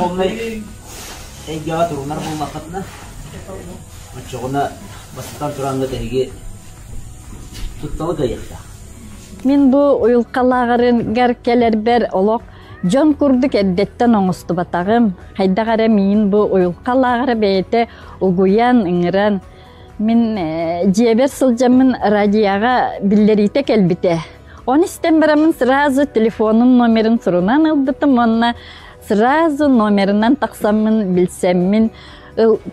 Духовнай эйгэҕэ турунар буоллаххытына, оччоҕуна бастатан тураҥҥыт эһиги тутталы кыайыахтаах. Мин бу уйулҕа лааҕырыгар кэлэрбэр олох дьон курдук эрдэттэн оҥостубатаҕым. Хайдах эрэ миин бу уйулҕа лааҕыра бэйэтэ угуйан, ыҥыран, мин дьиэбэр сылдьаммын радиоҕа биллэриитэ кэлбитэ. Оны истэн бараммын сразу телефонум номерын сурунан ылбытым уонна сразу номерынан тахсаммын билсэммин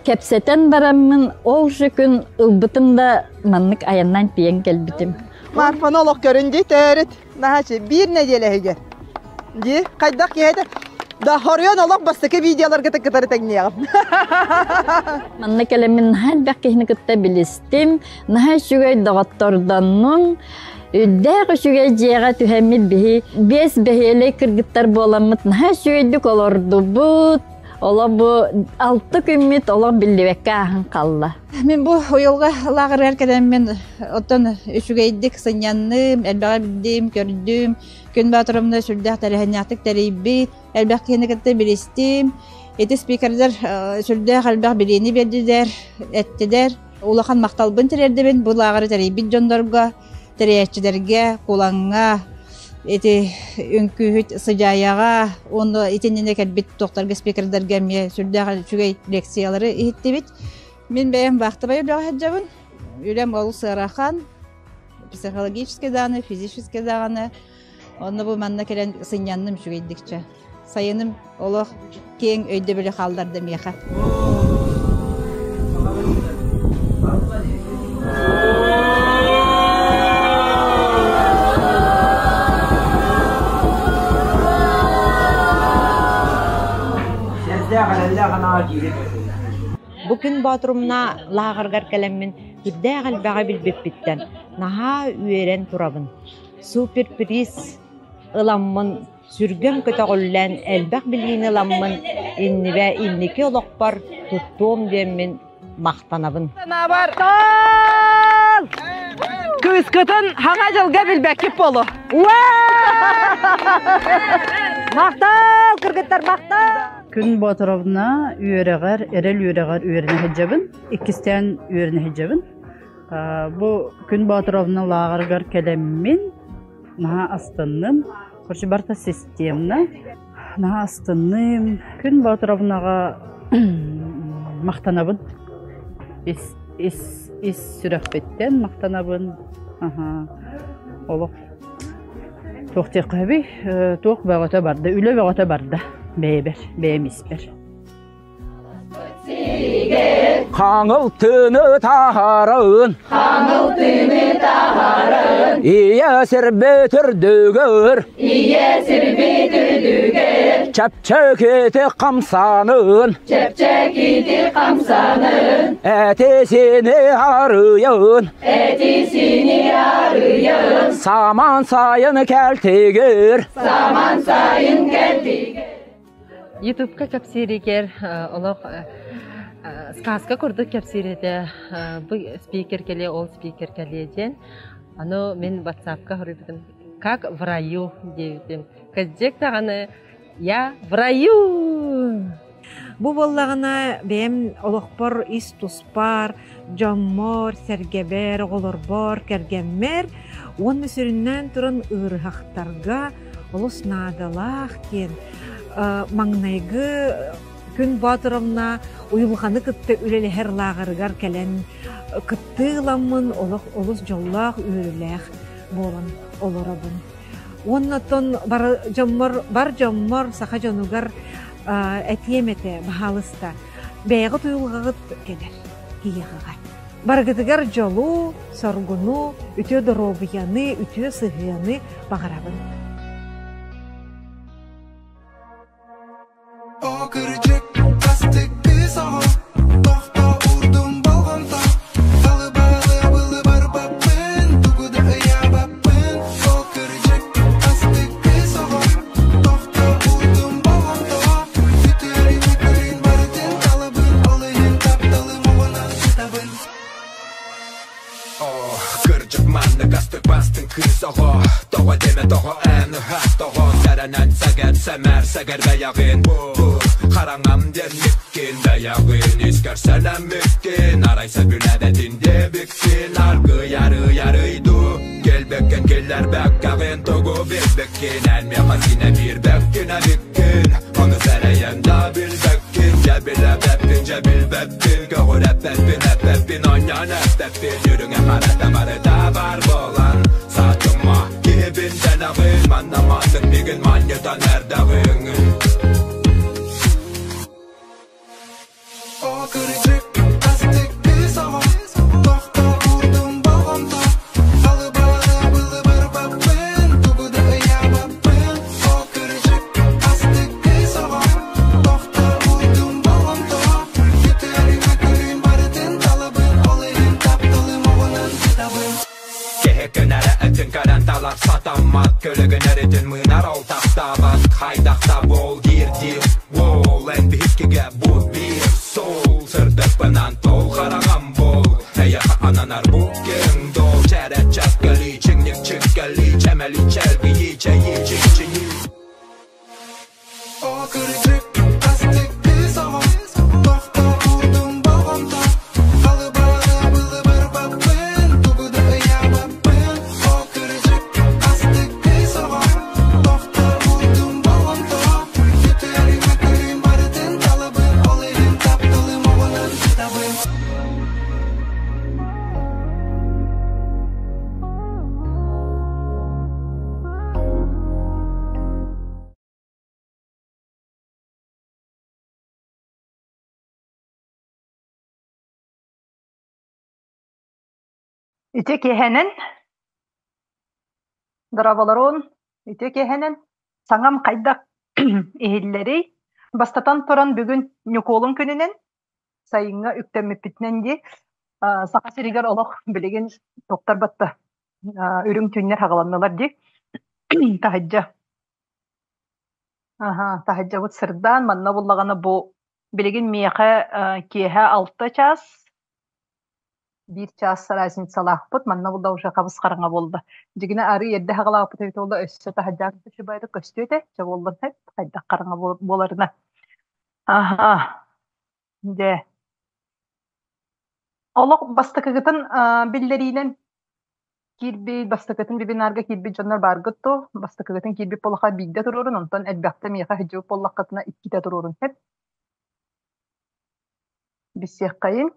кэпсэтэн бараммын ол же күн ылбытым да маннык айаннаан тиийэн кэлбитим. Марфаны олох көрүн дии төрүт наһаачы биир нэдиэлэ иһигэр дии хайдах киһи да хоруйан олох бастакы видеоларга кытары тэҥниэҕим. Манна кэлэммин наһаа элбэх киһини кытта билистим, наһаа үчүгэй доҕоттордоннум. Үрдээх үчүгэй дьиэҕэ түһэммит биһи биэс бэһиэлэй кыргыттар буоламмыт наһаа үчүгэйдик олордубут. Олох бу алты күммүт олох биллибэккэ ааһан хаалла. Мин бу уйулҕа лааҕырыгар кэлэммин оттон үчүгэйдик сынньанным, элбэҕи билдим, көрдүм. Күн Боотуровна сүрдээх тэрээһиннээхтик тэрийбит, элбэх киһини кытта билистим. Ити спикердэр сүрдээх элбэх билиини биэрдилэр, эттилэр. Улахан махталбын тириэрдэбин бу лааҕыры тэрийбит дьоннорго, тэрийээччилэргэ, Кулаҥҥа, ити үҥкүүһүт Сыдьаайаҕа уонна итиннинэ кэлбит туохтарга спикердэргэ эмиэ сүрдээх үчүгэй лекциялары иһиттибит. Мин бэйэм вахтовай үлэҕэ сылдьабын. Үлэм олус ыарахан, психологическай даҕаны, физическэй даҕаны. Онно бу манна кэлэн сынньанным үчүгэйдикчэ. Сайыным олох киэҥ өйдөбүлү хаалларда миэхэ. Сэрдээх эрэллээх анаҕа киирэн Бу күн Боотурумна лааҕыргар кэлэммин сүрдээх элбэҕи билбиппиттэн наһаа үөрэн турабын. Суперприз ыламмын сүргэм көтөҕүллэн элбэх билиини ыламмын иннибэ инники олохпор туттуом диэммин махтанабын. Санаабар кыыскытын хаҥа дьылга билбэккит болу. Махтал, кыргыттар, махтал! Күн Боотуровна үөрэҕэр, эрэл үөрэҕэр үөрэнэ сылдьабын. Иккистээн үөрэнэ сылдьабын. Бу Күн Боотуровна лааҕырыгар кэлэммин наһаа астынным. Короче, барыта системно. Наһаа астынным. Күн Боотуровнаҕа махтанабын. Ис, ис, ис сүрэхпиттэн махтанабын. Аха. Олох туох диэххэ сөбүй? Туох бөҕөтө барда, үлэ бөҕөтө барда бэйэбэр, бэйэм испэр. Хаҥыл тыыны таһарын Хаҥыл тыыны таһарын Ийэ сирбит үрдүгэр Ийэ сирбит үрдүгэр Чэпчэкити хамсанын Чэпчэкити хамсанын Эти-сини арыйын Эти-сини арыйын Саман сайын кэлтигир Саман сайын кэлтигир Ютубка кэпсииригэр олох сказка курдук кэпсиир этэ. Бу спикер кэлиэ, ол спикер кэлиэ диэн. Аны мин ватсапка суруйбутум «Как в раю» диэбитим. Кырдьык даҕаны «Я в раю!» Бу буоллаҕына бэйэм олохпор ис туспар, дьоммор, сэргэбэр, оҕолорбор, кэргэммэр уонна сүрүннээн туран ыарыһахтарга олус наадалаах диэн маҥнайгы Күн Боотуровна уйулҕаны кытта үлэлэһэр лааҕырыгар кэлэн кыттыы ыламмын олох олус дьоллоох үөрүүлээх буолан олоробун. Уонна оттон бар дьоммор, бар дьоммор саха дьонугар этиэм этэ, баһаалыста, бэйэҕит уйулҕаҕыт кэлэр киһиэхэҕэ. Барыгытыгар дьолу, соргуну, үтүө доруобуйаны, үтүө сыһыаны баҕарабын. О кырдьык, астык кыыс оҕо, тохтоо уурдум болҕомто, Балыбалы былы барбаппын, тугу да ыйаабаппын. О кырдьык, астык кыыс оҕо, тохтоо уурдум болҕомто, Үтүөрүн көрүн барытын талабын, ол иһин тапталым оҕунан сытабын. Кырдьык. Маннык астык бастыҥ кыыс оҕо Тоҕо диэмэ тоҕо эн ыһаат тоҕо Сэрэнэн сэгэр сэмээр сэгэр бэйэҕин Бу хараҥам диэн миккин бэйэҕин Искэр сэлэммиккин Арай сөбүлээбэтин диэбиккин Аргыый арый арый дуу Кэлбэккин киллэрбэккэҕин Тугу билбиккин Эн миэхэ синэ биирбэккин эбиккин Ону сэрэйэн да билбэккин Дьэ билэбэппин дьэ билбэппин Көҕүрэппэппин эппэппин Онньон эппэппин Үрүҥэ харата барыта бар буолан Саатыма киһибин дэнэҕин Манна маннык мигин манньытан эрдэҕиҥ О кырдьык, астык кыыс оҕо, тохтообутум болҕомто, халыбары былыбырбаппын, тугу да ыйаабаппын. О кырдьык, астык кыыс оҕо, тохтообутум болҕомто, күтүөрү-мөкүрүн барытын талабын, ол иһин тапталым оҕунан ытабын. Киһи көнөрө ытын көрөн талар сатаммат, көлөгөн өрүтүн мыынар ол таптаабат, хайдахта буол диир диир, уол эн биһиккигэ бу биир суол, сырдыкпынан тол хараҕам буол, эйэхэ ананар бу киэҥ дуол, чэрэ чэккэли, чиҥник чиккэли, чэмэли чэлгийи, чэйи чикчини. О кырдьык, астык кыыс оҕо, тохтообутум болҕомто, халыбары былыбырбаппын, тугу да ыйаабаппын. О кырдьык, астык кыыс оҕо, тохтообутум болҕомто, күтүөрү-мөкүрүн барытын талабын, ол иһин тапталым оҕунан ытабын. Ити киэһэнэн, дорооболоруун, ити киэһэнэн саҥам хайдах иһиллэрий? Бастатан туран бүгүн Ньукуолун күнүнэн, сайыҥҥа үктэммиппитинэн дии, Саха сиригэр олох билигин тохтор батта үрүҥ түүннэр хаҕыланнылар дии. Таһырдьа Аһаа, таһырдьабыт сырдаан, манна буллаҕына бу билигин миэхэ киэһэ 6 чаас, биир чаас разницалаахпыт, манна булла уже хабыс-хараҥа буолла. Дьигинэ арыы эрдэ хаҕалаабыт эбит буолла, өссө таһырдьаан үчүгэйдик көстүө этэ, чэ буоллун хайдах хараҥа буоларына. Аһаа, дьэ. Олох бастакыгытын биллэриинэн киирбит, бастакытын вебинарга киирбит дьоннор бааргыт дуо? Бастакыгытын киирбит буоллахха биирдэ туруорун, онтон элбэхтэ миэхэ сылдьыбыт буоллаххытына иккитэ туруорун сөп. Билсиэххэйиҥ.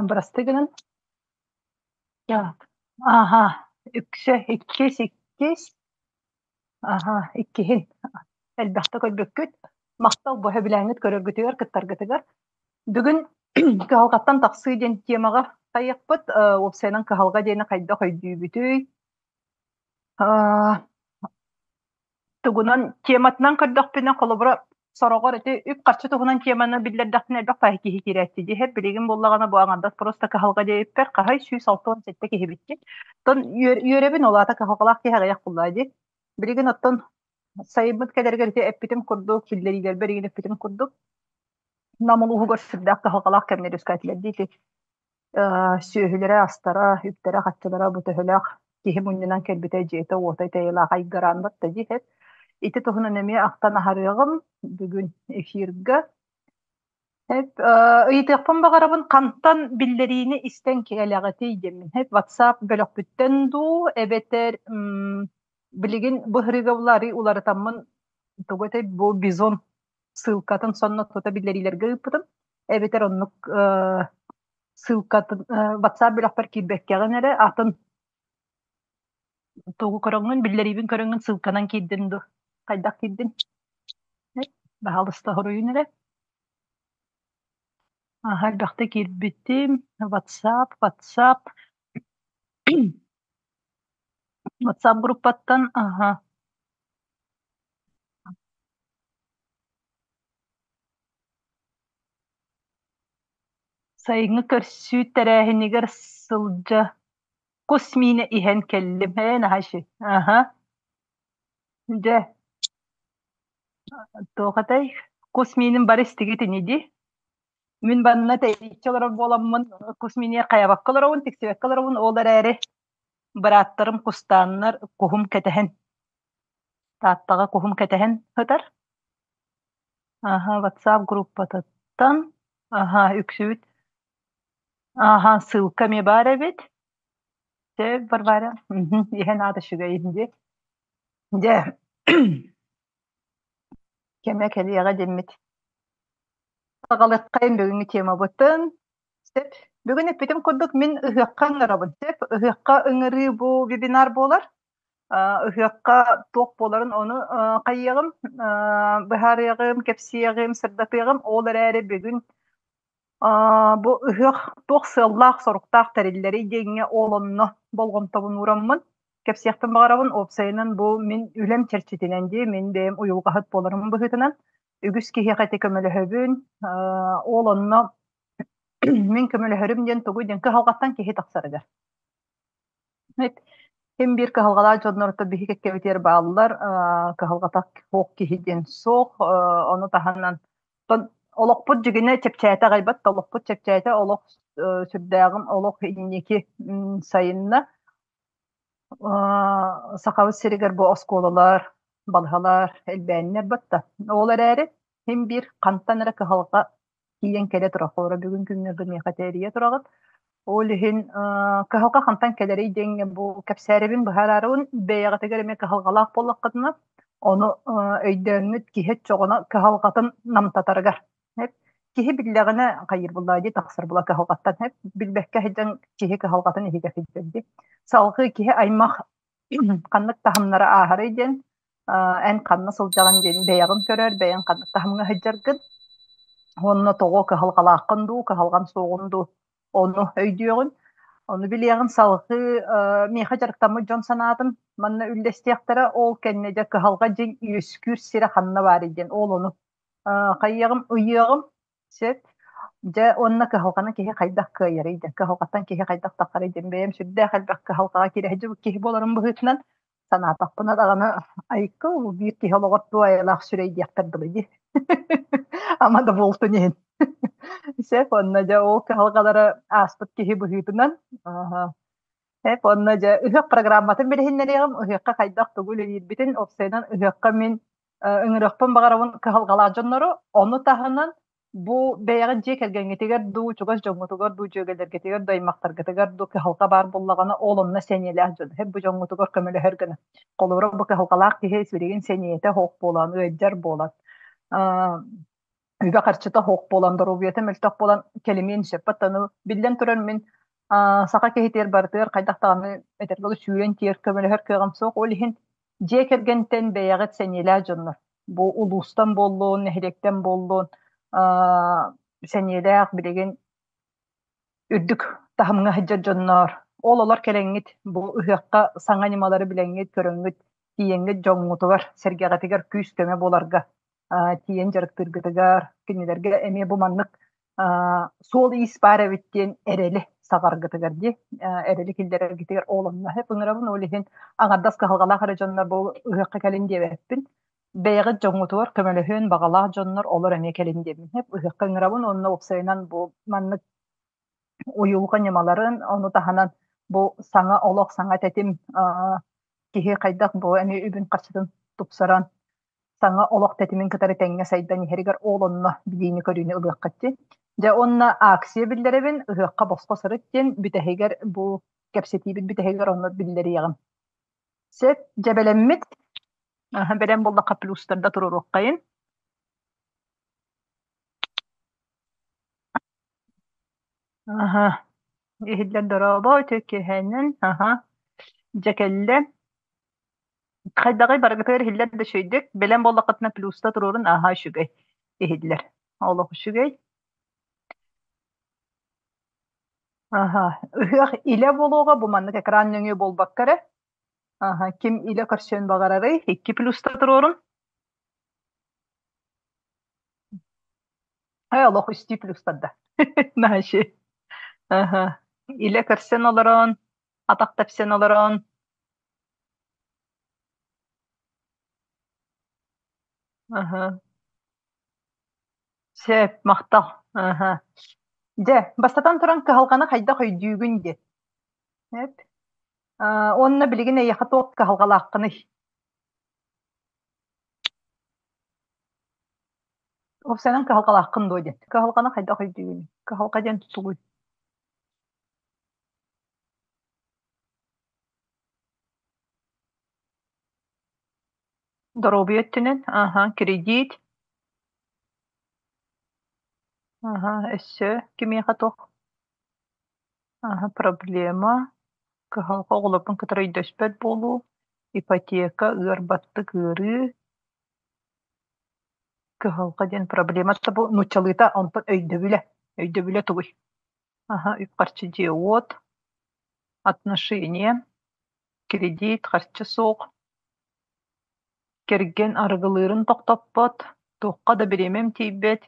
Бырастыы гынан. Аха, үксэ иккис, иккис. Аха, иккиһин. Элбэхтэ көрбүккүт. Махтал бу сөбүлээҥҥит көрөргүтүгэр, кыттаргытыгар. Бүгүн кыһалҕаттан тахсыы диэн темаҕа хайыахпыт. Уопсайынан кыһалҕа диэни хайдах өйдүүбүтүй? Тугунан тематынан көрдөхпүнэ, холобура, сороҕор ити үп-харчы туһунан теманы биллэрдэхпинэ элбэх баай киһи киирээччи диэһэр. Билигин буоллаҕына бу аҥардас просто кыһалҕа диэбиппэр хаһай 167 киһи битти. Оттон үөрэбин ол аата кыһалҕалаах киһи аҕыйах буллаа дии. Билигин оттон сайыммыт кэлэригэр ити эппитим курдук, биллэриилэрбэр игин эппитим курдук, Нам улууһугар сүрдээх кыһалҕалаах кэмнэр үөскээтилэр дии ити сүөһүлэрэ-астара, үптэрэ-харчылара бу төһөлөөх киһи мунньунан кэлбитэ дьиэтэ-уота тэйэлээх айгыраан батта дии Ити туһунан эмиэ ахтан аһарыаҕым бүгүн эфирга. Ыйытыахпын баҕарабын хантан биллэриини истэн кэлэҕитий диэммин. WhatsApp бөлөхпүттэн дуу эбэтэр билигин быһырыыга булаары уларытаммын тугу этэй бу бизон ссылкатын сонно тута биллэриилэргэ ыыппытым. Эбэтэр оннук ссылкатын WhatsApp бөлөхпөр киирбэккэҕин эрэ атын тугу көрөҥҥүн биллэриибин көрөҥҥүн ссылканан киирдин дуу хайдах киирдин баһаалыста хоруйун эрэ аха элбэхтэ киирбитим WhatsApp WhatsApp WhatsApp группаттан аха Сайыҥҥы көрсүү тэрээһинигэр сылдьа кус миинэ иһэн кэллим ээ наһаа үчүгэй аһа дьэ туох этэй кус миинин бары истигит ини дии. Мин банна тэйиччи олорор буоламмын, кус миниэ хайабакка олоробун, тиксибэккэ олоробун, ол эрээри бырааттарым кустааннар куһум кэтэһэн, Тааттаҕа куһум кэтэһэн сытар. Аһа, WhatsApp группатыттан, аһа, үксүбүт, аһа, ссылка эмиэ баар эбит. Сөп, Варвара, иһэн аата үчүгэй дии. Дьэ, кэмэ кэлиэҕэ диэммит. Саҕалыаххайын бүгүҥҥү темабытын. Сөп. Бүгүн эппитим курдук мин ыһыахха ыҥырабын. Сөп. Ыһыахха ыҥырыы бу вебинар буолар. Ыһыахха туох буоларын ону хайыаҕым, быһаарыаҕым, кэпсиэҕим, сырдатыаҕым. Ол эрээри бүгүн бу ыһыах туох сыаллаах-соруктаах тэриллэрий диэҥҥэ ол онно болҕомтобун уураммын кэпсиэхпин баҕарабын. Уопсайынан бу мин үлэм чэрчитинэн дии, мин бэйэм уйулҕаһыт буоларым быһыытынан үгүс киһиэхэ ити көмөлөһөбүн. Ол онно мин көмөлөһөрүм диэн тугуй диэн кыһалҕаттан киһи тахсарыгар. Ким биир кыһалҕалаах дьоннорто биһи кэккэбитигэр бааллар, кыһалҕата суох киһи диэн суох, ону таһынан олохпут дьигинэ чэпчээтэ аҕайбат да олохпут чэпчээтэ олох сүрдээҕин олох инники сайынна. Сахабыт сиригэр бу оскуолалар, балыһалар элбээннэр батта. Ол эрээри син биир хантан эрэ кыһалҕа тиийэн кэлэ турар. Холобура бүгүн күҥҥэ миэхэ тэрийэ тураҕыт. Ол иһин кыһалҕа хантан кэлэрий диэҥҥэ бу кэпсээрэбин быһаарарыбын бэйэҕитигэр эмиэ кыһалҕалаах буоллаххытына ону өйдөөҥҥүт киһи оччоҕуна кыһалҕатын намтатарыгар киһи биллэҕинэ хайыыр буллаа дии тахсар була кыһалҕаттан билбэккэ сылдьан киһи кыһалҕатын иһигэр сылдьар дии салҕыы киһи аймах ханнык таһымнары ааһарый диэн эн ханна сылдьаҕын диэн бэйэҕин көрөр бэйэҥ ханнык таһымҥа сылдьаргын уонна тоҕо кыһалҕалааххын дуу кыһалҕан суоҕун дуу ону өйдүөҕүн ону билиэҕин салҕыы миэхэ дьарыктаммыт дьон санаатын манна үллэстиэхтэрэ ол кэннэ дьэ кыһалҕа дьиҥ үөскүүр сирэ ханна баарый диэн ол ону хайыаҕым ыйыаҕым сөп дьэ уонна кыһалҕаны киһи хайдах кыайарый диэн кыһалҕаттан киһи хайдах таххарый диэн бэйэм сүрдээх элбэх кыһалҕаҕа киирэ сылдьыбыт киһи буоларым быһыытынан санаатахпына даҕаны айыкка биир киһи олоҕор туох айылаах сүрэй диэхтэр дылы дии ама да буолтун иһин сөп онно дьэ ол кыһалҕалары ааспыт киһи быһыытынан Эп онно дьэ ыһыах программатын билиһиннэриэҕим ыһыахха хайдах тугу үлэлиирбитин уопсайынан ыһыахха мин ыҥырыахпын баҕарабын кыһалҕалаах дьоннору ону таһынан бу бэйэҕит дьиэ кэргэҥҥитигэр дуу чугас дьоҥҥутугар дуу дьүөгэлэргитигэр дуу аймахтаргытыгар дуу кыһалҕа баар буоллаҕына ол онно сэниэлээх дьон бу дьоҥҥутугар көмөлөһөр гына холобура бу кыһалҕалаах киһи билигин сэниэтэ суох буолан ыалдьар буолан үбэ-харчыта суох буолан, доруобуйата мөлтөх буолан кэлимиэн сөп. Оттон биллэн турар мин саха киһитигэр барытыгар хайдах даҕаны этэргэ дылы сүүрэн тиийэр көмөлөһөр кыаҕым суох. Ол иһин дьиэ кэргэнтэн бэйэҕит сэниэлээх дьоннор бу улуустан буоллун, нэһилиэктэн буоллун сэниэлээх билигин үрдүк таһымҥа сылдьар дьонноор ол олор кэлэҥҥит бу ыһыахха саҥа ньымалары билэҥҥит, көрөҥҥүт, тиийэҥҥит дьоҥҥутугар, сэргэҕитигэр күүс-көмө буоларга тиийэн дьарыктыыргытыгар кинилэргэ эмиэ бу маннык суол-иис баар эбит диэн эрэли саҕаргытыгар дии эрэли киллэрэргитигэр ол онно ыҥырабын ол иһин аҥардас кыһалҕалаах эрэ дьоннор бу ыһыахха кэлин диэбэппин бэйэҕит дьоҥҥутугар көмөлөһүөн баҕалаах дьоннор олор эмиэ кэлин диэбин ыһыахха ыҥырабын уонна уопсайынан бу маннык уйулҕа ньымаларын ону таһынан бу саҥа олох саҥа тэтим киһи хайдах бу эмиэ үбүн харчытын тупсаран саҥа олох тэтимин кытары тэҥҥэ сайдан иһэригэр ол онно билиини-көрүүнү ылыаххыт дии. Дьэ уонна акция биллэрэбин, ыһыахха босхо сырыт диэн бүтэһигэр бу кэпсэтиибит бүтэһигэр онно биллэриэҕим. Сөп, дьэ бэлэммит. Бэлэм буоллахха плюстарда туруоруоххайын. Аха, иһиллэр дорообо, үтүө киэһээнэн. Аха, дьэ кэллэ. Хайдаҕый барыгытыгар иһиллэр да үчүгэйдик, бэлэм буоллаххытына плюста туруорун ааһа үчүгэй иһиллэр. Олох үчүгэй. Аха, ыһыах илэ буолуоҕа бу маннык экран нөҥүө буолбакка эрэ. Аха, ким илэ көрсүөн баҕарарый? Икки плюста туруорун. Ай, олох үстүү плюстарда. Наһаа Аха. Илэ көрсөн олорон, атах тэпсэн олорон. Аха. Сөп, махтал. Аха. Дьэ, бастатан туран кыһалҕаны хайдах өйдүүгүн диэн. Эп. Уонна билигин эйиэхэ туох кыһалҕалааххыный? Уопсайынан кыһалҕалааххын дуо диэн. Кыһалҕаны хайдах өйдүүгүнүй? Кыһалҕа диэн тугуй? Доруобуйа өттүнэн, аха, кредит, аха, өссө кимиэхэ туох аха, проблема, кыһалҕа оҕолорбун кытары өйдөспөт буолуу, ипотека, ыар баттык ыарыы, кыһалҕа диэн проблема бу нууччалыыта онтон өйдөбүлэ, өйдөбүлэ тугуй? Аха, үп-харчы дьиэ-уот, отношения, кредит, харчы суох, кэргэн арыгылыырын тохтоппот, туохха да бириэмэм тиийбэт,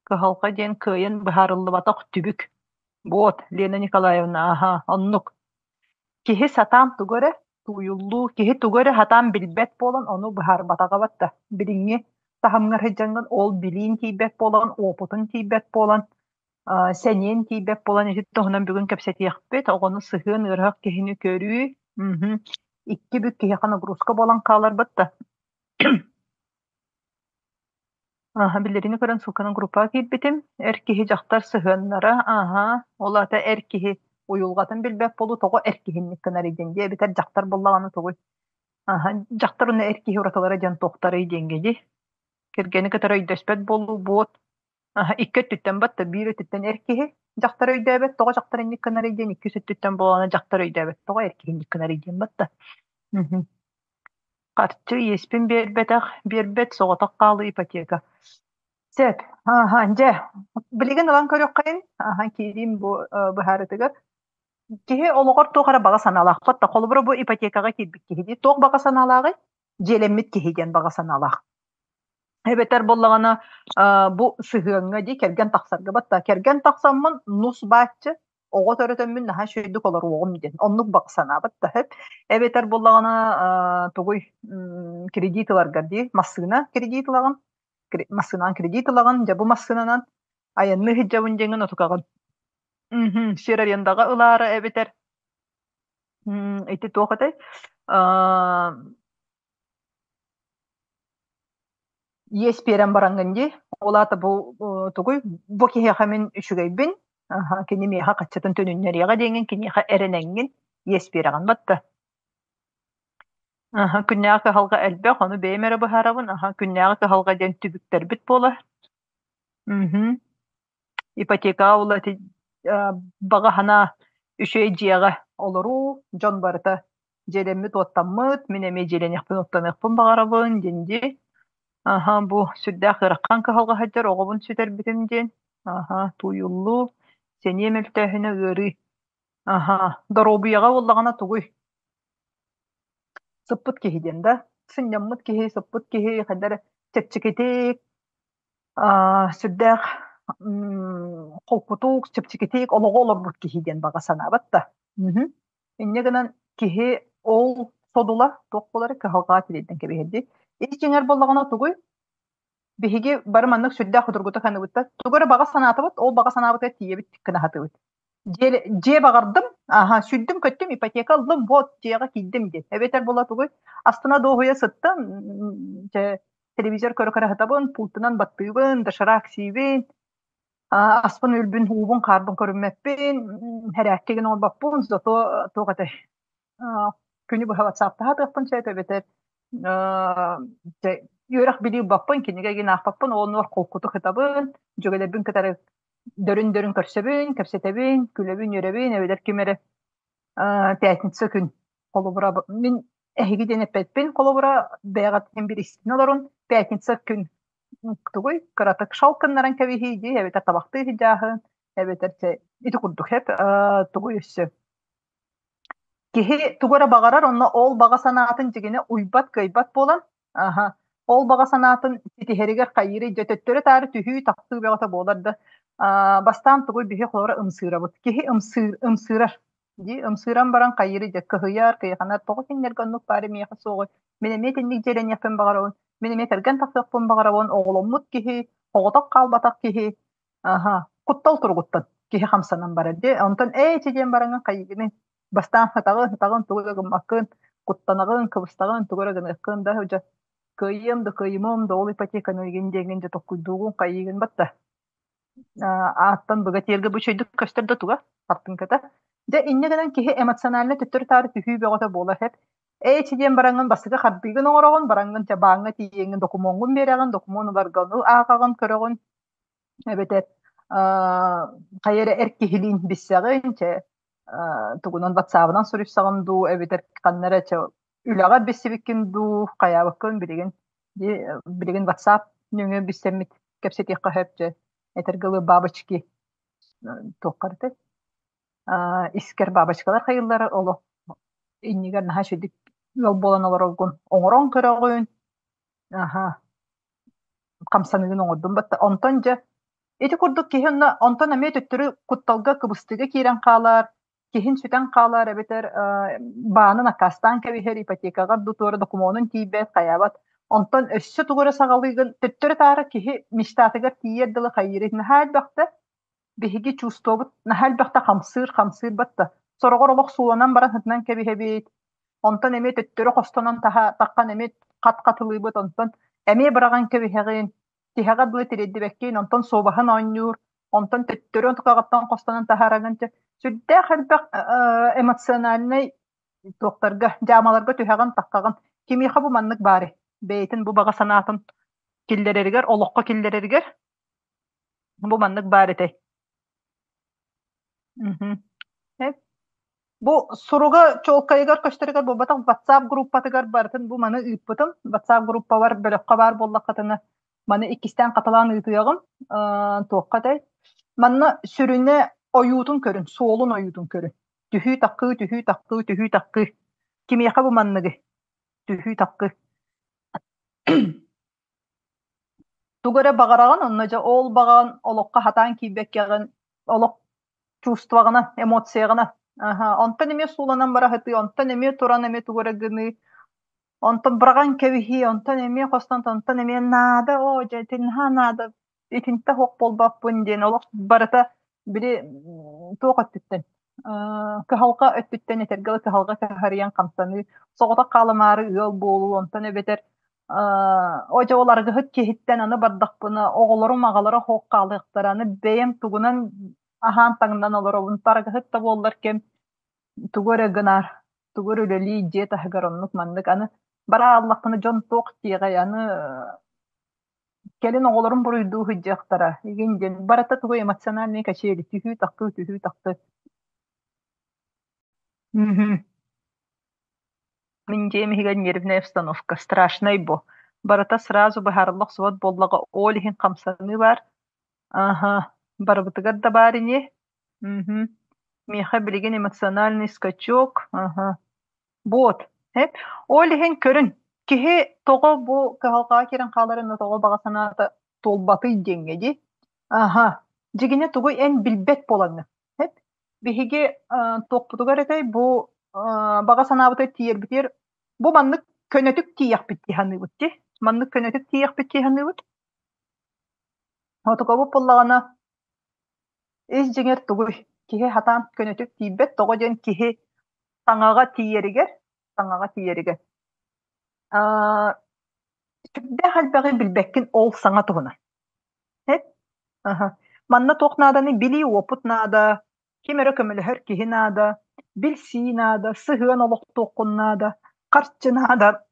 кыһалҕа диэн кыайан быһаарыллыбатах түбүк. Буот, Лена Николаевна, аһа, оннук. Киһи сатаан тугу эрэ тууйуллуу, киһи тугу эрэ сатаан билбэт буолан ону быһаарбатаҕа батта. Билиҥҥи таһымҥар сылдьаҥҥын ол билиин тиийбэт буолан, уопутун тиийбэт буолан, сэниэн тиийбэт буолан ити туһунан бүгүн кэпсэтиэхпит. Оҕону сыһыан ыарыһах киһини көрүү, мхм, икки бүк киһиэхэ нагрузка буолан хааларбыт да. Ааһа, биллэриини көрөн ссылканан группаҕа киирбитим. Эр киһи дьахтар сыһыаннара, ааһа, ол аата эр киһи уйулҕатын билбэт буолуу тоҕо эр киһинник гынар диэн дии эбэтэр дьахтар буоллаҕына тугуй? Ааһа, дьахтар уонна эр киһи уратылара диэн туохтарый диэҥҥэ дии. Кэргэни кытары өйдөспөт буолуу буот. Аһа, икки өттүттэн батта, биир өттүттэн эр киһи дьахтар өйдөөбөт, тоҕо дьахтар инник гынарый диэн, иккис өттүттэн буолана дьахтар өйдөөбөт, тоҕо эр киһи инник гынарый диэн батта. Мгм. Харчы иэспин биэрбэтэх, биэрбэт соҕотох хаалыы ипотека. Сөп. Аха, дьэ, билигин ылан көрүөххэйин. Аха, киириим бу быһаарытыгар. Киһи олоҕор туох эрэ баҕа санаалаахпыт да, холобура бу ипотекаҕа киирбит киһи дии. Туох баҕа санаалааҕый? Дьиэлэммит киһи диэн баҕа санаалаах. Эбэтэр буоллаҕына бу сыһыаҥҥа дии кэргэн тахсарга батта. Кэргэн тахсаммын нус бааччы оҕо төрөтөммүн наһаа үчүгэйдик олоруоҕум диэн оннук баҕа санаабыт да сөп. Эбэтэр буоллаҕына тугуй кредит ыларгар дии массыына кредит ылаҕын массыынаҕын кредит ылаҕын дьэ бу массыынанан айанныы сылдьабын диэҥҥин отукаҕын сир арендаҕа ылаары эбэтэр ити туох этэй Иэс биэрэн бараҥҥын дии, ол аата бу тугуй, бу киһиэхэ мин үчүгэйбин, аһа, кини миэхэ хаччытын төнүннэриэҕэ диэҥҥин киниэхэ эрэнэҥҥин иэс биэрэҕин батта. Аһа, күннээҕи кыһалҕа элбэх, ону бэйэм эрэ быһаарабын, аһа, күннээҕи кыһалҕа диэн түбүктэрбит буолар. Мгм. Ипотекаҕа ол ити баҕа санаа үчүгэй дьиэҕэ олоруу, дьон барыта дьиэлэммит-уоттаммыт, мин эмиэ дьиэлэниэхпин-уоттаныахпын баҕарабын диэн дии. Аһа, бу сүрдээх ыарахан кыһалҕа сылдьар оҕобун сүтэрбитим диэн. Аһа, тууйуллуу, сэниэ мөлтөөһүнэ ыарыы. Аһа, доруобуйаҕа буоллаҕына тугуй? Сыппыт киһи диэн да, сынньаммыт киһи, сыппыт киһи хайдах эрэ чэпчэкитик, сүрдээх холкутук, чэпчэкитик олоҕу олорбут киһи диэн баҕа санаабат да. Инньэ гынан киһи ол содула туох буолары кыһалҕаҕа тириэрдэн кэбиһэрдии. Ис дьиҥэр буоллаҕына тугуй? Биһиги бары маннык сүрдээх судургутук саныыбыт Тугу эрэ баҕа санаатыбыт, ол баҕа санаабытыгар тиийэбит гына сатыыбыт. Дьиэ, дьиэ баҕардым, аһа, сүүрдүм-көттүм, ипотека ыллым, вот, дьиэҕэ киирдим диэн. Эбэтэр буола тугуй, астына дуоһуйа сыттым, дьэ, телевизор көрө-көрө сытабын, пультунан баттыыбын, доширак сиибин, аспын өлбүн, уубун хаарбын көрүммэппин, хэрээккэ гына оҥорбоппун, зато туох этэй, күнү быһа ватсаптаһа сатыахпын сөп эбэтэр үөрэх билии ылбаппын, кинигэ игин аахпаппын, ол оннугар холкутук сытабын, дьүөгэлэрбин кытары дөрүн-дөрүн көрсөбүн, кэпсэтэбин, күлэбин-үөрэбин, эбэтэр ким эрэ пятница күн холобура мин эһиги диэн эппэппин холобура бэйэҕит иһин биристин олорун пятница күн тугуй кыратык шал гыннаран кэбиһии дии эбэтэр табахтыы сыдьааһын эбэтэр ити курдук хэп тугуй өссө Киһи тугу эрэ баҕарар, онно ол баҕа санаатын дьигинэ уйбат-кыайбат буолан, аһа, ол баҕа санаатын ситиһэригэр хайыырый дьэ төттөрү-таары түһүү-тахсыы бөҕөтө буолар да, аа, бастаан тугуй биһи холобура ымсыырабыт. Киһи ымсыыр, ымсыырар дии, ымсыыран баран хайыырый дьэ кыһыйар, кыйаханар, тоҕо кинилэргэ оннук баар миэхэ суоҕуй, мин эмиэ итинник дьиэлэниэхпин баҕарабын, мин эмиэ кэргэн тахсыахпын баҕарабын, оҕоломмут киһи, оҕотох хаалбатах киһи. Аха, куттал туругуттан киһи хамсанан барар дии. Онтон ээ ити диэн бараҥҥын хайыгыный? Бастаан сатаҕын, сатаҕын тугу да гыммаккын, куттанаҕын, кыбыстаҕын, тугу эрэ гыныаххын да дьэ кыайыам да кыайымыам да ол ипотеканы игин диэҥҥин дьэ толкуйдуугун хайыыгын батта. Ааттан быга тиэргэ бу үчүгэйдик көстөр да туга хартыҥката. Дьэ инньэ гынан киһи эмоционально төттөрү-таары түһүү бөҕөтө буолар эп. Ээ ити диэн бараҥҥын бастакы хардыыгын оҥороҕун, бараҥҥын чэ бааҥҥа тиийэҥҥин докумуоҥҥун биэрэҕин, докумуон ыларга ону ааҕаҕын, көрөҕүн, эбэтэр хайа эрэ эр киһилиин билсэҕин, чэ тугунан ватсабынан суруйсаҕын дуу, эбэтэр ханна эрэ чэ үлэҕэ билсибиккин дуу, хайаабыккын билигин билигин ватсап нөҥүө билсэммит кэпсэтиэххэ сөп дьэ этэргэ дылы бабочки туоххар этэй искэр бабочкалар хайыллара олох иннигэр наһаа үчүгдүк ыал буолан олороргун оҥорон көрөҕүн аха хамсаныгын оҥордум батта онтон дьэ ити курдук киһи онно онтон эмиэ төттөрү кутталга кыбыстыыга киирэн хаалар киһин сүтэн хаалар эбэтэр баанын аккаастаан кэбиһэр ипотекаҕа дуу туора докумуонун тиийбэт хайаабат онтон өссө тугу эрэ саҕалыыгын төттөрү-таары киһи мечтатыгар тиийэр дылы хайыырый наһаа элбэхтэ биһиги чувствобут наһаа элбэхтэ хамсыыр хамсыыр батта сороҕор олох сууланан баран сытынан кэбиһэбит онтон эмиэ төттөрү хостонон таһа таххан эмиэ хат хатылыыбыт онтон эмиэ быраҕан кэбиһэҕин тиһэҕэ дылы тириэрдибэккин онтон суобаһын оонньуур онтон төттөрү онтукаҕыттан хостонон таһаарагын сүрдээх элбэх эмоциональнай туохтарга дьаамаларга түһэҕин таххаҕын кимиэхэ бу маннык баары бэйэтин бу баҕа санаатын киллэрэригэр олоххо киллэрэригэр бу маннык баар этэй Бу суруга чуолкайыгар көстөрүгэр буолбатах WhatsApp группатыгар барытын бу маны ыыппытым. WhatsApp группабар бөлөххө баар буоллаххытына маны иккистээн хатылаан ыытыаҕым. Туохха этэй? Манна сүрүнэ ойуутун көрүн, суолун ойуутун көрүн. Түһүү-таххыы, түһүү-таххыы, түһүү-таххыы. Кимиэхэ бу манныгы? Түһүү-таххыы. Тугу эрэ баҕараҕын, онно дьэ ол баҕаҕын олоххо хатаан киирбэккэҕин олох чувствоҕына, эмоцияҕына. Аһа, онтон эмиэ сууланан бара сытыы, онтон эмиэ туран эмиэ тугу эрэ гыныы, онтон быраҕан кэбиһии, онтон эмиэ хостон, онтон эмиэ наада, оо дьэ ити наһаа наада, итинтэ суох буолбаппын диэн олох барыта били туох өттүттэн кыһалҕа өттүттэн этэргэ дылы кыһалҕа кыһарыйан хамсаныы, соҕотох хаалымаары ыал буолуу, онтон эбэтэр оо дьэ ол арыгыһыт киһиттэн аны бардахпына оҕолорум аҕалара суох хаалыахтара, аны бэйэм тугунан аһаан таҥнан олоробун, арыгыһыт да буоллар кэм тугу эрэ гынар, тугу эрэ үлэлии дьиэ таһыгар оннук-маннык аны бара ааллахпына дьон туох диэҕэй, аны кэлин оҕолорум буруйдуу сылдьыахтара игин диэн барыта тугу эмоциональный качели түһүү-тахсыы түһүү-тахсыы Мгм. Мин дьиэм иһигэр нервная обстановка страшнай бу. Барыта сразу быһаарылла охсубат буоллаҕа ол иһин хамсаныы баар. Аһа, барыбытыгар да баар ини. Мгм. Миэхэ билигин эмоциональный скачок. Аһа. Вот. Эп. Ол иһин көрүн, киһи тоҕо бу кыһалҕаҕа киирэн хааларын тоҕо баҕа санаата туолбатый диэҥҥэ дии. Аһа. Дьигинэ тугуй эн билбэт буолаҥҥын. Эп. Биһиги туохпутугар этэй бу баҕа санаабытыгар тиийэрбитигэр бу маннык көнөтүк тиийэхпит дии саныыбыт дии. Маннык көнөтүк тиийэхпит дии саныыбыт. Отукабыт буоллаҕына ис дьиҥэр тугуй? Киһи хатаан көнөтүк тиийбэт. Тоҕо диэн киһи таҥаҕа тиийэригэр, таҥаҕа тиийэригэр сүрдээх элбэҕи билбэккин ол саҥа туһунан. Эт? Аһа. Манна туох нааданы билии уопут наада, ким эрэ көмөлөһөр киһи наада, билсии наада, сыһыан олохтуоххун наада, харчы наада,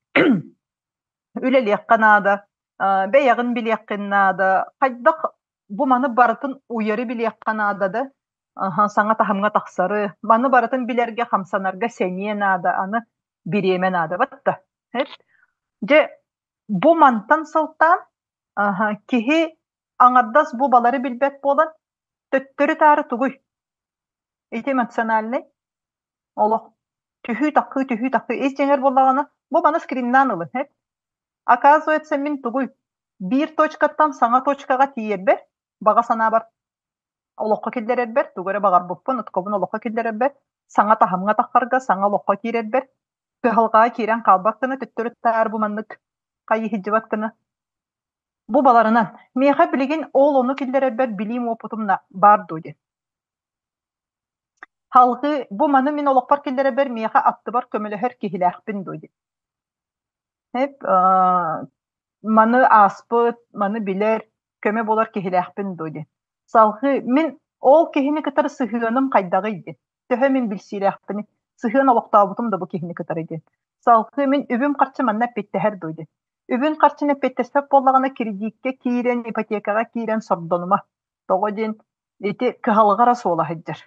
үлэлиэххэ наада, бэйэҕин билиэххин наада, хайдах бу маны барытын уйары билиэххэ наада да, аһа, саҥа таһымҥа тахсары, маны барытын билэргэ, хамсанарга сэниэ наада, аны бириэмэ наада батта. Дьэ, бу мантан сылтаан аһа, киһи аҥардас бу балары билбэт буолан, төттөрү-таары тугуй? Ити эмоциональнай олох түһүү-таххыы, түһүү-таххыы ис дьиҥэр буоллаҕына, бу маны скриннаан ылын, эт. Оказывается, мин тугуй? Биир точкаттан саҥа точкаҕа тиийэрбэр, баҕа санаабар олоххо киллэрэрбэр, тугу эрэ баҕарбыппын, уткобун олоххо киллэрэрбэр, саҥа таһымҥа таххарга, саҥа олоххо киирэрбэр, кыһалҕаҕа киирэн хаалбат гына, төттөрү-таары бу маннык хайыы сылдьыбат гына. Бу баларынан миэхэ билигин ол ону киллэрэрбэр билиим уопутум баар дуо диэн. Салгыы бу маны мин олохпор киллэрэрбэр миэхэ аттыбар көмөлөһөр киһилээхпин дуо диэн. Эп маны ааспыт, маны билэр, көмө буолар киһилээхпин дуо диэн. Салгыы мин ол киһини кытары сыһыаным хайдаҕый диэн. Төһө мин билсиилээхпиний, сыһыан олохтообутум да бу киһини кытары диэн. Салгыы мин үбүм-харчым манна эппиэттэһэр дуо диэн. Үбүн-харчын эппиэттэспэт буоллаҕына кредиккэ киирэн, ипотекаҕа киирэн сордонума. Тоҕо диэн ити кыһалҕа эрэ суола сылдьар.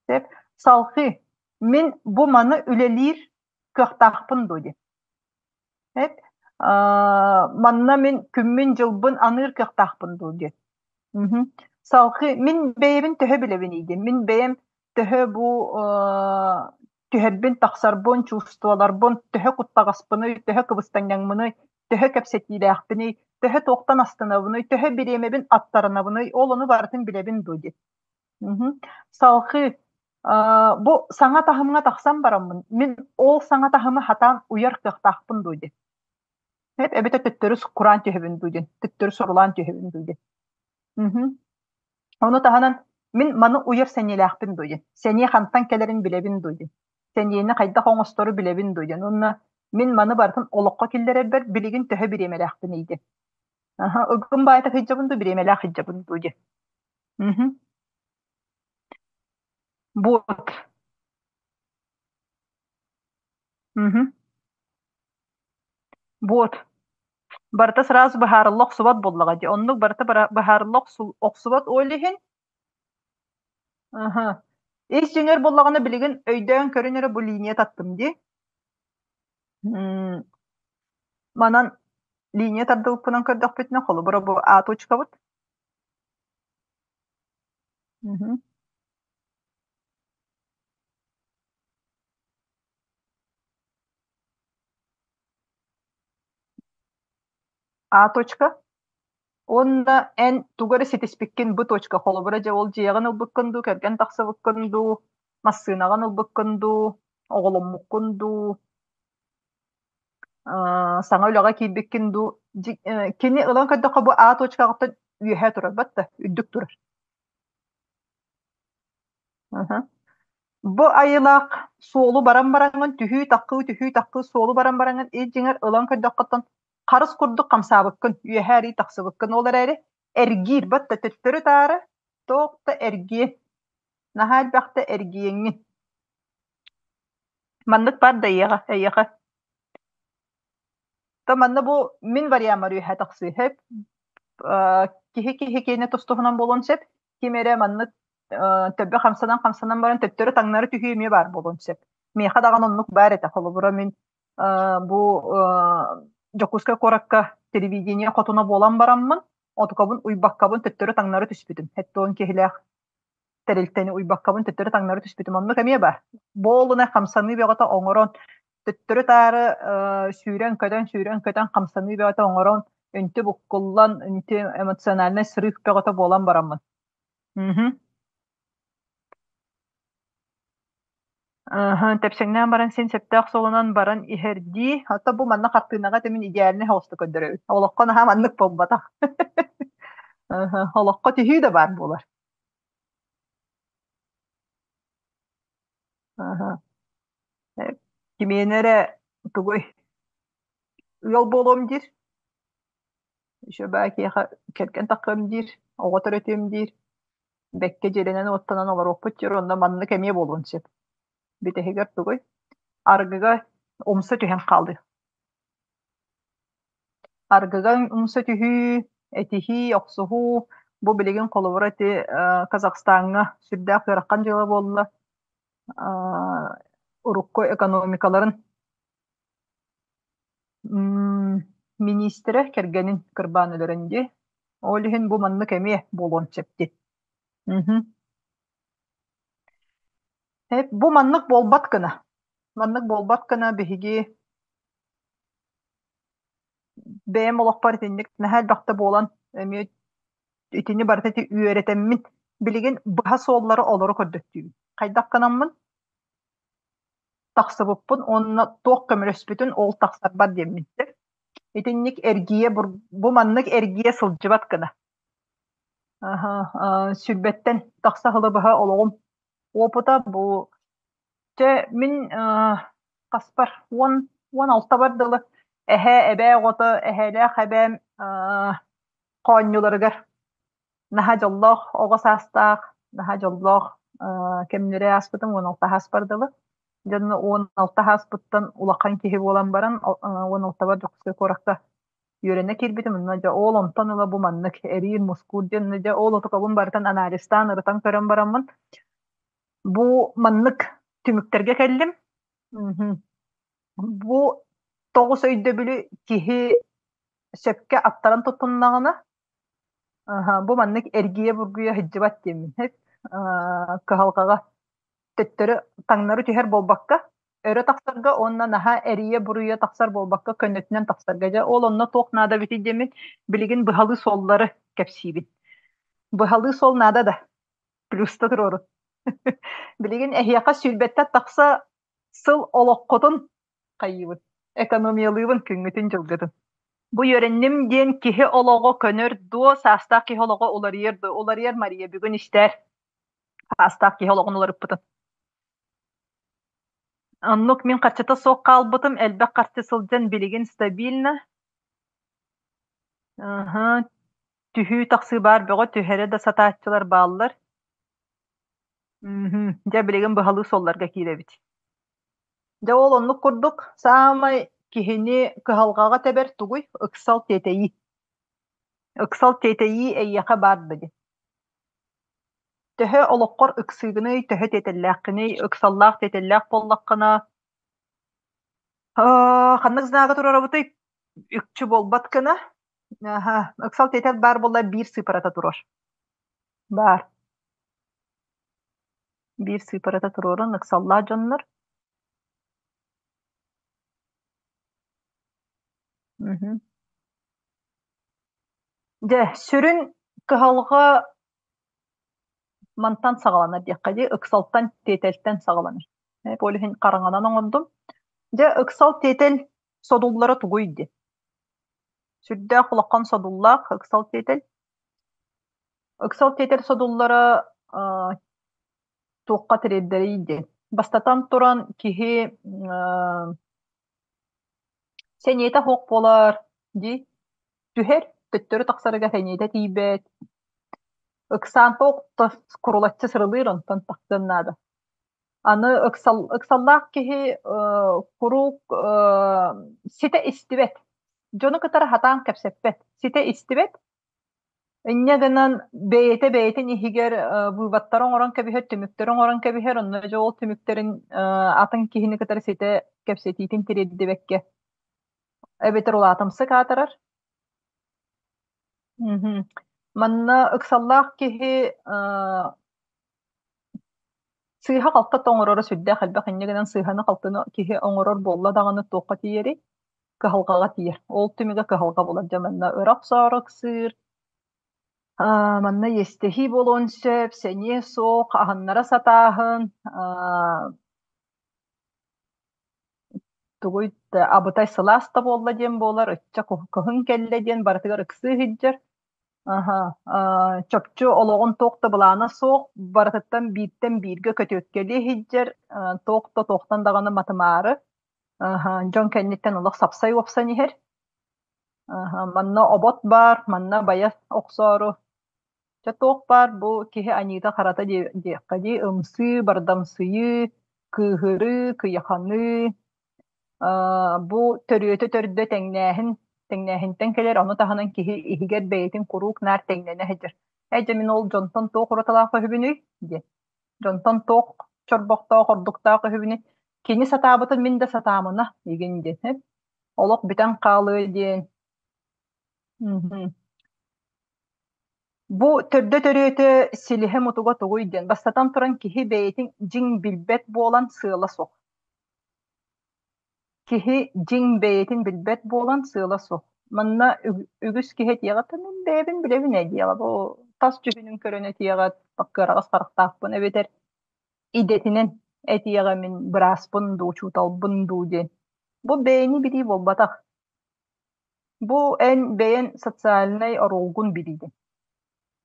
Сөп. Салгыы мин бу маны үлэлиир кыахтаахпын дуо диэн. Эт манна мин күммүн-дьылбын аныыр кыахтаахпын дуу диэн. Мгм. Салгыы мин бэйэбин төһө билэбиний диэн. Мин бэйэм төһө бу түһэрбин, тахсарбын, чувстволарбын, төһө куттаҕаспыный, төһө кыбыстанньаҥмыный, төһө кэпсэтиилээхпиний, төһө туохтан астынабыный, төһө бириэмэбин аттарынабыный, ол ону барытын билэбин дуу диэн. Мгм. Салгыы бу саҥа таһымҥа тахсан бараммын, мин ол саҥа таһымы хатаан уйар кыахтаахпын дуу диэн. Эп эбэтэр төттөрү кураан түһэбин дуу диэн, төттөрү сурулаан түһэбин дуу диэн. Мгм. Ону таһынан мин маны уйар сэниэлээхпин дуу диэн. Сэниэ хантан кэлэрин билэбин дуу диэн. Сэниэни хайдах оҥостору билэбин дуу диэн. Уонна мин маны барытын олоххо киллэрэрбэр билигин төһө бириэмэлээхпиний диэн. Аха, ыгым баайта сылдьабын дуу, бириэмэлээх сылдьабын дуу диэн. Мгм. Вот. Мгм. Вот. Барыта сразу быһаарылла охсубат буоллаҕа дии. Оннук барыта быһаарылла охсубат ол иһин Аха. Ис дьиҥэр буоллаҕына билигин өйдөөн көрүн эрэ бу линия таттым дии. М, Манан линия тардыбыппынан көрдөхпүтүнэ холобура бу А точкабыт. Мгм. А точка. Уонна эн тугу эрэ ситиспиккин бу точка холобура дьэ ол дьиэҕин ылбыккын дуу, кэргэн тахсыбыккын дуу, массыынаҕын ылбыккын дуу, оҕоломмуккун дуу, саҥа үлэҕэ киирбиккин дуу, кини ылан көрдөххө бу А точкаҕыттан үөһэ турар батта, үрдүк турар. Бу айылаах суолу баран бараҥҥын түһүү-таххыы, түһүү-таххыы суолу баран бараҥҥын ис дьиҥэр ылан көрдөххөттөн харыс курдук хамсаабыккын, үөһээ арыый тахсыбыккын. Ол эрээри эргиир батта төттөрү-таары туох да эргиэ, наһаа элбэхтэ эргийэҥҥин. Маннык баар да эйиэхэ, эйиэхэ. То манна бу мин вариаммар үөһэ тахсыы сөп. Киһи киһи киэнэ тус-туһунан буолуон сөп. Ким эрэ маннык төбө хамсанан-хамсанан баран төттөрү таҥнары түһүү эмиэ баар буолуон сөп. Миэхэ даҕаны оннук баар этэ. Холобура мин бу Дьокуускай куоракка телевидение хотуна буолан бараммын, отукабын уйбаккабын төттөрү таҥнары түспүтүм. Хэттуон киһилээх тэрилтэни уйбаккабын төттөрү-таҥнары түспүтүм. Оннук эмиэ баар. Буолуна хамсаныы бөҕөтө оҥорон, төттөрү-таары сүүрэн-көтөн, сүүрэн-көтөн хамсаныы бөҕөтө оҥорон, үнтү буккуллан, үнтү эмоциональнай срыв бөҕөтө буолан бараммын. Мгм. Аһа, тэпсэҥнээн баран син сөптөөх суолунан баран иһэрдии. Оттон бу манна хартыынаҕа этимин идеальнай соҕустук көрдөрөбүт. Олоххо наһаа маннык буолбатах. Аһа, олоххо түһүү да баар буолар. Аһа. Кимиэнэ эрэ тугуй ыал буолуом диир, еще баа киһиэхэ кэргэн таххыам диир, оҕо төрөтүөм диир, бэккэ дьиэлэнэн-уоттанан олоруохпут диир, онно маннык эмиэ буолуон сөп. Бүтэһигэр тугуй? Аргыга умса түһэн хаалыы. Аргыга умса түһүү, этиһии, охсуһуу бу билигин холобура ити Казахстаҥҥа сүрдээх ыарахан дьыала буолла. Урукку экономикаларын миниистирэ кэргэнин кырбаан өлөрөн дии. Ол иһин бу маннык эмиэ буолуон сөп дии. Бу маннык буолбат гына. Маннык буолбат гына биһиги бэйэм олохпор итинник наһаа элбэхтэ буолан эмиэ итини барыта ити үөрэтэммин билигин быһа суоллары олору көрдөттүүбүн. Хайдах гынаммын тахсыбыппын уонна туох көмөлөспүтүн ол тахсарбар диэммиттэр. Итинник эргийэ бу маннык эргийэ сылдьыбат гына. Аһа, сүлбэттэн тахса сылы быһа олоҕум опыта бу чэ мин хаспар 16-бар дылы эһээ эбээ оҕото эһээлээх эбээм хоонньуларыгар наһаа дьоллоох оҕо саастаах, наһаа дьоллоох кэмнэри ааспытым 16 ааспар дылы. Дьонно 16 ааспыттан улахан киһи буолан баран 16-бар Дьокуускай куоракка үөрэнэ киирбитим. Онно дьэ ол онтон ыла бу маннык эриир-мускуур диэн дьэ ол отукабын барытын анализтаан ырытан көрөн бараммын бу маннык түмүктэргэ кэллим. Бу тоҕус өйдөбүлү киһи сөпкө аттаран туттуннаҕына бу маннык эргийэ-бургуйа сылдьыбат диэммин кыһалҕаҕа төттөрү таҥнары түһэр буолбакка, өрө тахсарга уонна наһаа эрийэ-буруйа тахсар буолбакка көнөтүнэн тахсарга дьэ ол онно туох наада эбитий диэммин билигин быһалыы суоллары кэпсиибин. Быһалыы суол наада да плюста туруорун. Билигин эһиэхэ сүүрбэттэн тахса сыл олоххутун хайыыбын, экономиялыыбын күҥҥүтүн-дьылгытын. Бу үөрэнним диэн киһи олоҕо көнөр дуо, саастаах киһи олоҕо уларыйар дуо? Уларыйар Мария бүгүн истээр. Саастаах киһи олоҕун уларыппытын. Оннук мин харчыта суох хаалбытым, элбэх харчы сылдьан билигин стабильно. Аһа, түһүү тахсыы баар бөҕө, түһэрэ да сатааччылар бааллар. Мм, дьэ билигин быһалыы суолларга киирэбит. Дьэ ол оннук курдук саамай киһини кыһалҕаҕа тэбэр тугуй? Ыксал тиэтэйии. Ыксал тиэтэйии эйиэхэ баар да диэн. Төһө олоххор ыксыыгыный, төһө тиэтэллээххиний, ыксаллаах тиэтэллээх буоллаххына, ханнык знага туруорабытый? Үкчү буолбат гына. Аһа, ыксал тиэтэл баар буолла биир сыыпарата туруор. Баар. Биир сыыпарата туруоран ыксаллаах дьоннор. Мгм. Дьэ, сүрүн кыһалҕа мантан саҕаланар диэххэ дии, ыксалтан, тиэтэлтэн саҕаланар. Ол иһин хараҥанан оҥордум. Дьэ, ыксал тиэтэл содуллара тугуй диэн. Сүрдээх улахан содуллаах ыксал тиэтэл. Ыксал тиэтэр содуллара туохха тириэрдэрий диэн. Бастатан туран киһи сэниэтэ суох буолар дии. Түһэр, төттөрү тахсарыгар сэниэтэ тиийбэт. Ыксаан туох да курулаччы сырылыыр, онтон тахсыан наада. Аны ыксал, ыксаллаах киһи куруук ситэ истибэт. Дьону кытары хатаан кэпсэппэт. Ситэ истибэт, Инньэ гынан бэйэтэ бэйэтин иһигэр выводтары оҥорон кэбиһэр, түмүктэри оҥорон кэбиһэр, онно дьэ ол түмүктэрин атын киһини кытары ситэ кэпсэтиитин тириэрдибэккэ эбэтэр улаатымсык аатырар. Мгм. Манна ыксаллаах киһи сыыһа-халты оҥороро сүрдээх элбэх, инньэ гынан сыыһаны-халтыны киһи оҥорор буолла даҕаны туохха тиийэрий? Кыһалҕаҕа тиийэр. Ол түмүгэ кыһалҕа буолар. Дьэ манна ырах охсоору ыксыыр, манна иэстэһии буолуон сөп, сэниэ суох, аһыннара сатааһын, тугуй да абытай сылаас да буолла диэн буолар, ычча кыһын кэллэ диэн барытыгар ыксыы сылдьар. Аһа, чопчу олоҕун туох да былаана суох, барытыттан бииртэн бииргэ көтүөккэлии сылдьар, туох да туохтан даҕаны матымаары. Аһа, дьон кэнниттэн олох сапсай уопсан иһэр. Аһа, манна обот баар, манна байа охсоору. Чэ туох баар бу киһи аньыыта-харата диэххэ дии, ымсыы, бардамсыйыы, кыыһырыы, кыйаханыы, Бу төрүөтэ төрдө тэҥнээһин, тэҥнээһинтэн кэлэр, ону таһынан киһи иһигэр бэйэтин куруук наар тэҥнэнэ сылдьар. Ээ дьэ мин ол дьонтон туох уратылаах үһүбүнүй диэн. Дьонтон туох чорбохтоох, ордуктаах үһүбүнүй? Кини сатаабытын мин да сатаамына игин диэн. Олох бүтэн хаалыа диэн. Мгм. Бу төрдө төрүөтэ силиһэ-мутуга тугуй диэн. Бастатан туран киһи бэйэтин дьиҥ билбэт буолан сыала суох. Киһи дьиҥ бэйэтин билбэт буолан сыала суох. Манна үгүс киһи этиэҕэ мин бэйэбин билэбин ээ диэҕэ бу тас дьүһүнүн көрөн этиэҕэ кыараҕас харахтаахпын эбэтэр идэтинэн этиэҕэ мин бырааспын дуу, учууталбын дуу диэн. Бу бэйэни билии буолбатах. Бу эн бэйэн социальнай оруолгун билиигин.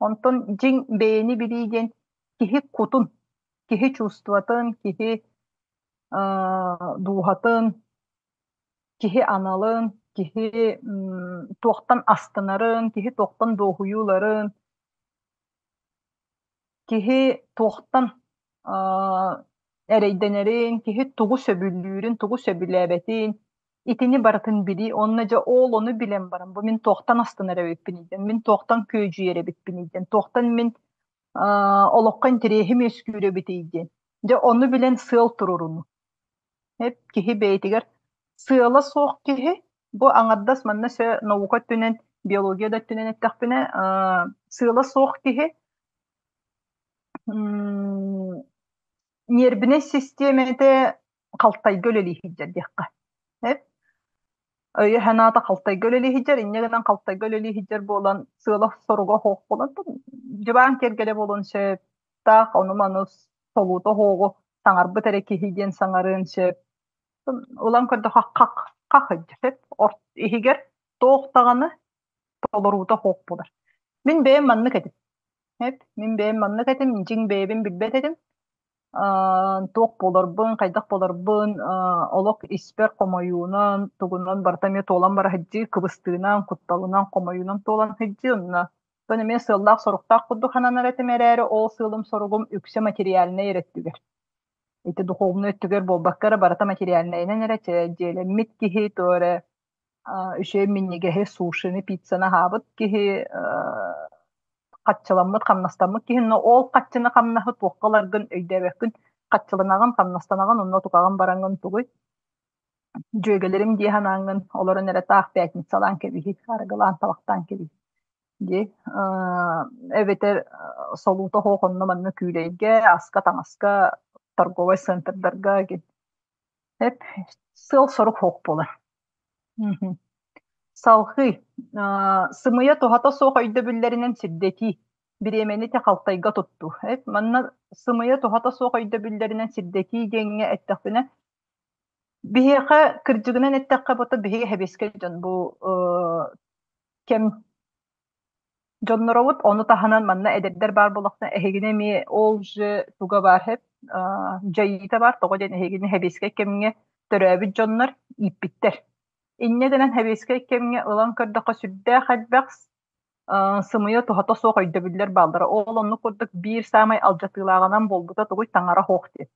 Онтон дьиҥ бэйэни билии диэн киһи кутун, киһи чувствотын, киһи дууһатын, киһи аналын, киһи туохтан астынарын, киһи туохтан дуоһуйууларын, киһи туохтан эрэйдэнэрин, киһи тугу сөбүлүүрүн, тугу сөбүлээбэтин итини барытын билии уонна дьэ ол ону билэн баран бу мин туохтан астынар эбиппиний диэн, мин туохтан күөдьүйэр эбиппиний диэн, туохтан мин олоххо интэриэһим үөскүүр эбитий диэн. Дьэ ону билэн сыал туруорунуу. Эп киһи бэйэтигэр сыала суох киһи бу аҥардас манна сө наука өттүнэн, биология да өттүнэн эттэхпинэ, сыала суох киһи ньиэрбинэй систиэмэтэ халтайга үлэлии сылдьар диэххэ. Эп өйө-санаата халтайга үлэлии сылдьар, инньэ гынан халтайга үлэлии сылдьар буолан, сыала-соруга суох буолан, дьыбаан киэргэлэ буолуон сөп, таах ону-маны солуута оһуоҕу саҥарбыт эрэ киһи диэн саҥарыан сөп. Ылан көрдөххө хах хах сөп иһигэр туох даҕаны толоруута суох буолар. Мин бэйэм маннык этим. Мин бэйэм маннык этим, дьиҥ бэйэбин билбэт этим. Туох буоларбын, хайдах буоларбын олох испэр хомойуунан, тугунан барыта эмиэ туолан бара сылдьыы, кыбыстыынан, кутталынан, хомойуунан туолан сылдьыы. Онно оттон эмиэ сыаллаах-соруктаах курдук сананар этим эрээри, ол сыалым-соругум үксэ материальнай эрэ өттүгэр. Ити духовнай өттүгэр буолбакка эрэ барыта материальнайынан эрэ дьиэлэммит киһи, туох эрэ үчүгэй минньигэһи, сушины, пиццаны аһаабыт киһи, хаччыламмыт, хамнастаммыт киһи, но ол хаччыны хамнаһы туохха ыларгын өйдөөбөккүн, хаччыланаҕын, хамнастанаҕын, онно тукаҕын бараҥҥын тугуй? Дьүөгэлэрим дии санааҥҥын олорон эрэ таах пятницалаан кэбиһи, арыгылаан, табахтаан кэбиһи дии. Эбэтэр солуута суох онно-манна күүлэйгэ, аска-таҥаска, торговай центрдарга Эп сыал-сорук суох буолар. Салҕыы сымыйа туһата суох өйдөбүллэринэн сирдэтии, бириэмэни те халтайга туттуу. Эп манна сымыйа туһата суох өйдөбүллэринэн сирдэтии диэҥҥэ эттэхпинэ, биһиэхэ кырдьыгынан эттэххэ бото биһиги сэбиэскэй дьон бу кэм Дьонноробут ону таһынан манна эдэрдэр баар буоллахтарына эһигини эмиэ ол же туга баар һэп дьайыыта баар тоҕо диэн эһигини сэбиэскэй кэмҥэ төрөөбүт дьоннор ииппиттэр. Инньэ гынан сэбиэскэй кэмҥэ ылан көрдөххө сүрдээх элбэх сымыйа туһата суох өйдөбүллэр бааллара. Ол оннук курдук биир саамай алдьатыылааҕынан буолбута тугуй таҥара суох диэн.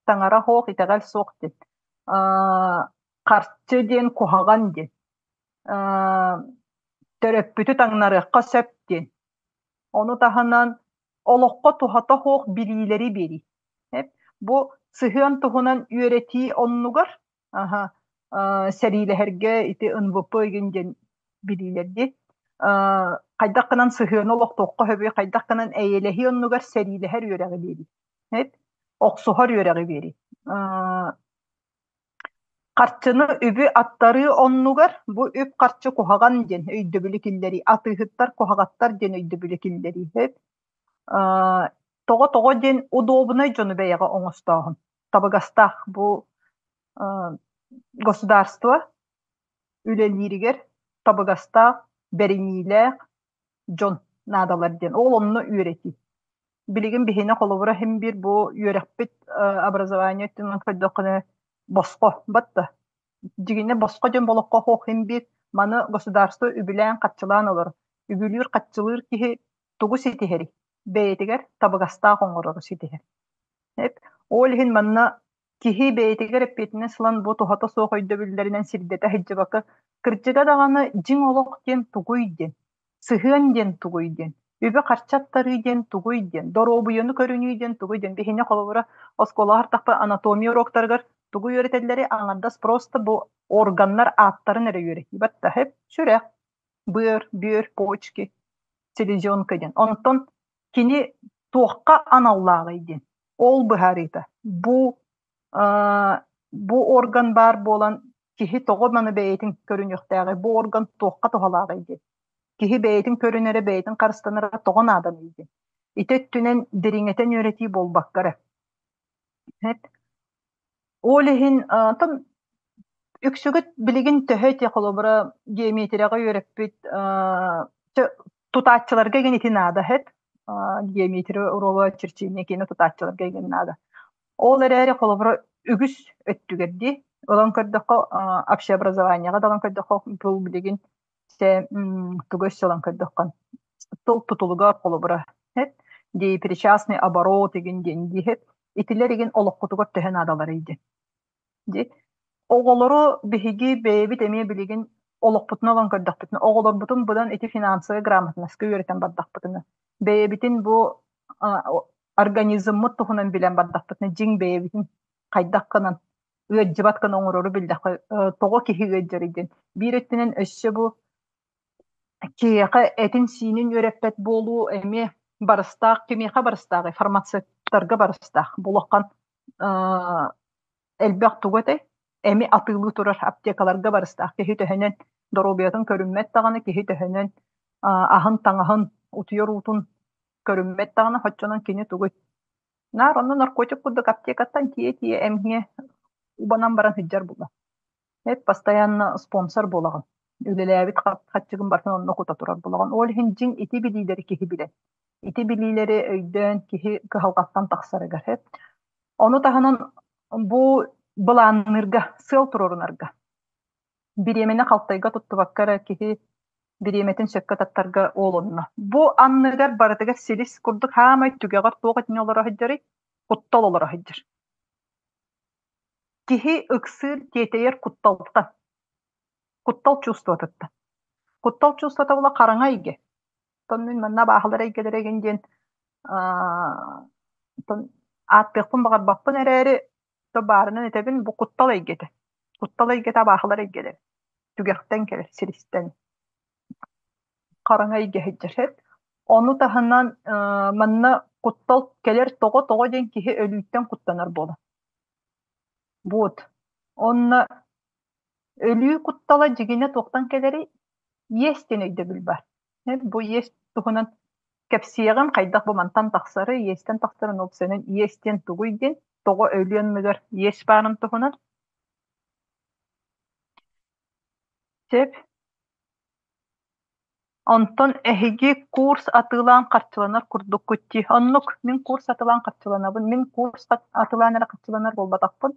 Таҥара суох, итэҕэл суох диэн. Харчы диэн куһаҕан диэн. Төрөппүтү таҥнарыахха сөп диэн. Ону таһынан олоххо туһата суох билиилэри биэрии. Бу сыһыан туһунан үөрэтии оннугар аһа, сэриилэһэргэ ити НВП игин диэн билиилэр дии. Хайдах гынан сыһыаны олохтуохха сөбүй, хайдах гынан эйэлэһии оннугар сэриилэһэр үөрэҕи биэрии. Охсуһар үөрэҕи биэрии. Харчыны үбү аттарыы оннугар бу үп-харчы куһаҕан диэн өйдөбүлү киллэрии, атыыһыттар куһаҕаттар диэн өйдөбүлү киллэрии. Тоҕо-тоҕо диэн удобнай дьону бэйэҕэ оҥостооһун. Табыгастаах бу государство үлэлииригэр табыгастаах, бэриниилээх дьон наадалар диэн. Ол онно үөрэтии. Билигин биһиэнэ холобура иһин биир бу үөрэхпит образование өттүнэн көрдөххүнэ босхо батта. Дьигинэ босхо диэн болоххо суох иһин биир маны государство үбүлээн-хаччылаан олорор. Үбүлүүр-хаччылыыр киһи тугу ситиһэрий? Бэйэтигэр табыгастаах оҥорору ситиһэр. Ол иһин манна Киһи бэйэтигэр эппиэтинэс ылан бу туһата суох өйдөбүллэринэн сирдэтэ сылдьыбакка, кырдьыга даҕаны дьиҥ олох диэн тугуй диэн, сыһыан диэн тугуй диэн, үбү-харчы аттарыы диэн тугуй диэн, доруобуйаны көрүнүү диэн тугуй диэн. Биһини холобура оскуолаҕа артахпа анатомия уруоктарыгар тугу үөрэтэллэри аҥардас просто бу органнар ааттарын эрэ үөрэтии баттаһып сүрэх, быар, бүөр, почки, селезенка диэн. Онтон кини туохха аналлааҕый диэн ол быһаарыыта. Бу бу орган баар буолан киһи тоҕо маны бэйэтин көрүнүөхтээҕий, бу орган туохха туһалааҕый диэн. Киһи бэйэтин көрүнэрэ, бэйэтин харыстанара тоҕо нааданый диэн. Ити өттүнэн дириҥэтэн үөрэтии буолбакка эрэ. Ол иһин Үксүгүт билигин төһө ити холобура геометрияҕа үөрэппит тутааччыларга игин ити наада эт геометрия уруога черчение киэнэ тутааччыларга игин наада. Ол эрээри холобура үгүс өттүгэр дии ылан көрдөххө общеобразованиеҕа да ылан көрдөххө бу билигин тугу өссө ылан көрдөххө тыл тутулугар холобура дии причастный оборот игин диэн диэһит итилэр игин олоххутугар төһө наадаларый диэн Дии. Оҕолору биһиги бэйэбит эмиэ билигин олохпутун ылан көрдөхпүтүнэ, оҕолорбутун быдан ити финансовай грамотноска үөрэтэн бардахпытына, бэйэбитин бу организммыт туһунан билэн бардахпытына, дьиҥ бэйэбитин хайдах гынан ыалдьыбат гына оҥорору биллэххэ, тоҕо киһи ыалдьарый диэн. Биир өттүнэн өссө бу киһиэхэ этин-сиинин үөрэппэт буолуу эмиэ барыстаах, кимиэхэ барыстааҕый? Фармацевтарга барыстаах. Бу улахан элбэх тугу этэй? Эми атыылыы турар аптекаларга барыстаах. Киһи төһөнөн доруобуйатын көрүммэт даҕаны, киһи төһөнөн аһын-таҥаһын, утуйар уутун көрүммэт даҕаны, оччонон кини тугуй? Наар онно наркотик курдук аптекаттан тиийэ-тиийэ эмиэ убанан баран сылдьар буолла. Эт постоянно спонсор буолаҕын. Үлэлээбит хаччыгын барытын онно кута турар буолаҕын. Ол иһин дьиҥ ити билиилэри киһи билэр. Ити билиилэри өйдөөн киһи кыһалҕаттан тахсарыгар. Ону таһынан бу былаанныырга, сыал туруорунарга. Бириэмэни халтайга туттубакка эрэ киһи бириэмэтин сөпкө таттарга уолунна. Бу анныгар барытыгар силис курдук хаамай түгэҕэр туох итини олоро сылдьарый? Куттал олоро сылдьар. Киһи ыксыыр, тиэтэйэр кутталтан, куттал чувствотыттан. Куттал чувствота була хараҥа эйгэ. Оттон мин манна абааһылар эйгэлэрэ игин диэн ааттыахпын баҕарбаппын эрээри, то баарынан этэбин, бу куттал эйгэтэ. Куттал эйгэтэ абааһылар эйгэлэрэ. Түгэхтэн кэлэр, сиристэн. Хараҥа эйгэ сылдьар. Ону таһынан манна куттал кэлэр тоҕо тоҕо диэн киһи өлүүттэн куттанар буолар. Вот. Онно өлүү куттала дьигинэ туохтан кэлэрий? Иэс диэн өйдөбүл баар. Бу иэс туһунан кэпсиэҕим, хайдах бу мантан тахсары, иэстэн тахсарын уопсайынан иэс диэн тугуй диэн, тоҕо өлүү анныгар иэс баарын туһунан. Сөп. Онтон эһиги курс атыылаан харчыланар курдуккут дии. Оннук, мин курс атыылаан харчыланабын. Мин курс атыылаан эрэ харчыланар буолбатахпын.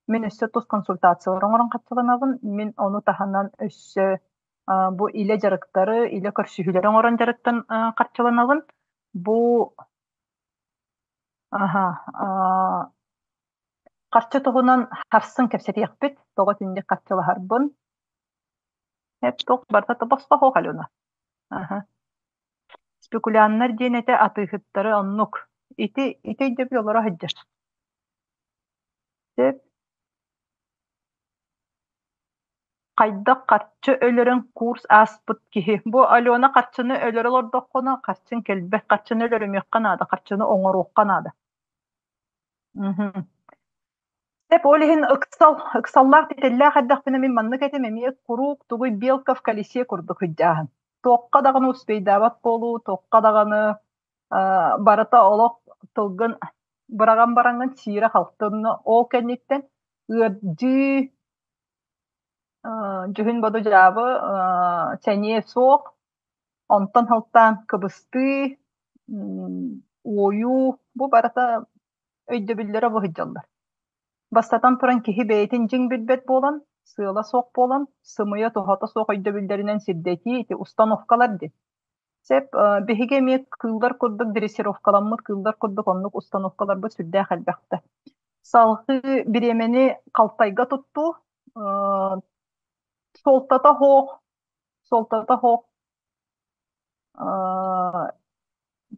Мин өссө тус консультациялар оҥорон харчыланабын. Мин ону таһынан өссө бу илэ дьарыктары, илэ көрсүһүүлэри оҥорон дьарыктан харчыланабын. Бу аха, харчы туһунан харсын кэпсэтиэхпит. Тоҕо итинник харчылаһарбын. Туох барыта тобосхо суох Алена. Аһа. Спекуляннар диэн этэ атыыһыттары оннук. Ити ити өйдөбүл олоро сылдьар. Сөп. Хайдах харчы өлөрөн курс ааспыт киһи. Бу Алена харчыны өлөрө олордоххуна харчыҥ кэлбэт. Харчыны өлөрүмүөххэ наада, харчыны оҥоруохха наада. Мгм. Сөп, ол иһин ыксал, ыксаллаах тэтэллээх эрдэхпинэ мин маннык этим эмиэ куруук тугуй белка в колесе курдук сылдьааһын. Туохха даҕаны успейдаабат буолуу, туохха даҕаны барыта олох тылгын быраҕан бараҥҥын сиирэ-халтынна ол кэнниттэн ыалдьыы дьүһүн-бодо дьаабы сэниэ суох, онтон сылтаан кыбыстыы, уойуу бу барыта өйдөбүллэрэ бу сылдьаллар. Бастатан туран киһи бэйэтин дьиҥ билбэт буолан, сыала суох буолан, сымыйа туһата суох өйдөбүллэринэн сирдэтии ити установкалар диэн. Сөп, биһиги эмиэ кыыллар курдук дрессировкаламмыт кыыллар курдук оннук установкаларбыт сүрдээх элбэхтэр. Салгыы бириэмэни халтайга туттуу, суолтата суох, суолтата суох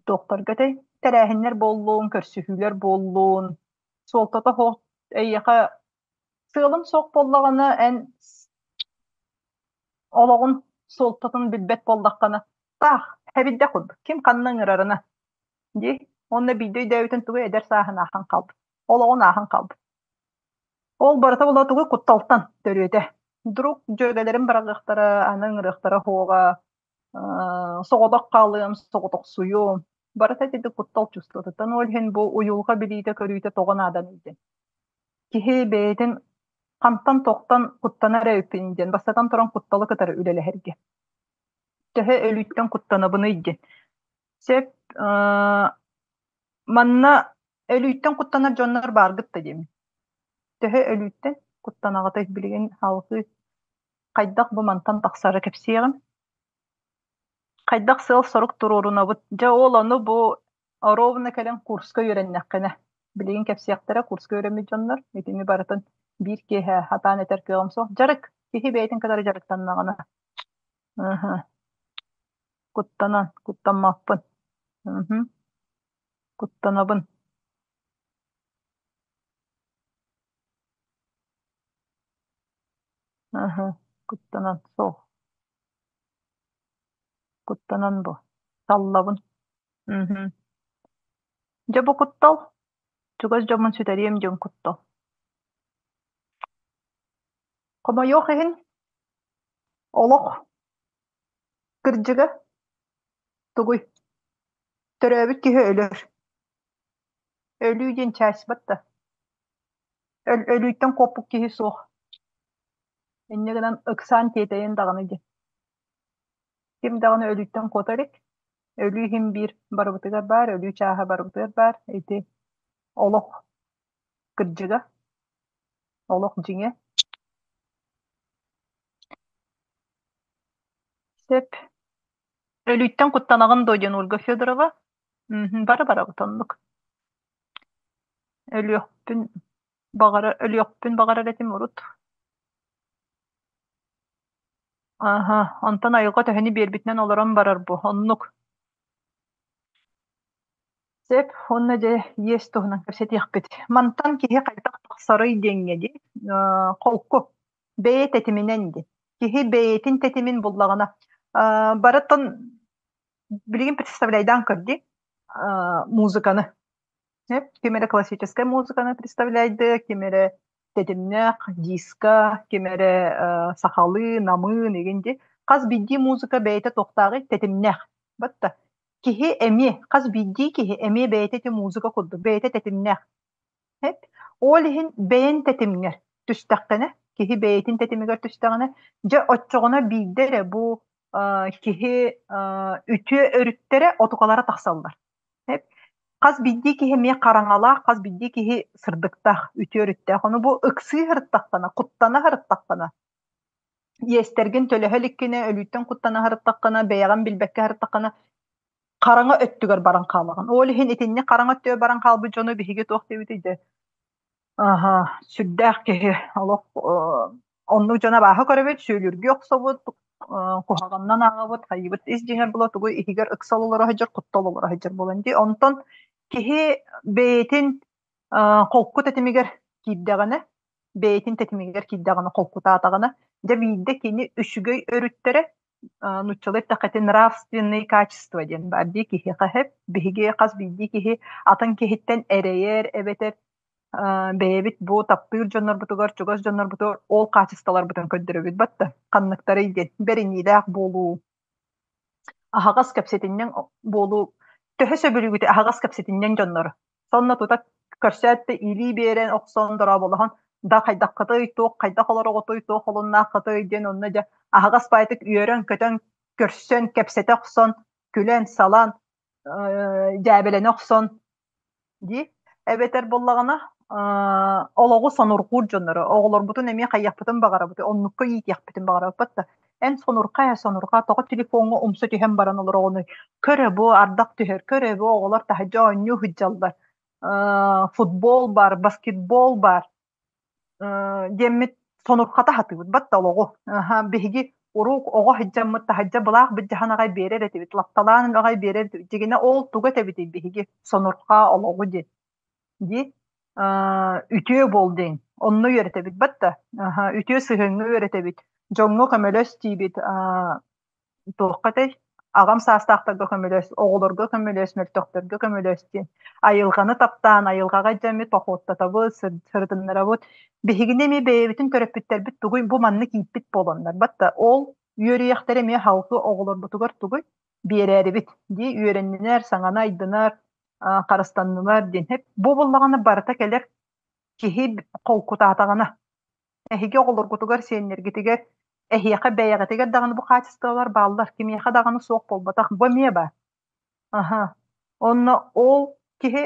туохтарга этэй тэрээһиннэр буоллун, көрсүһүүлэр буоллун, суолтата суох эйиэхэ сыалын суох буоллаҕына эн олоҕун суолтатын билбэт буоллаххына таах эбирдэ курдук ким ханна ыҥырарына дии уонна биирдэ өйдөөбүтүн тугу эдэр сааһын ааһан хаалбыт олоҕун ааһан хаалбыт Ол барыта була тугу кутталтан төрүөтэ. Вдруг дьүөгэлэрим быраҕыахтара, аны ыҥырыахтара суоҕа, соҕотох хаалыам, соҕотохсуйуом. Барыта ити куттал чувствотыттан. Ол иһин бу уйулҕа билиитэ-көрүүтэ тоҕо нааданый диэн. Киһи бэйэтин Хантан тохтон куттанар эбиппин диэн, бастатан туран кутталы кытары үлэлэһэргэ. Төһө өлүүттэн куттанабыный диэн. Сөп, манна өлүүттэн куттанар дьоннор бааргыт да диэмин. Төһө өлүүттэн куттанаҕытый билигин салгыы хайдах бу мантан тахсары кэпсиэҕим. Хайдах сыал-сорук туруорунабыт? Дьэ ол ону бу ровно кэлэн курска үөрэннэххинэ, билигин кэпсиэхтэрэ курска үөрэммит дьоннор итини барытын биир киэһэ сатаан этэр кыаҕым суох. Дьарык, киһи бэйэтин кытары дьарыктаннаҕына. Ыһы. Куттанан, куттаммаппын. Ыһы. Куттанабын. Ыһы. Куттанан суох. Куттанан бу. Саллабын. Мгм. Дьэ бу куттал. Чугас дьоммун сүтэриэм диэн куттал. Хомойуох иһин, олох кырдьыга тугуй? Төрөөбүт киһи өлөр. Өлүү диэн чааспат да. Өлүүттэн куоппут киһи суох. Инньэ гынан ыксаан тиэтэйэн даҕаны диэн. Ким даҕаны өлүүттэн куота илик. Өлүү иһин биир барыбытыгар баар, өлүү чааһа барыбытыгар баар. Ити олох кырдьыга, олох дьиҥэ. Сөп. Өлүүттэн куттанаҕын дуо диэн Ольга Федорова. Бары барабыт оннук. Өлүөхпүн баҕара өлүөхпүн баҕарар этим урут. Аһа, онтон айылҕа төһөнү биэрбитинэн олорон барар бу, оннук. Сөп, уонна дьэ иэс туһунан кэпсэтиэхпит. Мантан киһи хайдах тахсарый диэҥҥэ дии, холку, бэйэ тэтиминэн диэн. Киһи бэйэтин тэтимин буллаҕына, барытын билигин представляйдаан көр дии, музыканы. Ким эрэ классическай музыканы представляйды, ким эрэ тэтимнээх диско, ким эрэ сахалыы, намыын игин дии. Хас биирдии музыка бэйэтэ туохтааҕый тэтимнээх. Батта киһи эмиэ, хас биирдии киһи эмиэ бэйэтэ ити музыка курдук, бэйэтэ тэтимнээх. Ол иһин бэйэн тэтимҥэр түстэххинэ, киһи бэйэтин тэтимигэр түстэҕинэ, дьэ оччоҕуна биирдэ эрэ бу киһи үтүө өрүттэрэ отукалара тахсаллар. Хас биирдии киһи эмиэ хараҥалаах, хас биирдии киһи сырдыктаах, үтүө өрүттээх. Ону бу ыксыы сырыттаххына, куттана сырыттаххына, иэстэргин төлөһө иликкинэ, өлүүттэн куттана сырыттаххына, бэйэҕин билбэккэ сырыттаххына, хараҥа өттүгэр баран хаалаҕын. Ол иһин итинник хараҥа өттүгэр баран хаалбыт дьону биһиги туох диэбитий дьэ Аһа, сүрдээх киһи олох оннук дьон абааһы көрөбүт, сүөлүргүү охсобут, куһаҕанынан ааҕабыт, хайыыбыт ис дьиҥэр була тугу иһигэр ыксал олоро сылдьар, куттал олоро сылдьар буолан дии. Онтон киһи бэйэтин холку тэтимигэр киирдэҕинэ, бэйэтин тэтимигэр киирдэҕинэ, холкутаатаҕына, дьэ биирдэ кини үчүгэй өрүттэрэ нууччалыы эттэххэ нравственные качества диэн баар дии киһиэхэ сөп. Биһиги хас биирдии киһи атын киһиттэн эрэйэр эбэтэр бэйэбит бу таптыыр дьоннорбутугар, чугас дьоннорбутугар ол хаачыстыбаларбытын көрдөрөбүт батта. Ханныктарый диэн бэриниилээх буолуу, аһаҕас кэпсэтинньэҥ буолуу төһө сөбүлүүгүтүй аһаҕас кэпсэтинньэҥ дьоннору? Сонно тута көрсөөт да илии биэрэн охсон дорооболоһон да хайдаххытый, туох хайдах олороҕутуй, туох олуннааххытый диэн онно дьэ аһаҕас баайтык үөрэн-көтөн көрсөн кэпсэтэ охсон, күлэн-салан, дьээбэлэнэ охсон дии. Эбэтэр буоллаҕына олоҕу сонурҕуур дьоннору, оҕолорбутун эмиэ хайыахпытын баҕарабыт, оннукка иитиэхпитин баҕарабыт да эн сонурҕаа ээ сонурҕаа тоҕо телефоҥҥа умса түһэн баран олороҕунуй көрө бу ардах түһэр көрө бу оҕолор таһырдьа оонньуу сылдьаллар футбол бар баскетбол бар диэммит сонурхата сатыыбыт батта олоҕу биһиги уруок оҕо сылдьаммыт таһырдьа былаах былдьаһан аҕай биэрэр этибит лапталаан аҕай биэрэр этибит дьигинэ ол тугу этэбитий биһиги сонурхаа олоҕу диэн дии үтүө буол диэн онно үөрэтэбит батта үтүө сыһыаҥҥа үөрэтэбит дьоҥҥо көмөлөс диибит туохха этэй аҕам саастаахтарга көмөлөс, оҕолорго көмөлөс, мөлтөхтөргө көмөлөс диэн. Айылҕаны таптаан, айылҕаҕа дьэммит походтатабыт, сырытыннарабыт. Биһигини эмиэ бэйэбитин төрөппүттэрбит тугуй бу маннык ииппит буоланнар. Батта ол үөрүйэхтэрэ эмиэ халкы оҕолорбутугар тугуй биэрээрибит дии үөрэннинэр, саҥаны айдынар, харыстаннылар диэн. Бу буоллаҕына барыта кэлэр киһи холкутаатаҕына. Эһиги оҕолоргутугар, сиэннэргитигэр, эһиэхэ бэйэҕитигэр даҕаны бу хаачыстыбалар бааллар, кимиэхэ даҕаны суох буолбатах. Бу эмиэ баар. Аһа. Онно ол киһи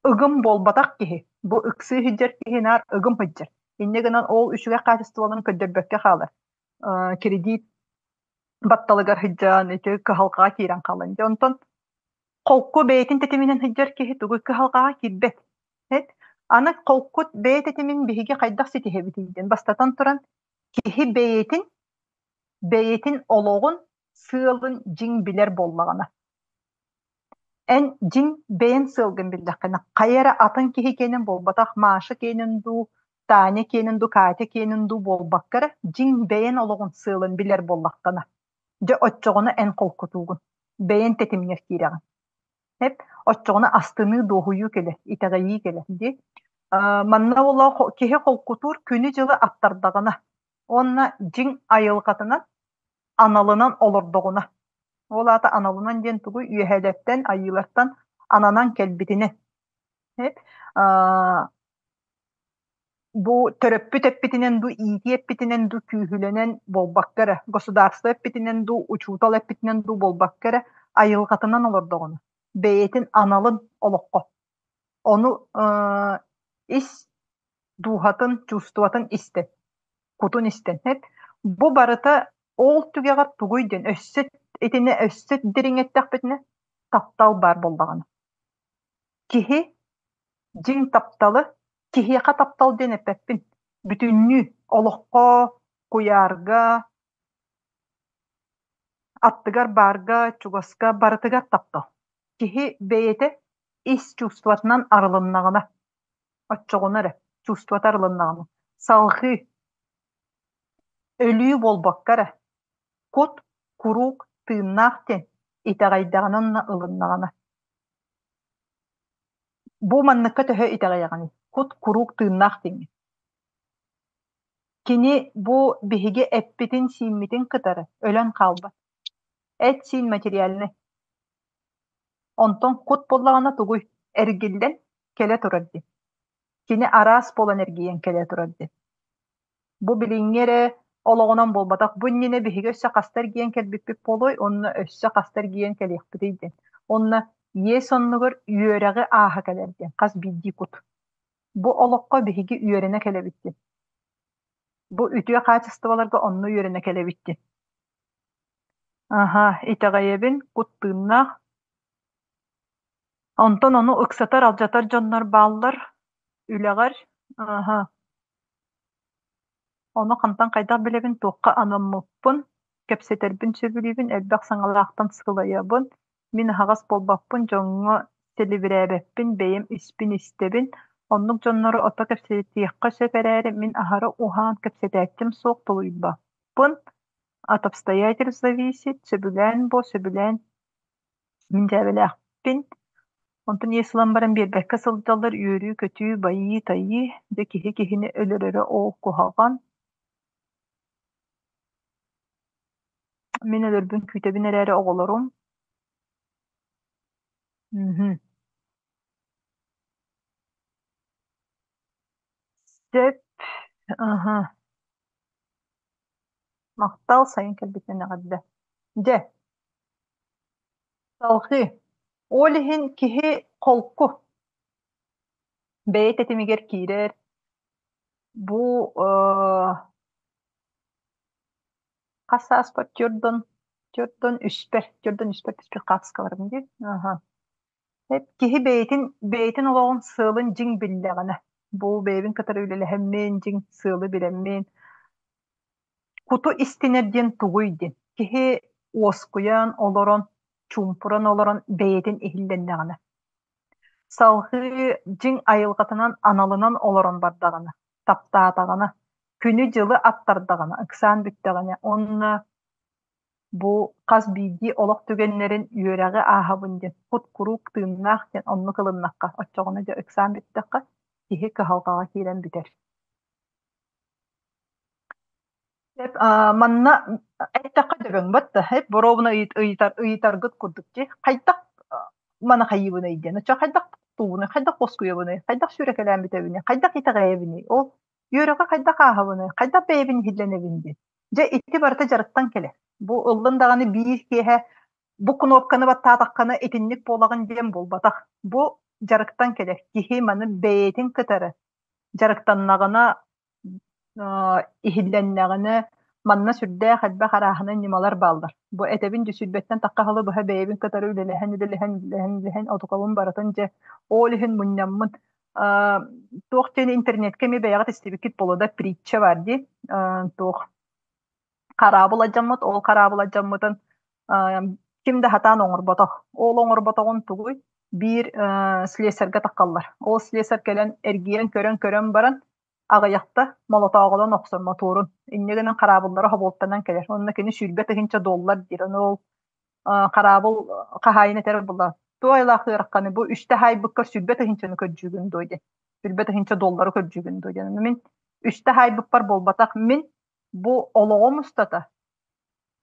ыгым буолбатах киһи. Бу ыксыы сылдьар киһи наар ыгым сылдьар. Инньэ гынан ол үчүгэй хаачыстыбаларын көрдөрбөккө хаалар. Кредит батталыгар сылдьан ити кыһалҕаҕа киирэн хаалан. Дьэ онтон холку бэйэтин тэтиминэн сылдьар киһи тугу кыһалҕаҕа киирбэт. Эт аны холкут бэйэ тэтимин биһиги хайдах ситиһэбитий диэн бастатан туран киһи бэйэтин бэйэтин олоҕун сыалын дьиҥ билэр буоллаҕына эн дьиҥ бэйэн сыалгын биллэххинэ хайа эрэ атын киһи киэнин буолбатах Маша киэнин дуу Таня киэнин дуу Катя киэнин дуу буолбакка эрэ дьиҥ бэйэн олоҕун сыалын билэр буоллаххына дьэ оччоҕуна эн холкутуугун бэйэн тэтимҥэр киирэҕин Эп оччоҕуна астыныы, дуоһуйуу кэлэр, итэҕэйии кэлэр дии. Манна буолла киһи холкутуур күнү-дьылы аттардаҕына уонна дьиҥ айылҕатынан, аналынан олордоҕуна. Ол аата аналынан диэн тугуй? Үөһээлэртэн, айыылартан ананан кэлбитинэн. Эп Бу төрөппүт эппитинэн дуу, иитии эппитинэн дуу күүһүлэнэн буолбакка эрэ, государство эппитинэн дуу, учуутал эппитинэн дуу буолбакка эрэ, айылҕатынан олордоҕуна, бэйэтин аналын олоххо. Ону ис дууһатын, чувствотын истэн, кутун истэн. Бу барыта ол түгэҕэр тугуй диэн өссө итини өссө дириҥэттэхпитинэ таптал баар буоллаҕына. Киһи Дьиҥ тапталы, киһиэхэ таптал диэн эппэппин, бүтүннүү олоххо, куйаарга, аттыгар баарга, чугаска барытыгар таптал. Киһи бэйэтэ ис чувствотынан арылыннаҕына, оччоҕуна эрэ чувствота арылыннаҕына, салҕыы өлүү буолбакка эрэ, кут куруук тыыннаах диэн итэҕэйдэҕинэ уонна ылыннаҕына. Бу манныкка төһө итэҕэйэҕиний? Кут куруук тыыннаах диэҥҥин. Кини бу биһиги эппитин-сииммитин кытары өлөн хаалбат. Эт-сиин материальнай. Онтон кут буоллаҕына тугуй? Эргиллэн кэлэ турар диэн. Кини араас буолан эргийэн кэлэ турар диэн. Бу билиҥҥи эрэ олоҕунан буолбатах, бу иннинэ биһиги өссө хаста эргийэн кэлбиппит буолуой уонна өссө хаста эргийэн кэлиэхпитий диэн. Уонна иэс оннугар үөрэҕи ааһа кэлэр диэн хас биирдии кут. Бу олоххо биһиги үөрэнэ кэлэбит диэн. Бу үтүө хаачыстыбаларга онно үөрэнэ кэлэбит диэн. Аһа, итэҕэйэбин, кут тыыннаах. Онтон ону ыксатар, алдьатар дьоннор бааллар үлэҕэр. Аһа. Ону хантан хайдах билэбин, туохха анаммыппын, кэпсэтэрбин сөбүлүүбүн, элбэх саҥалаахтан сылайабын, мин аһаҕас буолбаппын, дьоҥҥо сэлибирээбэппин, бэйэм испин истэбин. Оннук дьоннору ото кэпсэтиэххэ сөп эрээри, мин аһара уһаан кэпсэтээччим суох, тулуйбаппын. От обстоятельств зависит, сөбүлээн буо, сөбүлээн Мин дьээбэлээхпин, онтон иэс ылан баран биэрбэккэ сылдьаллар, үөрүү-көтүү, байыы-тайыы, дьэ киһи киһини өлөрөрө ол куһаҕан. Мин өлөрбүн күүтэбин эрээри оҕолорум Мм Сөп, аһа. Махтал, сайын кэлбитинэн эҕэрдэ. Дьэ, салҕыы. Ол иһин киһи холку, бэйэ тэтимигэр киирэр. Бу хас сааспар төрдөн, төрдөн үспэр, төрдөн үспэр түспүт хаартыскаларым дии. Аха. Киһи бэйэтин бэйэтин олоҕун сыалын дьиҥ биллэҕинэ, бу бэйэбин кытары үлэлэһэммин, дьиҥ сыалы билэммин, куту истинэр диэн тугуй диэн. Киһи уоскуйан олорон, чуумпуран олорон бэйэтин иһиллэннэҕинэ, салҕыы дьиҥ айылҕатынан аналынан олорон бардаҕына, таптаатаҕына, күнү-дьылы аттардаҕына, ыксаан бүттэҕинэ уонна Бу хас биирдии олох түгэннэрин үөрэҕи ааһабын диэн кут куруук тыыннаах диэн оннук ылыннахха, оччоҕуна дьэ ыксаан бүттэххэ киһи кыһалҕаҕа киирэн бүтэр. Сөп, манна эттэххэ дөбөҥ батта, эп боруобуна ыйытар ыйытаргыт курдук дии. Хайдах маны хайыыбыный диэн, оччо хайдах туубунуй, хайдах уоскуйабыный, хайдах сүүрэкэлээн бүтэбиний, хайдах итэҕэйэбиний? Ол Үөрэҕи хайдах ааһабыный, хайдах бэйэбин иһиллэнэбин диэн. Дьэ, ити барыта дьарыктан кэлэр. Бу ыллын даҕаны биир киэһэ бу кнопканы баттаатаххына итинник буолаҕын диэн буолбатах. Бу дьарыктан кэлэр. Киһи маны бэйэтин кытары дьарыктаннаҕына, иһиллэннэҕинэ, манна сүрдээх элбэх арааһынай ньымалар бааллар. Бу этэбин дьэ сүүрбэттэн тахха сылы быһа бэйэбин кытары үлэлэһэн, үлэлэһэн, үлэлэһэн, үлэлэһэн отукабын барытын дьэ ол иһин мунньаммын туох диэн интернеткэ эмиэ бэйэҕит истибиккит буолуо да притча баар дии туох хараабыл алдьаммыт, ол хараабыл алдьаммытын ким да сатаан оҥорботох. Ол оҥорботоҕун тугуй? Биир слесарьга таххаллар. Ол слесарь кэлэн эргийэн көрөн-көрөн баран аҕыйахта молотооҕунан охсор мотуорун. Инньэ гынан хараабыллара хобуолтанан кэлэр. Онно кини 20 000 доллар диир. Ону ол хараабыл хаһаайын этэр була. Туой айлаах ыарахханы бу үстэ хаайбыккар 20 000-ны көрдьүүгүн дуо диэн. 20 000 доллары көрдьүүгүн дуо диэн. Мин үстэ хаайбыппар буолбатах. Мин бу олоҕум устата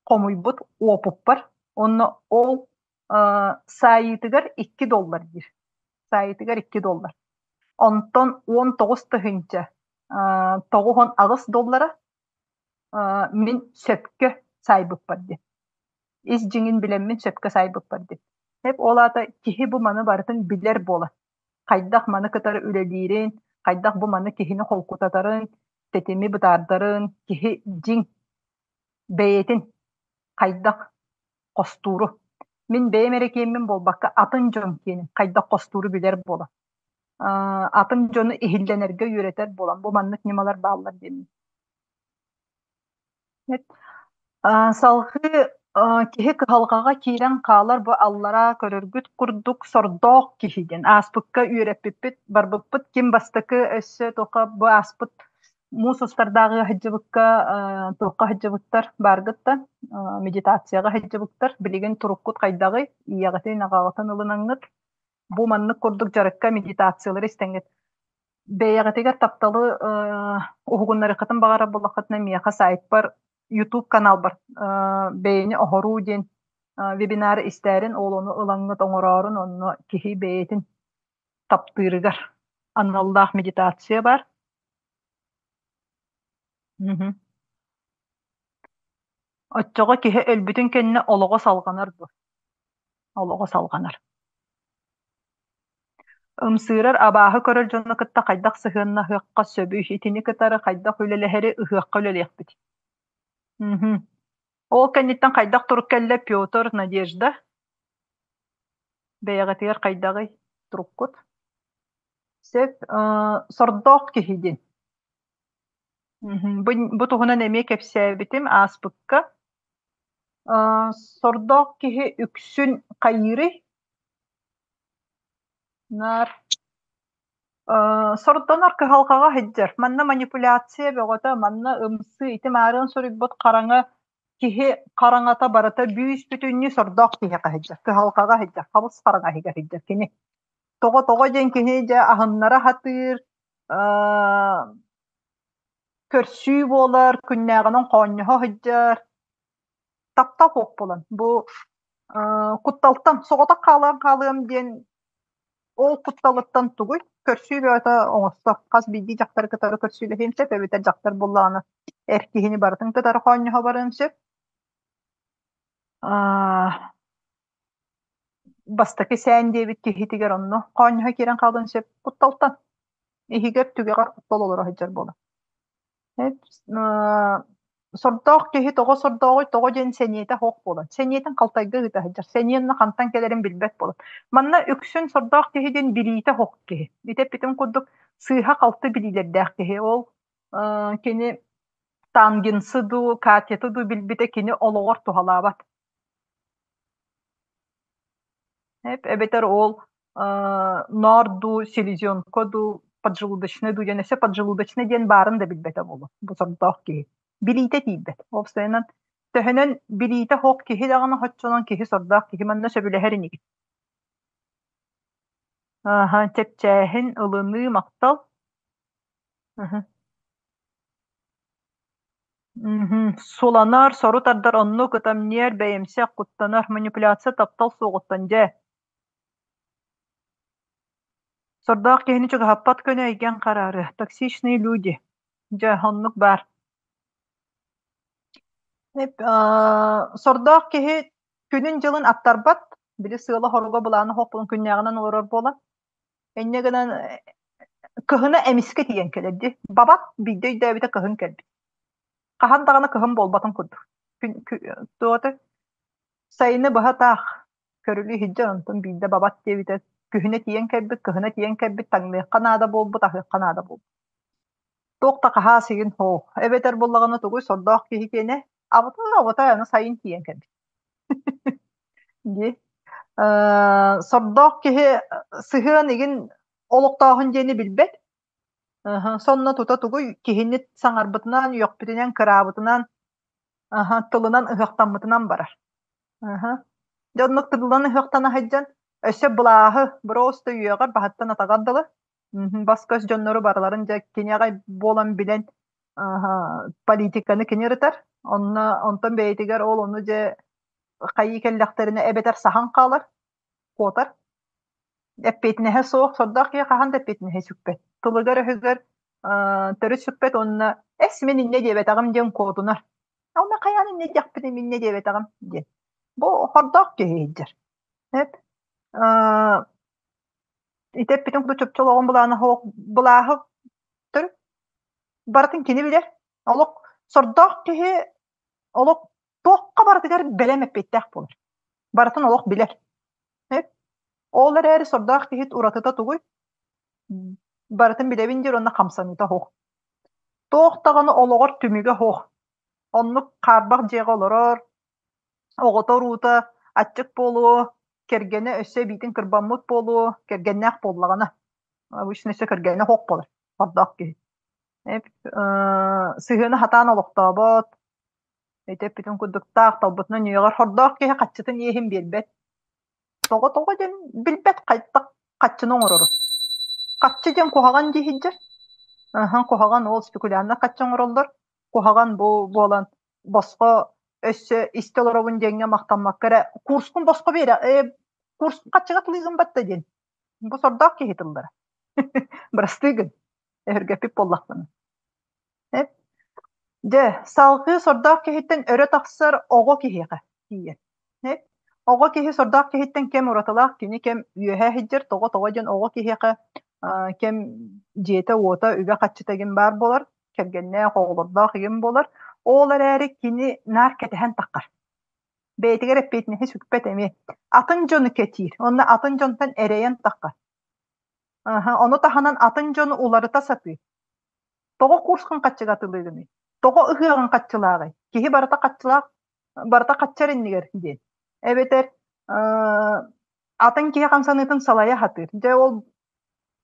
хомуйбут уопуппар уонна ол саайыытыгар 2 доллар диир. Саайыытыгар 2 доллар. Онтон 19 000 98 доллара мин сөпкө саайбыппар диэн. Ис дьиҥин билэммин сөпкө саайбыппар диэн. Эп ол аата киһи бу маны барытын билэр буолар. Хайдах маны кытары үлэлиирин, хайдах бу маны киһини холкутатарын, тэтими бытаардарын, киһи дьиҥ бэйэтин хайдах хостууру. Мин бэйэм эрэ киэммин буолбакка, атын дьон киэнин хайдах хостууру билэр буолан, атын дьону иһиллэнэргэ үөрэтэр буолан, бу маннык ньымалар бааллар диэммин. Салгыы киһи кыһалҕаҕа киирэн хаалар бу аллараа көрөргүт курдук сордоох киһи диэн ааспыкка үөрэппиппит барбыппыт ким бастакы өссө туохха бу ааспыт муус устардааҕы сылдьыбыкка туохха сылдьыбыттар бааргыт да медитацияҕа сылдьыбыттар билигин туруккут хайдаҕый ийэҕитин аҕаҕытын ылынаҥҥыт бу маннык курдук дьарыкка медитациялары истэҥҥит бэйэҕитигэр тапталы уһугуннарыаххытын баҕарар буоллаххытына миэхэ сайтпар YouTube каналбар бэйэни оһоруу диэн вебинар истээрин ол ону ылаҥҥыт оҥороорун онно киһи бэйэтин таптыырыгар аналлаах медитация бар. Оччоҕо киһи өлбүтүн кэннэ олоҕо салҕанар дуо? Олоҕо салҕанар. Ымсыырар, абааһы көрөр дьону кытта хайдах сыһыаннаһыахха сөбүй? Итини кытары хайдах үлэлэһэри ыһыахха үлэлиэхпит. Ол кэнниттэн хайдах турук кэллэ Петр, Надежда? Бэйэҕитигэр хайдаҕый туруккут? Сөп, сордоох киһи диэн. Бу туһунан эмиэ кэпсээбитим ааспыкка. Сордоох киһи үксүн хайыырый? Наар сордонор кыһалҕаҕа сылдьар. Манна манипуляция бөҕөтө, манна ымсыы, ити маарыын суруйбут хараҥа киһи хараҥата барыта бүүс-бүтүннүү сордоох киһиэхэ сылдьар, кыһалҕаҕа сылдьар, хабыс хараҥа иһигэр сылдьар кини. Тоҕо-тоҕо диэн киһи дьэ аһыннара сатыыр, көрсүү буолар, күннээҕинэн хоонньоһо сылдьар, таптал суох буолан бу кутталтан соҕотох хаалан хаалыам диэн ол кутталыттан тугуй көрсүү бөҕөтө оҥосто хас биирдии дьахтары кытары көрсүүлэһиэн сөп эбэтэр дьахтар буоллаҕына эр киһини барытын кытары хоонньоһо барыан сөп бастакы сээн диэбит киһитигэр онно хоонньоһо киирэн хаалыан сөп кутталтан иһигэр түгэҕэр куттал олоро сылдьар буолар Сордоох киһи тоҕо сордооҕуй, тоҕо диэн сэниэтэ суох буолан, сэниэтин халтайга ыыта сылдьар, сэниэ хантан кэлэрин билбэт буолан. Манна үксүн сордоох киһи диэн билиитэ суох киһи. Ити эппитим курдук сыыһа-халты билиилэрдээх киһи. Ол кини тангенсы дуу, катеты дуу билбитэ кини олоҕор туһалаабат. Эбэтэр ол ноор дуу, селезенка дуу, поджелудочная дуу диэн өссө поджелудочная диэн баарын да билбэтэ буолуо бу сордоох киһи. Билиитэ тиийбэт. Уопсайынан төһөнөн билиитэ суох киһи даҕаны оччонон киһи сордоох киһи манна сөбүлэһэр инигин. Аха, чэпчээһин, ылыныы, махтал. Суланар, сору тардар оннук ытамньыйар, бэйэмсэх, куттанар, манипуляция таптал суоҕуттан дьэ. Сордоох киһини чугаһаппат көнө эйгэҥ хараарыа. Токсичные люди. Дьэ, оннук баар. Сордоох киһи күнүн-дьылын аттарбат, били сыала-соруга былаана суох буолан күннээҕинэн олорор буолан, инньэ гынан кыһына эмискэ тиийэн кэлэр дии. Бабат биирдэ өйдөөбүтэ кыһын кэлбит. Хаһан даҕаны кыһын буолбатын курдук. Туота сайыны быһа таах көрүлүү иһирдьэ онтон биирдэ бабат диэбитэ күһүнэ тиийэн кэлбит, кыһына тиийэн кэлбит, таҥныахха наада буолбут, аһыахха наада буолбут. Туох да хаһаас игин суох. Эбэтэр буоллаҕына тугуй сордоох киһи киэнэ абытай-абытай аны сайын тиийэн кэлбит. Дии. Сордоох киһи сыһыан игин олохтооһун диэни билбэт. Сонно тута тугуй киһини саҥарбытынан, үөхпүтүнэн, кыраабытынан, тылынан ыһыахтаммытынан барар. Дьэ оннук тылынан ыһыахтана сылдьан өссө былааһы просто үөҕэр баһыттан атаҕар дылы бас-көс дьоннору барыларын дьэ кини аҕай буолан билэн политиканы кини ырытар. Онно онтон бэйэтигэр ол ону дьэ хайыы кэллэхтэринэ эбэтэр саһан хаалар, куотар. Эппиэтинэһэ суох, сордоох киһи хаһан да эппиэтинэһи сүкпэт. Тылыгар-өһүгэр төрүт сүкпэт уонна эс мин инньэ диэбэтэҕим диэн куотунар. Онно хайаан инньэ диэхпиний инньэ диэбэтэҕим диэн. Бу хордоох киһи иһдьэр. Эп Ити эппитин курдук чопчу олоҕун былаана суох былааһы төрүт барытын кини билэр. Олох сордоох киһи олох туохха барытыгар бэлэм эппиэттээх буолар. Барытын олох билэр. Ол эрээри сордоох киһи уратыта тугуй? Барытын билэбин диир уонна хамсаныыта суох. Туох даҕаны олоҕор түмүгэ суох. Оннук хаарбах дьиэҕэ олорор, оҕото-уруута аччык буолуо, кэргэнэ өссө эбиитин кырбаммыт буолуо, кэргэннээх буоллаҕына, обычно өссө кэргэнэ суох буолар, сордоох киһи. Сыһыаны сатаан олохтообот, ити эппитим курдук таах талбытынан үөҕэр, сордоох киһи хаччытын иэһин биэрбэт. Тоҕо-тоҕо диэн билбэт хайдах хаччыны оҥорору. Хаччы диэн куһаҕан дии сылдьар. Аһа, куһаҕан ол спекуляннар хаччы оҥороллор. Куһаҕан бу буолан босхо өссө истэ олоробун диэҥҥэ махтаммакка эрэ курскун босхо биэрэ курс хаччыга тылыыгын батта диэн. Бу сордоох киһи тыллара. Бырастыы гын. Өһүргэппит буоллахпына. Дьэ, салгыы сордоох киһиттэн өрө тахсар оҕо киһиэхэ тиийэр. Оҕо киһи сордоох киһиттэн кэм уратылаах, кини кэм үөһэ сылдьар, тоҕо-тоҕо диэн оҕо киһиэхэ кэм дьиэтэ-уота, үбэ-харчыта игин баар буолар, кэргэннээх, оҕолордоох игин буолар. Ол эрээри кини наар кэтэһэн таххар. Бэйэтигэр эппиэтинэһи сүкпэт эмиэ. Атын дьону кэтиир, уонна атын дьонтон эрэйэн таххар. Ону таһынан атын дьону уларыта сатыыр. Тоҕо курскун хаччыга атылыыгыный? Тоҕо ыһыаҕын хаччылааҕый? Киһи барыта хаччылаах, барыта хаччар иннигэр диэн. Эбэтэр атын киһи хамсаныытын салайа сатыыр. Дьэ ол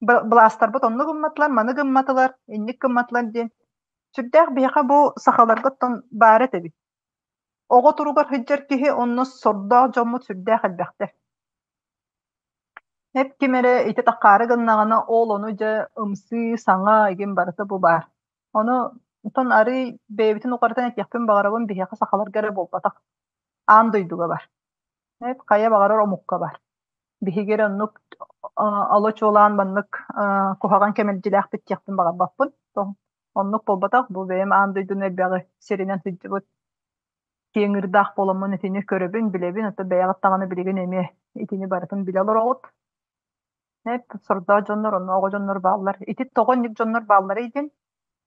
былаастарбыт онно гымматылар, маны гымматылар, инник гымматылар диэн. Сүрдээх биһиэхэ бу сахаларга оттон баара этэбит. Оҕо туругар сылдьар киһи онно сордоох дьоммут сүрдээх элбэхтэр. Эп ким эрэ ити таххаары гыннаҕына, ол ону дьэ ымсыы, саҥа игин барыта бу баар. Ону оттон арыый бэйэбитин утарытан этиэхпин баҕарабын, биһиэхэ сахаларга эрэ буолбатах, аан дойдуга бар. Эп хайа баҕарар омукка бар. Биһиги эрэ оннук ало чуолаан маннык куһаҕан кэмэлдьилээхпит диэхпин баҕарбаппын. Оннук буолбатах, бу бэйэм аан дойдуну элбэҕи сиринэн сылдьыбыт киэҥ ыырдаах буоламмын итини көрөбүн, билэбин, ото бэйэҕит даҕаны билигин эмиэ итини барытын билэ олороҕут. Эп сордоох дьоннор, онно оҕо дьоннор бааллар. Ити тоҕо инник дьоннор баалларый диэн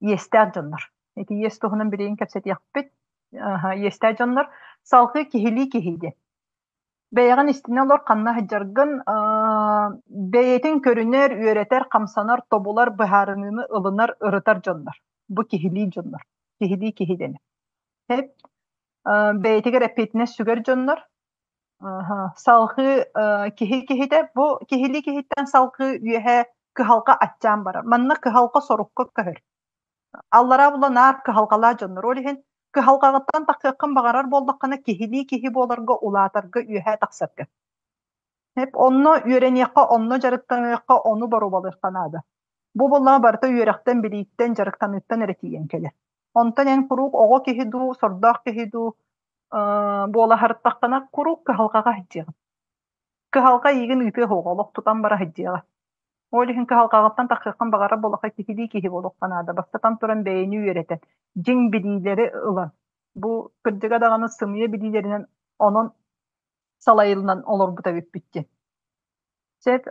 иэстээх дьоннор. Ити иэс туһунан билигин кэпсэтиэхпит. Иэстээх дьоннор салгыы киһилии киһи диэн. Бэйэҕин истинэ олор, ханна сылдьаргын, бэйэтин көрүнэр, үөрэтэр, хамсанар, тобулар, быһаарыныыны ылынар, ырытар дьоннор. Бу киһилии дьоннор. Киһилии киһи дэнэр. Бэйэтигэр эппиэтинэс сүгэр дьоннор. Салгыы киһи киһитэ бу киһилии киһиттэн салгыы үөһэ кыһалҕа аччаан барар. Манна кыһалҕа сорукка көһөр. Аллараа була наар кыһалҕалаах дьоннор. Ол иһин кыһалҕаҕыттан тахсыаххын баҕарар буоллаххына киһилии киһи буоларга улаатарга үөһэ тахсарга. Онно үөрэниэххэ, онно дьарыктаныахха, ону боруобалыахха наада. Бу буоллаҕа барыта үөрэхтэн, билииттэн, дьарыктаныыттан эрэ тиийэн кэлэр. Онтон эн куруук оҕо киһи дуу, сордоох киһи дуу буола сырыттаххына, куруук кыһалҕаҕа сылдьыаҕын. Кыһалҕа эйигин ыытыа суоҕа, олох тутан бара сылдьыаҕа. Ол иһин кыһалҕаҕыттан тахсыаххын баҕарар буоллахха киһилии киһи буолуохха наада. Бастатан туран бэйэни үөрэтэн, дьиҥ билиилэри ылан, бу кырдьыга даҕаны сымыйа билиилэринэн онон салайыллан олорбут эбиппит диэн. Сөп,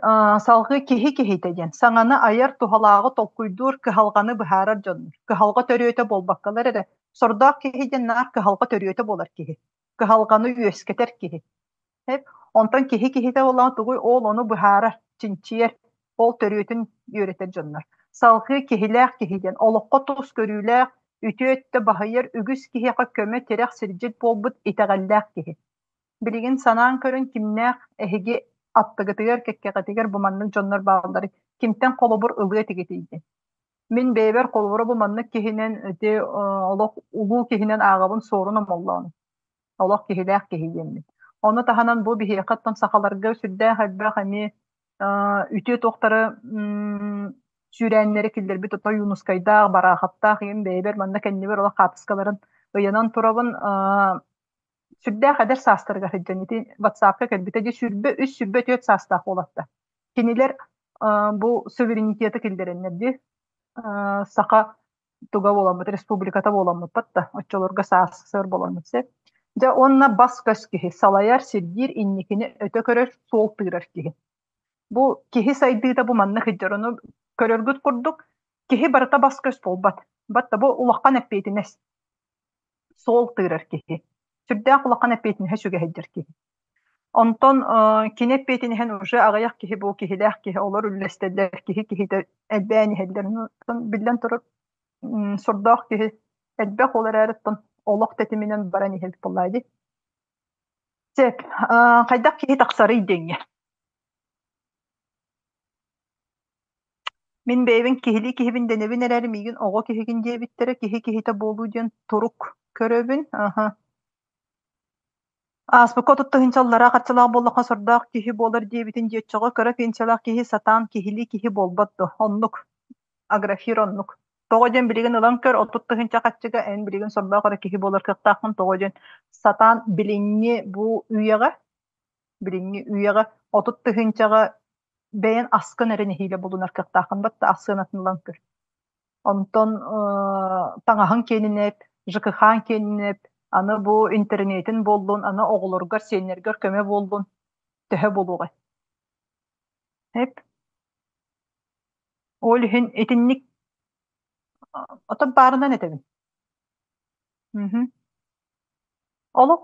салҕыы киһи киһитэ диэн саҥаны айар, туһалааҕы толкуйдуур, кыһалҕаны быһаарар дьоннор. Кыһалҕа төрүөтэ буолбаккалар эрэ, сордоох киһи диэн наар кыһалҕа төрүөтэ буолар киһи. Кыһалҕаны үөскэтэр киһи. Онтон киһи киһитэ буоллаҕына тугуй ол ону быһаарар, чинчийэр, ол төрүөтүн үөрэтэр дьоннор. Салҕыы киһилээх киһи диэн олоххо тус көрүүлээх, үтүө өттө баһыйар үгүс киһиэхэ көмө-тирэх сирдьит буолбут итэҕэллээх киһи. Билигин санаан көрүн кимнээх эһиги аттыгытыгар, кэккэҕитигэр бу маннык дьоннор баалларый, кимтэн холобур ылыа этигитий диэн. Мин бэйэбэр холобура бу маннык киһинэн ити олох улуу киһинэн ааҕабын Суорун Омоллоону. Олох киһилээх киһи диэммин. Ону таһынан бу биһиэхэ оттон сахаларга сүрдээх элбэх эмиэ үтүө туохтары сүүрээннэри киллэрбит ото Ойуунускайдаах, Бараахаптаах ийэм бэйэбэр манна кэннибэр олох хаартыскаларын ыйанан турабын. Сүрдээх эдэр саастарыгар сылдьан ити WhatsApp-ка кэлбитэ дии 23, 24 саастаах уолаттар. Кинилэр бу суверенитеты киллэрэннэр дии саха туга буоламмыт, республиката буоламмыппат да, оччолорго саас буоламмыт сөп. Дьэ уонна бас-көс киһи, салайар, сирдиир, инникини өтө көрөр, суол тыырар киһи. Бу киһи сайдыыта бу маннык сылдьар. Ону көрөргүт курдук, киһи барыта бас-көс буолбат. Батта бу улахан эппиэтинэс. Суол тыырар киһи. Сүрдээх улахан эппиэтинэһи сүгэ сылдьар киһи. Онтон кини эппиэтинэһин уже аҕыйах киһи бу киһилээх киһи олор үллэстэллэр, киһи киһитэ элбээн иһэллэр. Биллэн турар, сордоох киһи элбэх ол эрээри олох тэтиминэн баран иһэр буоллаа дии. Сөп, хайдах киһи тахсарый диэҥҥэ. Мин бэйэбин киһилии киһибин дэнэбин эрээри миигин оҕо киһигин диэбиттэрэ, киһи киһитэ буолуу диэн турук көрөбүн. Аһа. Ааспыкка 30 тыһыынча аллараа харчылаах буоллахха сордоох киһи буолар диэбитин диэччэҕэ кыра пенсиялаах киһи сатаан киһилии киһи буолбат дуо? Оннук. Аграфир оннук. Тоҕо диэн билигин ылан көр, 30 тыһыынча харчыга эн билигин сордоох эрэ киһи буолар кыахтааххын. Тоҕо диэн сатаан билиҥҥи бу үйэҕэ, билиҥҥи үйэҕэ 30 тыһыынчаҕа бэйэн аскын эрэ нэһиилэ булунар кыахтааххын батта ас сыанатын ылан көр. Онтон таҥаһын киэнинэп, ЖКХ-н киэнинэп, аны бу интернетин буоллун, аны оҕолоргор, сиэннэргэр көмө буоллун, төһө буолуоҕай? Эп. Ол иһин итинник отон баарынан этэбин. Мгм. Олох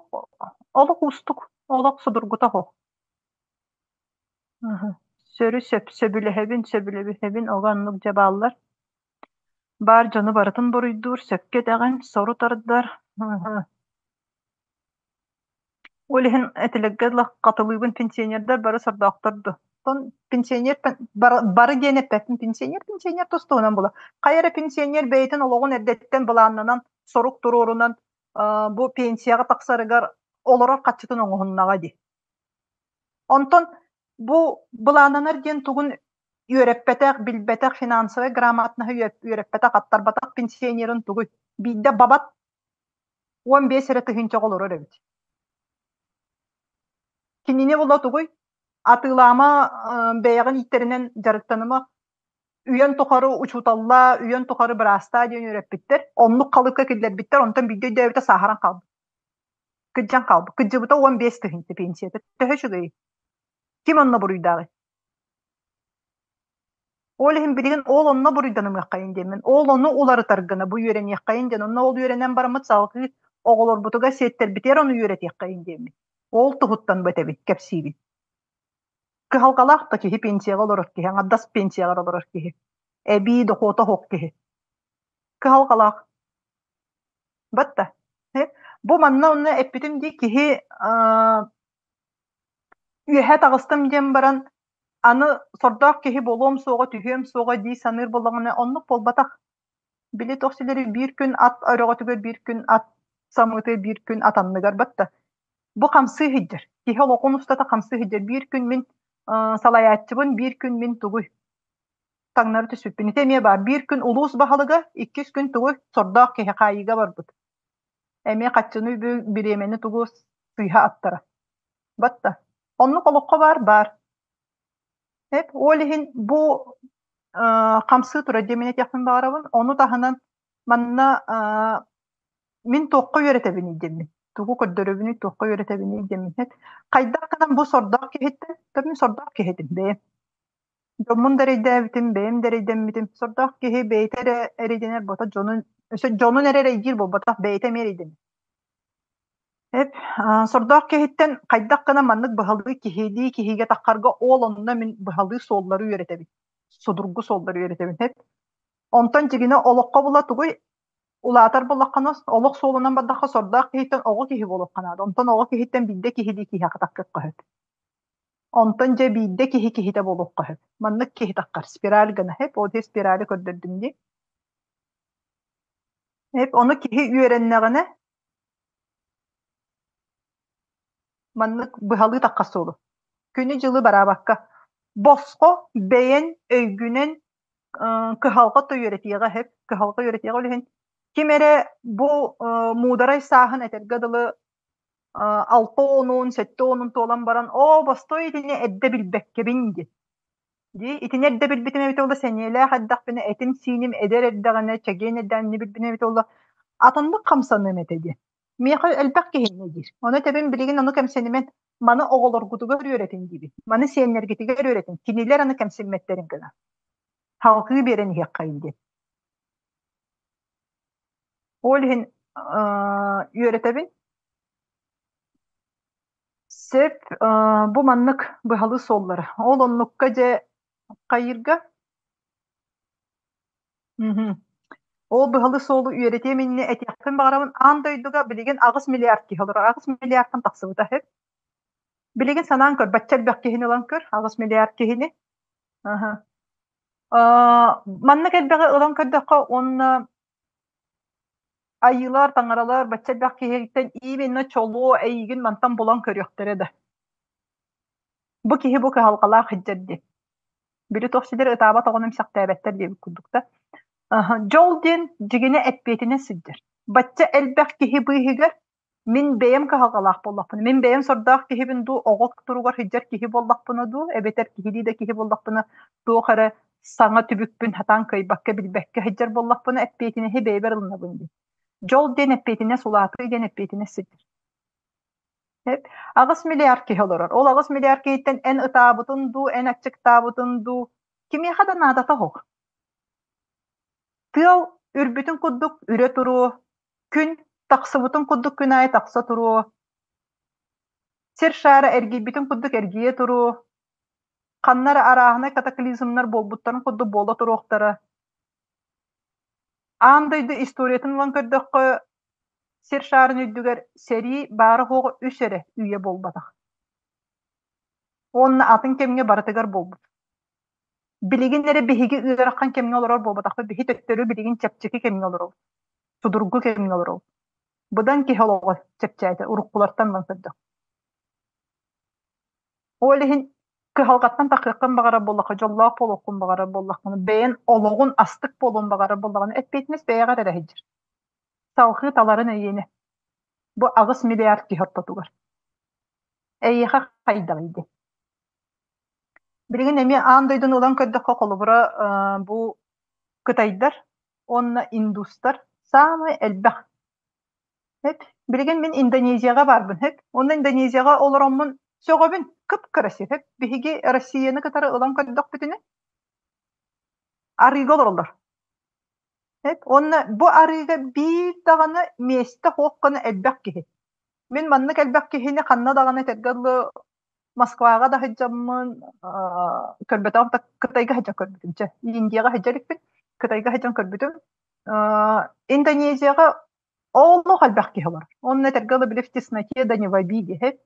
олох уустук, олох судургута суох. Сөрү сөп сөбүлэһэбин, сөбүлэбиһэбин, оҕо оннук дьэ бааллар. Баар дьону барытын буруйдуур, сөпкө этэҕин, сору тардар. Ол иһин этилэргэ дылы хатылыыбын пенсионердар бары сордоохтор дуо? Оттон пенсионер бары диэн эппэппин, пенсионер пенсионер тус туһунан буолар. Хайа эрэ пенсионер бэйэтин олоҕун эрдэттэн былааннанан, сорук туруорунан бу пенсияҕа тахсарыгар олорор хаччытын оҥоһуннаҕа дии. Онтон бу былааннанар диэн тугун үөрэппэтэх, билбэтэх, финансовай грамотноһы үөрэппэтэх, аттарбатах пенсионерын тугуй? Биирдэ бабат 15 эрэ тыһыынчаҕа олорор эбит. Кинини була тугуй? Атыылаама, бэйэҕин ииттэринэн дьарыктаныма, үйэн тухары учууталлаа, үйэн тухары быраастаа диэн үөрэппиттэр. Оннук халыпка киллэрбиттэр, онтон биирдэ өйдөөбүтэ сааһыран хаалбыт. Кырдьан хаалбыт. Кырдьыбыта 15 тыһыынча пенсията. Төһө үчүгэйий? Ким онно буруйдааҕый? Ол иһин билигин ол онно буруйданымыаххайын диэммин, ол ону уларытар гына бу үөрэниэххэйин диэн, онно ол үөрэнэн бараммыт салгыы оҕолорбутугар сиэттэрбитигэр ону үөрэтиэххэйин диэммин. Ол туһуттан бу этэбин, кэпсиибин. Кыһалҕалаах да киһи пенсияҕа олорор киһи, аҥардас пенсияҕа олорор киһи, эбии дохуота суох киһи. Кыһалҕалаах. Батта. Бу манна онно эппитим дии киһи үөһэ таҕыстым диэн баран аны сордоох киһи буолуом суоҕа, түһүөм суоҕа дии саныыр буоллаҕына оннук буолбатах. Били туох силэри биир күн ат өрөҕөтүгэр, биир күн ат самыытыгар, биир күн ат анныгар батта. Бу хамсыы сылдьар. Киһи олоҕун устата хамсыы сылдьар. Биир күн мин салайааччыбын, биир күн мин тугуй таҥнары түспүппүн. Ити эмиэ баар. Биир күн улуус баһылыга, иккис күн тугуй сордоох киһи хаайыыга барбыт. Эмиэ хаччыны үбү бириэмэни тугу сыыһа аттара. Батта. Оннук олоххо баар баар. Эп ол иһин бу хамсыы турар диэмин этиэхпин баҕарабын. Ону таһынан манна мин туохха үөрэтэбиний диэммин, тугу көрдөрөбүнүй, туохха үөрэтэбиний диэммин. Хайдах гынан бу сордоох киһиттэн, мин сордоох киһитим бэйэм. Дьоммун да эрэйдээбитим, бэйэм да эрэйдэммитим. Сордоох киһи бэйэтэ эрэ эрэйдэнэр буолбатах, дьонун, өссө дьонун эрэ эрэйдиир буолбатах, бэйэтэ эмиэ эрэйдэнэр. Эп, сордоох киһиттэн хайдах гынан маннык быһалыы киһилии киһигэ таххарга ол онно мин быһалыы суоллары үөрэтэбин. Судургу суоллары үөрэтэбин. Эп. Онтон дьигинэ олоххо була тугуй улаатар буоллаххына олох суолунан бардахха сордоох киһиттэн оҕо киһи буолуохха наада. Онтон оҕо киһиттэн биирдэ киһилии киһиэхэ таххыахха сөп. Онтон дьэ биирдэ киһи киһитэ буолуохха сөп. Маннык киһи таххар спираль гына сөп. Ол спирали көрдөрдүм дии. Эп ону киһи үөрэннэҕинэ маннык быһалыы таххас суолу. Күнү-дьылы бараабакка босхо бэйэн өйгүнэн кыһалҕа то үөрэтиэҕэ сөп, кыһалҕа үөрэтиэҕэ ол иһин ким эрэ бу муударай сааһын этэргэ дылы 60-уон, 70-уон туолан баран оо бостой итини эрдэ билбэккэбин диэн Дии, итини эрдэ билбитим эбитэ буолла, сэниэлээх эрдэхпинэ, этим-сииним эдэр эрдэҕинэ, чэгиэн эрдэҕинэ билбитим эбитэ буолла, атыннык хамсаныам этэ диэн. Миэхэ элбэх киһи инньэ диир. Ону этэбин билигин ону кэмсэнимэн, маны оҕолоргутугар үөрэтин диибин. Маны сиэннэргитигэр үөрэтин. Кинилэр аны кэмсиммэттэрин гына. Салгыы биэрэн иһиэххэйин диэн. Ол иһин үөрэтэбин. Сөп, бу маннык быһалыы суоллара. Ол оннукка дьэ хайыырга Мгм. Ол быһалыы суолу үөрэтиэм иннинэ этиэхпин баҕарабын, аан дойдуга билигин 8 миллиард киһи олорор. 8 миллиардтан тахсыбыта үһү. Билигин санаан көр, бачча элбэх киһини ылан көр, 8 миллиард киһини. Аһа. Маннык элбэҕи ылан көрдөххө уонна Айыылар, таҥаралар бачча элбэх киһиттэн именно чолуо эйигин мантан булан көрүөхтэрэ да. Бу киһи бу кыһалҕалаах сылдьар диэн. Били туох сидэр ытаабат оҕону эмсэхтээбэттэр диэбит курдук да. Дьол диэн дьигинэ эппиэтинэн сылдьар. Бачча элбэх киһи быыһыгар Мин бэйэм кыһалҕалаах буоллахпына, мин бэйэм сордоох киһибин дуу, оҕо туругар сылдьар киһи буоллахпына дуу, эбэтэр киһилии да киһи буоллахпына, туох эрэ саҥа түбүкпүн сатаан кыайбакка, билбэккэ сылдьар буоллахпына, эппиэтинэһи бэйэбэр ылынабын дии. Дьол диэн эппиэтинэс, улаатыы диэн эппиэтинэс сылдьар. 8 миллиард киһи олорор. Ол 8 миллиард киһиттэн эн ытаабытын дуу, эн аччыктаабытын дуу, кимиэхэ да наадата суох. Тыал үрбүтүн курдук үрэ туруо, күн тахсыбытын курдук күн аайы тахса туруо, сир шаара эргийбитин курдук эргийэ туруо, ханна эрэ арааһынай катаклизмнар буолбуттарын курдук буола туруохтара. Аан дойду историятын ылан көрдөххө, сир шаарын үрдүгэр сэрии баара-суоҕа үс эрэ үйэ буолбатах. Уонна атын кэмҥэ барытыгар буолбут. Билигин эрэ биһиги ыарахан кэмҥэ олорор буолбатахпыт, биһи төттөрү билигин чэпчэки кэмҥэ олоробут, судургу кэмҥэ олоробут. Быдан киһи олоҕо чэпчээтэ, уруккулартан ылан көрдөх. Ол иһин кыһалҕаттан тахыаххын баҕарар буоллахха, дьоллоох буолуоххун баҕарар буоллаххына, бэйэн олоҕун астык буолуон баҕарар буоллаҕына, эппиэтинэс бэйэҕэр эрэ сылдьар. Салҕыы таларын эйиэнэ. Бу 8 миллиард киһи ортотугар. Эйиэхэ хайдаҕый диэн. Билигин эмиэ аан дойдуну ылан көрдөххө, холобура, бу кытайдар уонна индустар саамай элбэх. Эт, билигин мин Индонезияҕа баарбын, эт. Уонна Индонезияҕа олороммун сөҕөбүн, кып-кырасив, эт. Биһиги Россияны кытары ылан көрдөхпүтүнэ, арыыга олороллор. Эт, уонна бу арыыга биир даҕаны миэстэ суох гына элбэх киһи. Мин маннык элбэх киһини ханна даҕаны этэргэ дылы Москваҕа да сылдьаммын көрбөтөҕүм да Кытайга сылдьан көрбүтүм чэ Индияҕа сылдьа иликпин Кытайга сылдьан көрбүтүм Индонезияҕа олох элбэх киһи олорор онно этэргэ дылы били в тесноте да не в обиде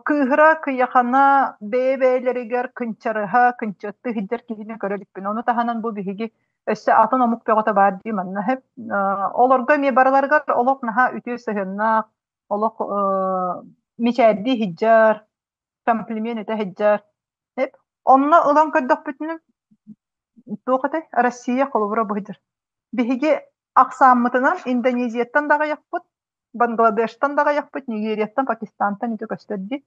кыыһыра кыйахана бэйэ-бэйэлэригэр кынчарыһа кынчыаттыы сылдьар киһини көрө иликпин ону таһынан бу биһиги өссө атын омук бөҕөтө баар дии манна олорго эмиэ барыларыгар олох наһаа үтүө сыһыаннаах олох мичээрдии сылдьар, комплимент этэ сылдьар. Онно ылан көрдөхпүтүнэ туох этэй? Россия холобура быһыдыр. Биһиги ахсааммытынан Индонезияттан даҕайахпыт, Бангладештан даҕайахпыт, Нигерияттан, Пакистантан ити көстөр дии.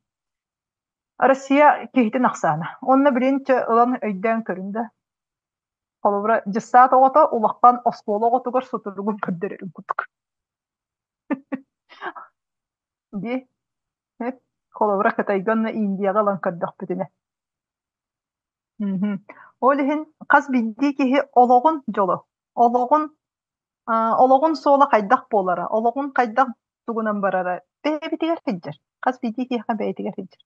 Россия киһитин ахсаана. Онно билин чэ ылан өйдөөн көрүн да. Холобура, дьыссаат оҕото улахан оскуола оҕотугар сутуругун көрдөрөрүн курдук. Дии. Холобура, Кытайга уонна Индияҕа ылан көрдөхпүтүнэ. Ол иһин хас биирдии киһи олоҕун дьоло, олоҕун олоҕун суола хайдах буолара, олоҕун хайдах тугунан барара бэйэбитигэр сылдьар. Хас биирдии киһиэхэ бэйэтигэр сылдьар.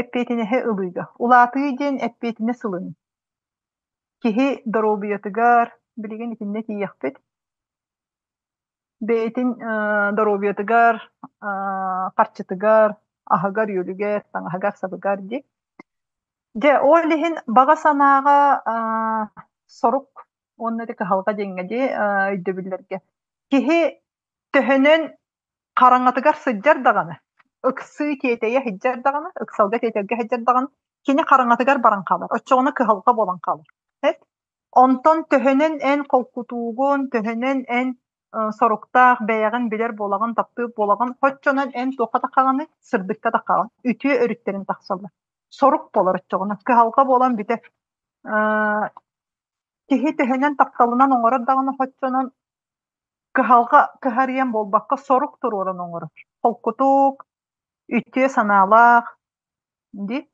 Эппиэтинэһи ылыыга. Улаатыы диэн эппиэтинэс ылыныы. Киһи доруобуйатыгар билигин итиннэ тиийиэхпит. Бэйэтин доруобуйатыгар, харчытыгар, аһыгар-үөлүгэр, таҥаһыгар-сабыгар дии. Дьэ, ол иһин баҕа санааҕа сорук уонна ити кыһалҕа диэҥҥэ дии өйдөбүллэргэ. Киһи төһөнөн хараҥатыгар сылдьар даҕаны, ыксыы тиэтэйэ сылдьар даҕаны, ыксалга тиэтэлгэ сылдьар даҕаны, кини хараҥатыгар баран хаалар. Оччоҕуна кыһалҕа буолан хаалар. Эт Онтон төһөнөн эн холкутуугун, төһөнөн эн соруктаах бэйэҕин билэр буолаҕын, таптыыр буолаҕын, оччонон эн туохха таххаҕыный? Сырдыкка таххаҕын, үтүө өрүттэрин тахсаллар. Сорук буолар оччоҕуна, кыһалҕа буолан бүтэр. Киһи төһөнөн тапталынан оҥорор даҕаны оччонон кыһалҕа кыһарыйан буолбакка сорук туруоран оҥорор. Холкутук, үтүө санаалаах дии.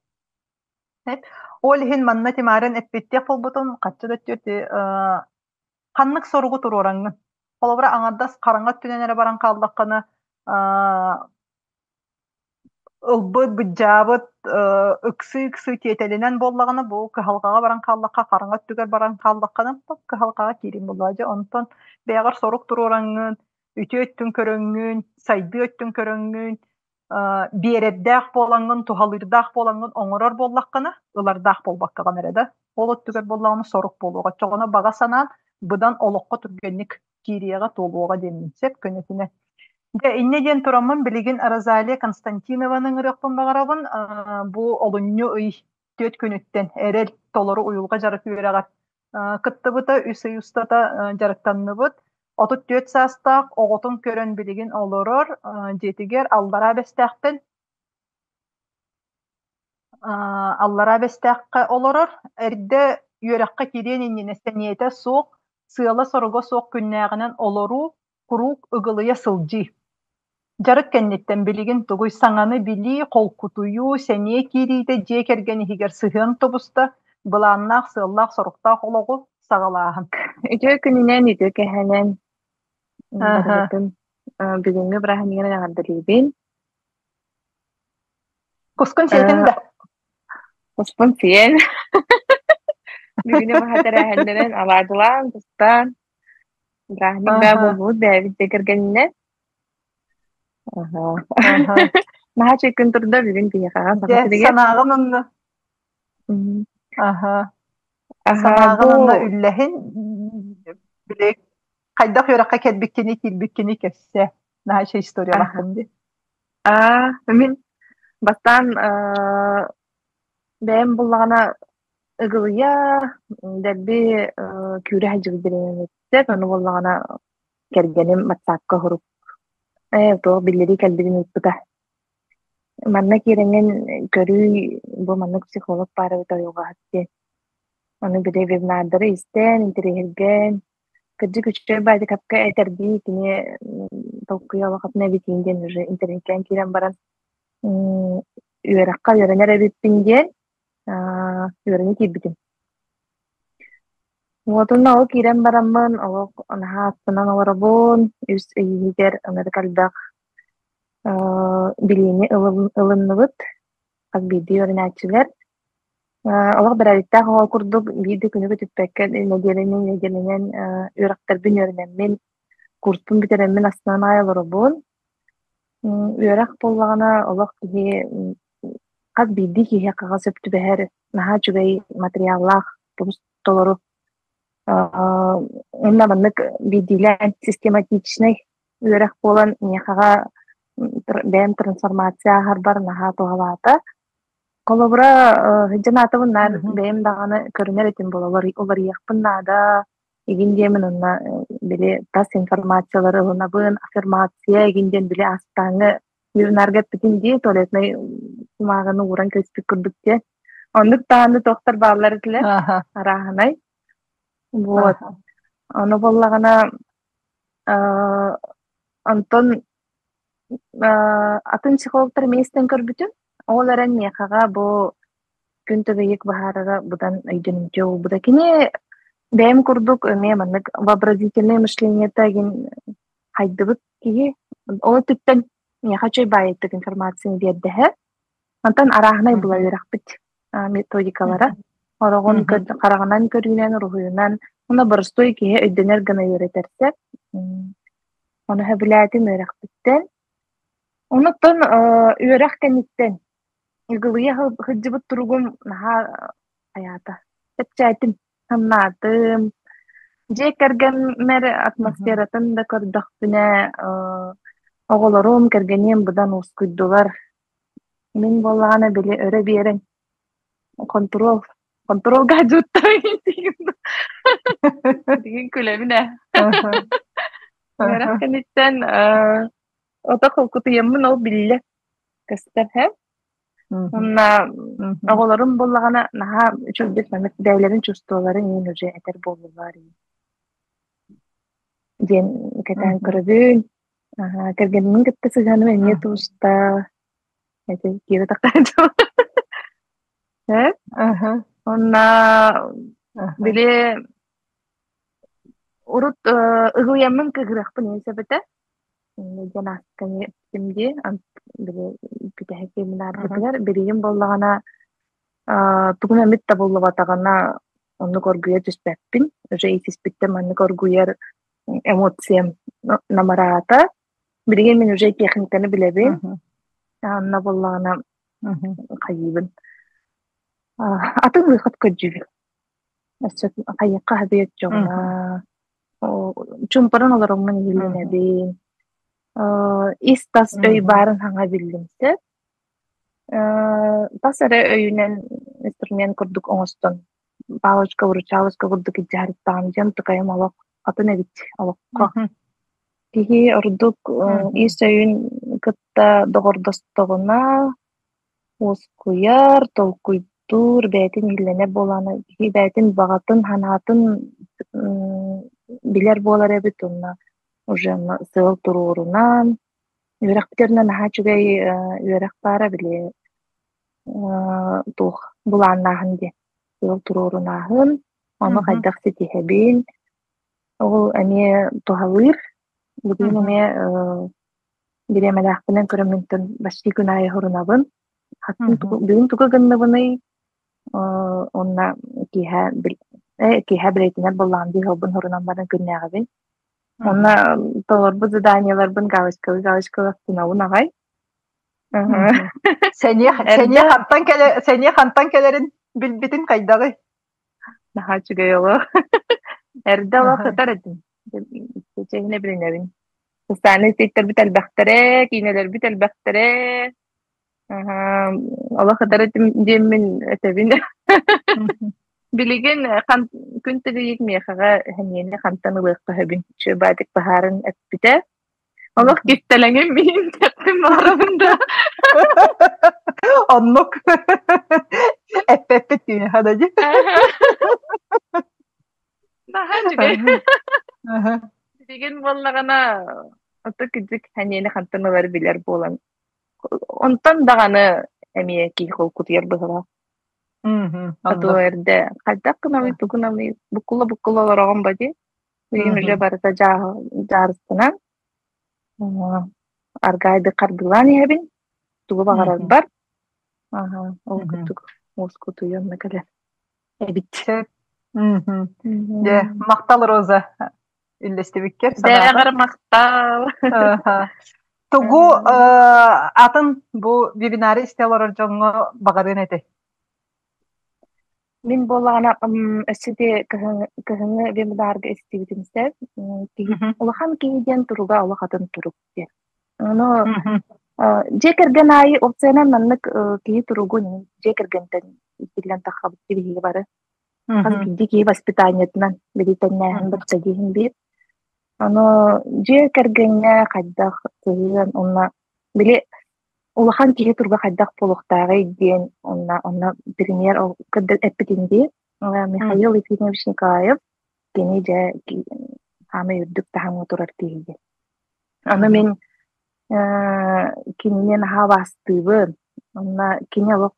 Ол иһин манна Тимарин эппиттиэх буолбутун хаччы да өттүгэр ханнык соругу туруораҥҥын? Холобура, аҥардас хараҥа өттүнэн эрэ баран хааллаххына, ылбыт, быдьаабыт, ыксыы-ыксыы тиэтэлинэн буоллаҕына, бу кыһалҕаҕа баран хааллахха, хараҥа өттүгэр баран хааллаххына, кыһалҕаҕа киириҥ буоллаҕа. Дьэ, онтон бэйэҕэр сорук туруораҥҥын, үтүө өттүн көрөҥҥүн, сайдыы өттүн көрөҥҥүн, биэрэрдээх буолаҥҥын, туһалыырдаах буолаҥҥын оҥорор буоллаххына, ылардаах буолбаккаҕын эрэ да, ол өттүгэр буоллаҕына сорук буолуоҕа. Оччоҕуна баҕа санаан быдан олоххо түргэнник киириэҕэ, туолуоҕа диэммин сөп көнөтүнэ. Дьэ, инньэ диэн тураммын билигин Розалия Константинованы ыҥырыахпын баҕарабын. Бу олунньу ый түөрт күнүттэн эрэл толору уйулҕа дьарык үөрэҕэр кыттыбыта, үс ый устата дьарыктанныбыт. 34 саастаах оҕотун көрөн билигин олорор дьиэтигэр Аллараа Бэстээхтэн Аллараа Бэстээххэ олорор. Эрдэ үөрэххэ киириэн иннинэ сэниэтэ суох, сыала-соруга суох күннээҕинэн олоруу, куруук ыгылыйа сылдьыы. Дьарык кэнниттэн билигин тугуй саҥаны билии, холкутуйуу, сэниэ киириитэ дьиэ кэргэн иһигэр сыһыан тубуста, былааннаах, сыаллаах-соруктаах олоҕу саҕалааһын. Үтүө күнүнэн, үтүө кэһэнэн барыбытын бүгүҥҥү бырааһынньыгынан эҕэрдэлиибин. Кускун сиэтин да? Куспун сиэн. Бүгүнү баһа тэрээһиннэрин алаадьылаан, тустаан, бырааһынньык бээ буолбут бэйэбит дьиэ кэргэнинэн. Наһаа үчүгэй күн турда бүгүн биһиэхэ Саха Дьэ, сиригэр. санааҕын онно Аха. Санааҕын онно үллэһин, били хайдах үөрэххэ кэлбиккиний, киирбиккиний кэпсээ. Наһаа үчүгэй историялааххын дии. Аа, мин бастаан бэйэм буллаҕына ыгылыйа, дэлби күүрэ сылдьыбыт бириэмэбиттэн, ону буоллаҕына кэргэним ватсапка сурук ээ туох биллэрии кэлбитин ыыппыта. Манна киирэҥҥин көрүүй, бу маннык психолог баар эбит ойуоҕаһыт диэн. Ону били вебинардары истэн, интэриэһиргээн, кырдьык үчүгэй баайдыкапка этэрдии кини толкуйа улахатына эбитиин диэн уже интэриэһиргээн киирэн баран үөрэххэ үөрэнэр эбиппин диэн үөрэнэ киирбитим. Уотунна ол киирэн бараммын олох наһаа астынан олоробун, үс ый иһигэр ынырык элбэх билиини ылынныбыт хас биирдии үөрэнээччилэр. Олох бэрээдэктээх оҕо курдук биир да күнү көтүппэккэ нэдиэлэнэн нэдиэлэнэн үөрэхтэрбин үөрэнэммин, курспун бүтэрэммин астынан аҕай олоробун. Үөрэх буоллаҕына олох киһи хас биирдии киһиэхэ сөп түбэһэр наһаа үчүгэй материаллаах тобус толору уонна маннык биирдиилээн систематичнай үөрэх буолан миэхэҕэ бэйэм трансформация ааһарбар наһаа туһалаата. Холобура, сылдьан аатабын наар бэйэм даҕаны көрүнэр этим буолар уларыйыахпын наада игин диэмин уонна били тас информациялары ылынабын, аффирмация игин диэн били астааҥҥы. Вебинарга эппитин дии, туалетнай кумааҕыны ууран кэбиспит курдук диэн. Оннук даҕаны туохтар бааллар этилэр, арааһынай. Вот. Ону буоллаҕына, онтон атын психологтар эмиэ истэн көрбүтүм. Ол эрэн миэхэҕэ бу күн төбөйүк баһаарара быдан өйдөнүмтүө буолбута. Кини бэйэм курдук эмиэ маннык вообразительное мышлениета игин хайдыбыт киһи. Ол өттүттэн миэхэ үчүгэй баайыттык информацияны биэрдэһэ. Онтон арааһынай була үөрэхпит методикалара. Ороҕун хараҕынан көрүүнэн, уруһуйунан, уонна боростуой киһи өйдөнөр гына үөрэтэрсэ. Ону сөбүлээтим үөрэхпиттэн. Онуттан үөрэх кэнниттэн ыгылыйа сылдьыбыт туругум наһаа хайаата. Чэпчээтим, санаатым. Дьиэ кэргэммэр атмосфератын да көрдөхпүнэ, оҕолорум, кэргэниэм быдан уоскуйдулар. Мин буоллаҕына били өрө биэрэн хонтуруол хонтуруолга Дигин күлэбин ээ. Үөрэх кэнниттэн ото холкутуйаммын ол биллэ көстөр һэ. Уонна оҕолорум буоллаҕына наһаа үчүгэйдик маннык бэйэлэрин чувстволарын иин уже этэр буоллулар диэн кэтээн көрөбүн. Кэргэммин кытта сыһыаным эмиэ тууста. Эти киирэ тахтааччы. Э? Уонна били урут ыгылыйаммын кыыһырыахпын иһин сөп этэ. Диэн аасканы эптим дии. Били бүтэһик семинарбытыгар билигин буоллаҕына тугун эмит табыллыбатаҕына оннук оргуйа түспэппин. Уже итиспиттэн маннык оргуйар эмоциям намыраата. Билигин мин уже техниканы билэбин. Анна буоллаҕына хайыыбын. Атын выход көрдүүбүн. Өссө хайыахха хабыйат дьоҥҥо чумпаран олороммун иһиллэнэбин. Ис-тас өй баарын хаҥа биллим сөп. Тас эрэ өйүнэн инструмент курдук оҥостон палочка-выручалочка курдук илдьэ диэн тукайым олох атын эбит олоххо. Киһи ордук ис өйүн кытта доҕордостоҕуна уоскуйар, толкуйдуур, бэйэтин иһиллэнэр буолаана киһи бэйэтин баҕатын, санаатын билэр буолар эбит уонна уже сыал туруорунан үөрэхпитинэн наһаа үчүгэй үөрэх баара били туох былааннааһын диэн сыал туруорунааһын, ону хайдах ситиһэбин, ол эмиэ туһалыыр. Билигин эмиэ бириэмэлээхпинэн көрөммүнтэн почти күн аайы сурунабын. Бүгүн тугу гынныбыный уонна киэһэ киэһэ билэтинэр буоллаҕым дии уолбун сурунан баран күннээҕибин. Уонна толорбут заданиеларбын галочкалыы галочкалыы астынабын аҕай. Сэниэ сэниэ хантан кэлэ сэниэ хантан кэлэрин билбитин хайдаҕый? Наһаа үчүгэй олох. Эрдэ олох сытар этим. Чэһинэ билинэбин. Социальнай сетьтэрбит элбэхтэрэ, киинэлэрбит элбэхтэрэ. Олох ытар этим диэммин этэбин. Билигин күн тыгыйык миэхэҕэ сэниэни хантан ылыахха сөбүн Чыыбаатик баһаарын эппитэ. Олох кистэлэҥим миин тэптим баҕарабын да. Оннук. Эппэппит түүнэ хададьы. Наһаа үчүгэй. Билигин буоллаҕына ото кырдьык сэниэни хантан ылар билэр буолан онтон даҕаны эмиэ киһи холкутуйар быһыылаах. Атыа эрдэ хайдах гынабый тугунамый буккула-буккула олороҕун ба дии. Билигин уже барыта дьаарыстанан аргаайды хардыылаан иһэбин тугу баҕарарбар ол курдук уоскутуйан да кэлэр эбит. Дьэ, махтал Роза үллэстибиккэр Дэҕэр махтал. Тугу атын бу вебинары истэ олорор дьоҥҥо баҕарыан этэй? Мин буоллаҕына өссө де кыһыҥҥы вебинарга истибитим сөп. Киһи улахан киһи диэн туруга олох атын турук диэн. Ону дьиэ кэргэн аайы опциянан маннык киһи туругун дьиэ кэргэнтэн биллэн таххабыт биһиги бары. Хас биирдии киһи воспитаниетынан били тэҥнээһин барыта диэһин биир. Ону дьиэ кэргэҥҥэ хайдах сыһыан уонна били Улахан киһи турга хайдах буолуохтааҕый диэн онно онно премьер эппитин дии Михаил Ефимович Николаев кини дьэ саамай үрдүк таһымҥа турар киһи диэн. Аны мин кинини наһаа убаастыыбын. Онно кини олох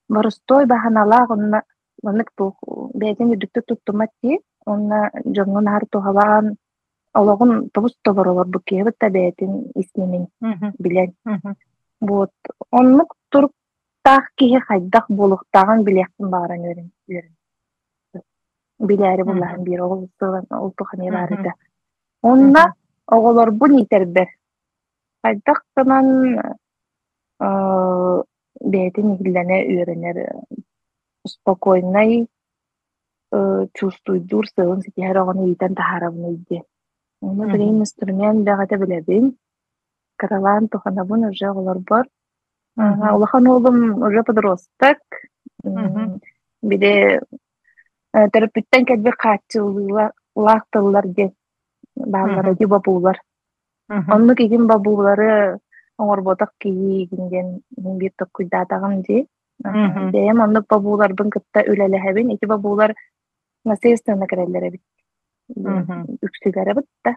боростуой баһаналаах онно маннык туох бэйэтин үрдүктүк туттуммат дии. Уонна дьоҥҥо наар туһалаан олоҕун тобус тобор олорбут киһи кытта бэйэтин ис нэмин билэн. Вот оннук туруктаах киһи хайдах буолуохтааҕын билиэхпин баҕаран үөрэн үөрэн билээри буллаһан биир ол ол туох эмиэ баар этэ. Онно оҕолорбун иитэрбэр хайдах гынан бэйэтин иһиллэнэ үөрэнэр спокойнай чувствуйдуур сыалын ситиһэр оҕону иитэн таһаарабыный диэн. Онно билигин инструмент бэҕэтэ билэбин, кыралаан туһанабын уже оҕолорбор. Улахан уолум уже подросток, били төрөппүттэн кэлбит хааччыллыылаах тыллар диэн бааллара дии бобуулар. Оннук игин бобуулары оҥорботох киһи игин диэн мин биир толкуйдаатаҕым дии. Бэйэм оннук бобууларбын кытта үлэлэһэбин. Ити бобуулар наследственно кэлэллэр эбит. Үксүгэр эбит да.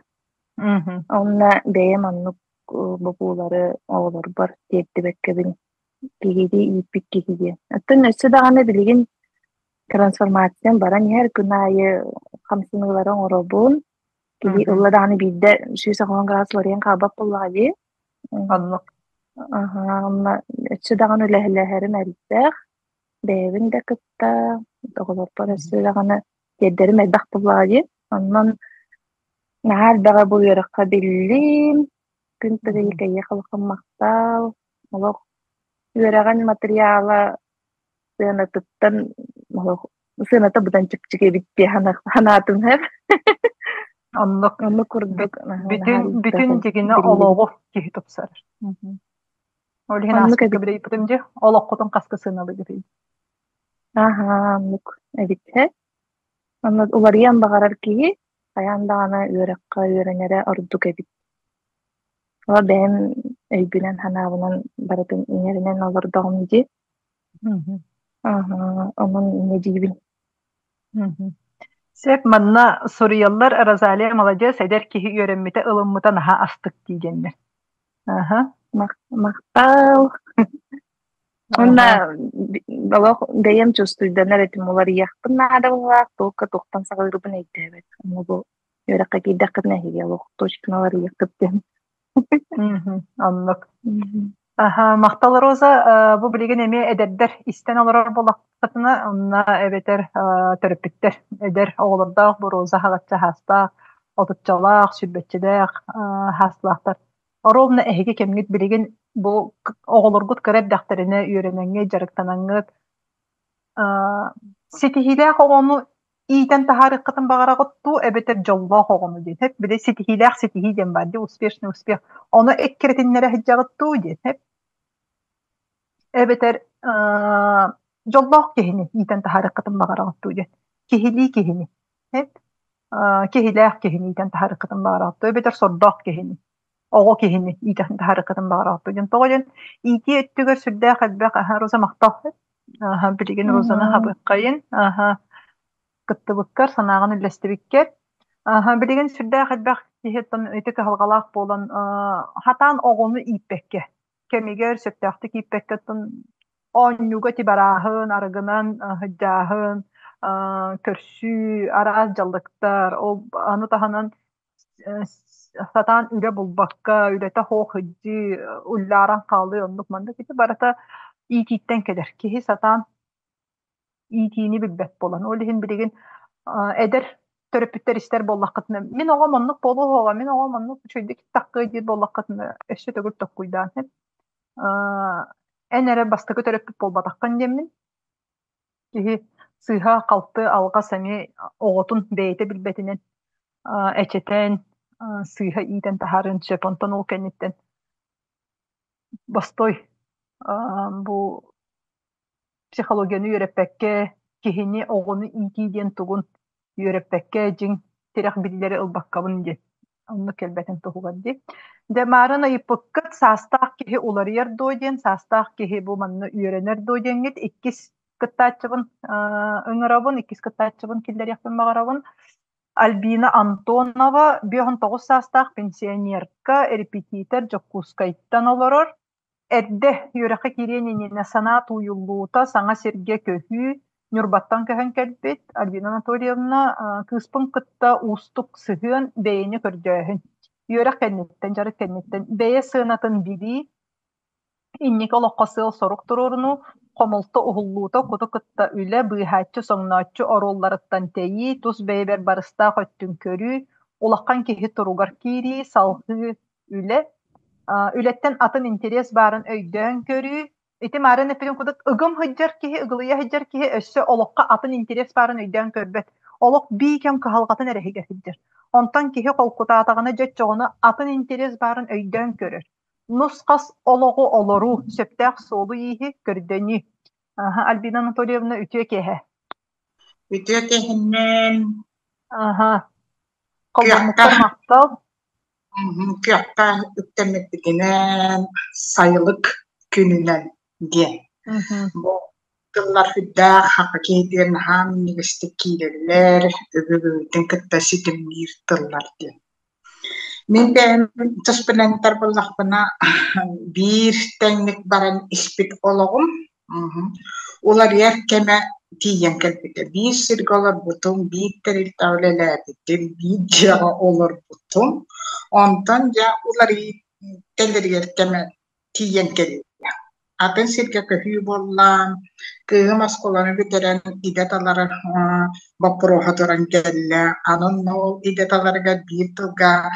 Онно бэйэм оннук бобуулары оҕолорбор тиэрдибэккэбин киһилии ииппит киһи диэн. Оттон өссө даҕаны билигин трансформациям баран иһэр күн аайы хамсаныылары оҥоробун. Киһи ылла даҕаны биирдэ 180 градус уларыйан хаалбат буоллаҕа дии. Оннук. Аһаа, онно өссө даҕаны үлэһэлэһэрим элбэх. Бэйэбин да кытта, оҕолорбор өссө даҕаны тиэрдэрим элбэх буоллаҕа дии. Онон наһаа элбэҕи бу үөрэххэ биллим. Күн тыгыйы кэйиэхэ улахан махтал. Олох үөрэҕин матырыйаала сыанатыттан олох сыаната быдан чэпчэки эбит дии санаатым һэр. Оннук. Оннук курдук Бүтүн бүтүн дьигинэ олоҕу киһи тупсарар. Ол иһин Оннук ааспыкка эбит. билэйбитим дии, олоххутун хаска сыаналыыгытый? Аһаа, оннук эбит һэ. Онно уларыйан баҕарар киһи хайаан даҕаны үөрэххэ үөрэнэрэ ордук эбит. Ол бэйэм өйбүнэн-санаабынан барытын иҥэринэн олордоҕум дии. Аһаа, онон инньэ диибин. Сөп, манна суруйаллар Розалия маладьыас, эдэр киһи үөрэммитэ, ылыммыта наһаа астык дии диэннэр. Аха. Махтал. Уонна олох бэйэм чувствуйданар этим уларыйыахпын наада быһыылаах, туохха туохтан саҕалыырбын өйдөөбөт. Ону бу үөрэххэ киирдэххинэ эһиги олох точно уларыйыаххыт диэн. Оннук. Аха, махтал Роза, бу билигин эмиэ эдэрдэр истэн олорор буоллаххытына, онно эбэтэр төрөппүттэр эдэр оҕолордоох бу Роза хаҕачча хаастаах, отуччалаах, сүүрбэччэлээх хаастаахтар. Оруобуна эһиги кэмҥит билигин бу оҕолоргут кыра эрдэхтэринэ үөрэнэҥҥит, дьарыктанаҥҥыт ситиһиилээх оҕону иитэн таһаарыаххытын баҕараҕыт дуу эбэтэр дьоллоох оҕону диэн эп били ситиһиилээх ситиһии диэн баар дии успешный успех ону эккирэтиннэрэ сылдьаҕыт дуу диэн эп эбэтэр дьоллоох киһини иитэн таһаарыаххытын баҕараҕыт дуу диэн киһилии киһини эп киһилээх киһини иитэн таһаарыаххытын баҕараҕыт дуу эбэтэр сордоох киһини оҕо киһини иитэн таһаарыаххытын баҕараҕыт дуу диэн тоҕо диэн иитии өттүгэр сүрдээх элбэх Роза махтал билигин Розаны хабыаххайын кыттыбыккар, санааҕын үллэстибиккэр. Билигин сүрдээх элбэх киһи ити кыһалҕалаах буолан хатаан оҕону ииппэккэ, кэмигэр сөптөөхтүк ииппэккэ оонньууга тибарааһын, арыгынан сылдьааһын, көрсүү, араас дьаллыктар, ол аны таһынан сатаан үлэ булбакка, үлэтэ суох сылдьыы, уллааран хаалыы оннук маннык ити барыта иитииттэн кэлэр. Киһи сатаан иитиини билбэт буолан. Ол иһин билигин эдэр төрөппүттэр истэр буоллаххытына, мин оҕом оннук буолуо суоҕа, мин оҕом оннук үчүгэйдик таххыа диир буоллаххытына, өссө төгүл толкуйдаан эн эрэ бастакы төрөппүт буолбатаххын диэммин киһи сыыһа-халты алҕас эмиэ оҕотун бэйэтэ билбэтинэн эчэтэн, сыыһа иитэн таһаарыан сөп. Онтон ол кэнниттэн бостой бу психологияны үөрэппэккэ, киһини, оҕону иитии диэн тугун үөрэппэккэ, дьиҥ тирэх биллэри ылбаккабын диэн. Оннук кэлбэтин туһугар дии. Дьэ, маарын ыйыппыккыт саастаах киһи уларыйар дуо диэн, саастаах киһи бу манна үөрэнэр дуо диэҥҥит иккис кыттааччыбын ыҥырабын, иккис кыттааччыбын киллэриэхпин баҕарабын. Альбина Антонова, 59 саастаах пенсионерка, репетитор Дьокуускайтан олорор. Эрдэ үөрэххэ киириэн иннинэ санаа тууйуллуута, саҥа сиргэ көһүү, Ньурбаттан көһөн кэлбит Альбина Анатольевна кыыспын кытта уустук сыһыан, бэйэни көрдөөһүн. Үөрэх кэнниттэн, дьарык кэнниттэн бэйэ сыанатын билии, инники олоххо сыал-сорук туруорунуу, хомолто уһуллуута, куту кытта үлэ, быыһааччы, соҥнооччу оруолларыттан тэйии, тус бэйэбэр барыстаах өттүн көрүү, улахан киһи туругар киирии, салҕыы үлэ, үлэттэн атын интэриэс баарын өйдөөн көрүү, ити маарын эппитим курдук ыгым сылдьар киһи, ыгылыйа сылдьар киһи өссө олоххо атын интэриэс баарын өйдөөн көрбөт. Олох бии кэм кыһалҕатын эрэ иһигэр сылдьар. Онтон киһи холкутаатаҕына дьэ оччоҕуна атын интэриэс баарын өйдөөн көрөр. Нус-хас олоҕу олоруу, сөптөөх суолу-ииһи көрдөнүү. Альбина Анатольевна үтүө киэһэ. Үтүө киэһэннэн. Аха. Холбоммуккар махтал. Кыахха үктэммиппитинэн сайылык күнүнэн диэн. Бу тыллар сүрдээх саха киһитигэр наһаа минньигэстик киирэллэр, өбүгэбитин кытта ситимниир тыллар диэн. Мин бэйэм туспунан этэр буоллахпына, биир тэҥник баран испит олоҕум Уларыйар кэмэ тиийэн кэлбитэ. Биир сиргэ олорбутум, биир тэрилтэҕэ үлэлээбитим, биир дьиэҕэ олорбутум. Онтон дьэ уларыйыы кэлэригэр кэмэ тиийэн кэллэ. Атын сиргэ көһүү буолла, кыыһым оскуоланы бүтэрэн идэ талар боппуруоһа туран кэллэ. Аны онно ол идэ таларыгар биир тылга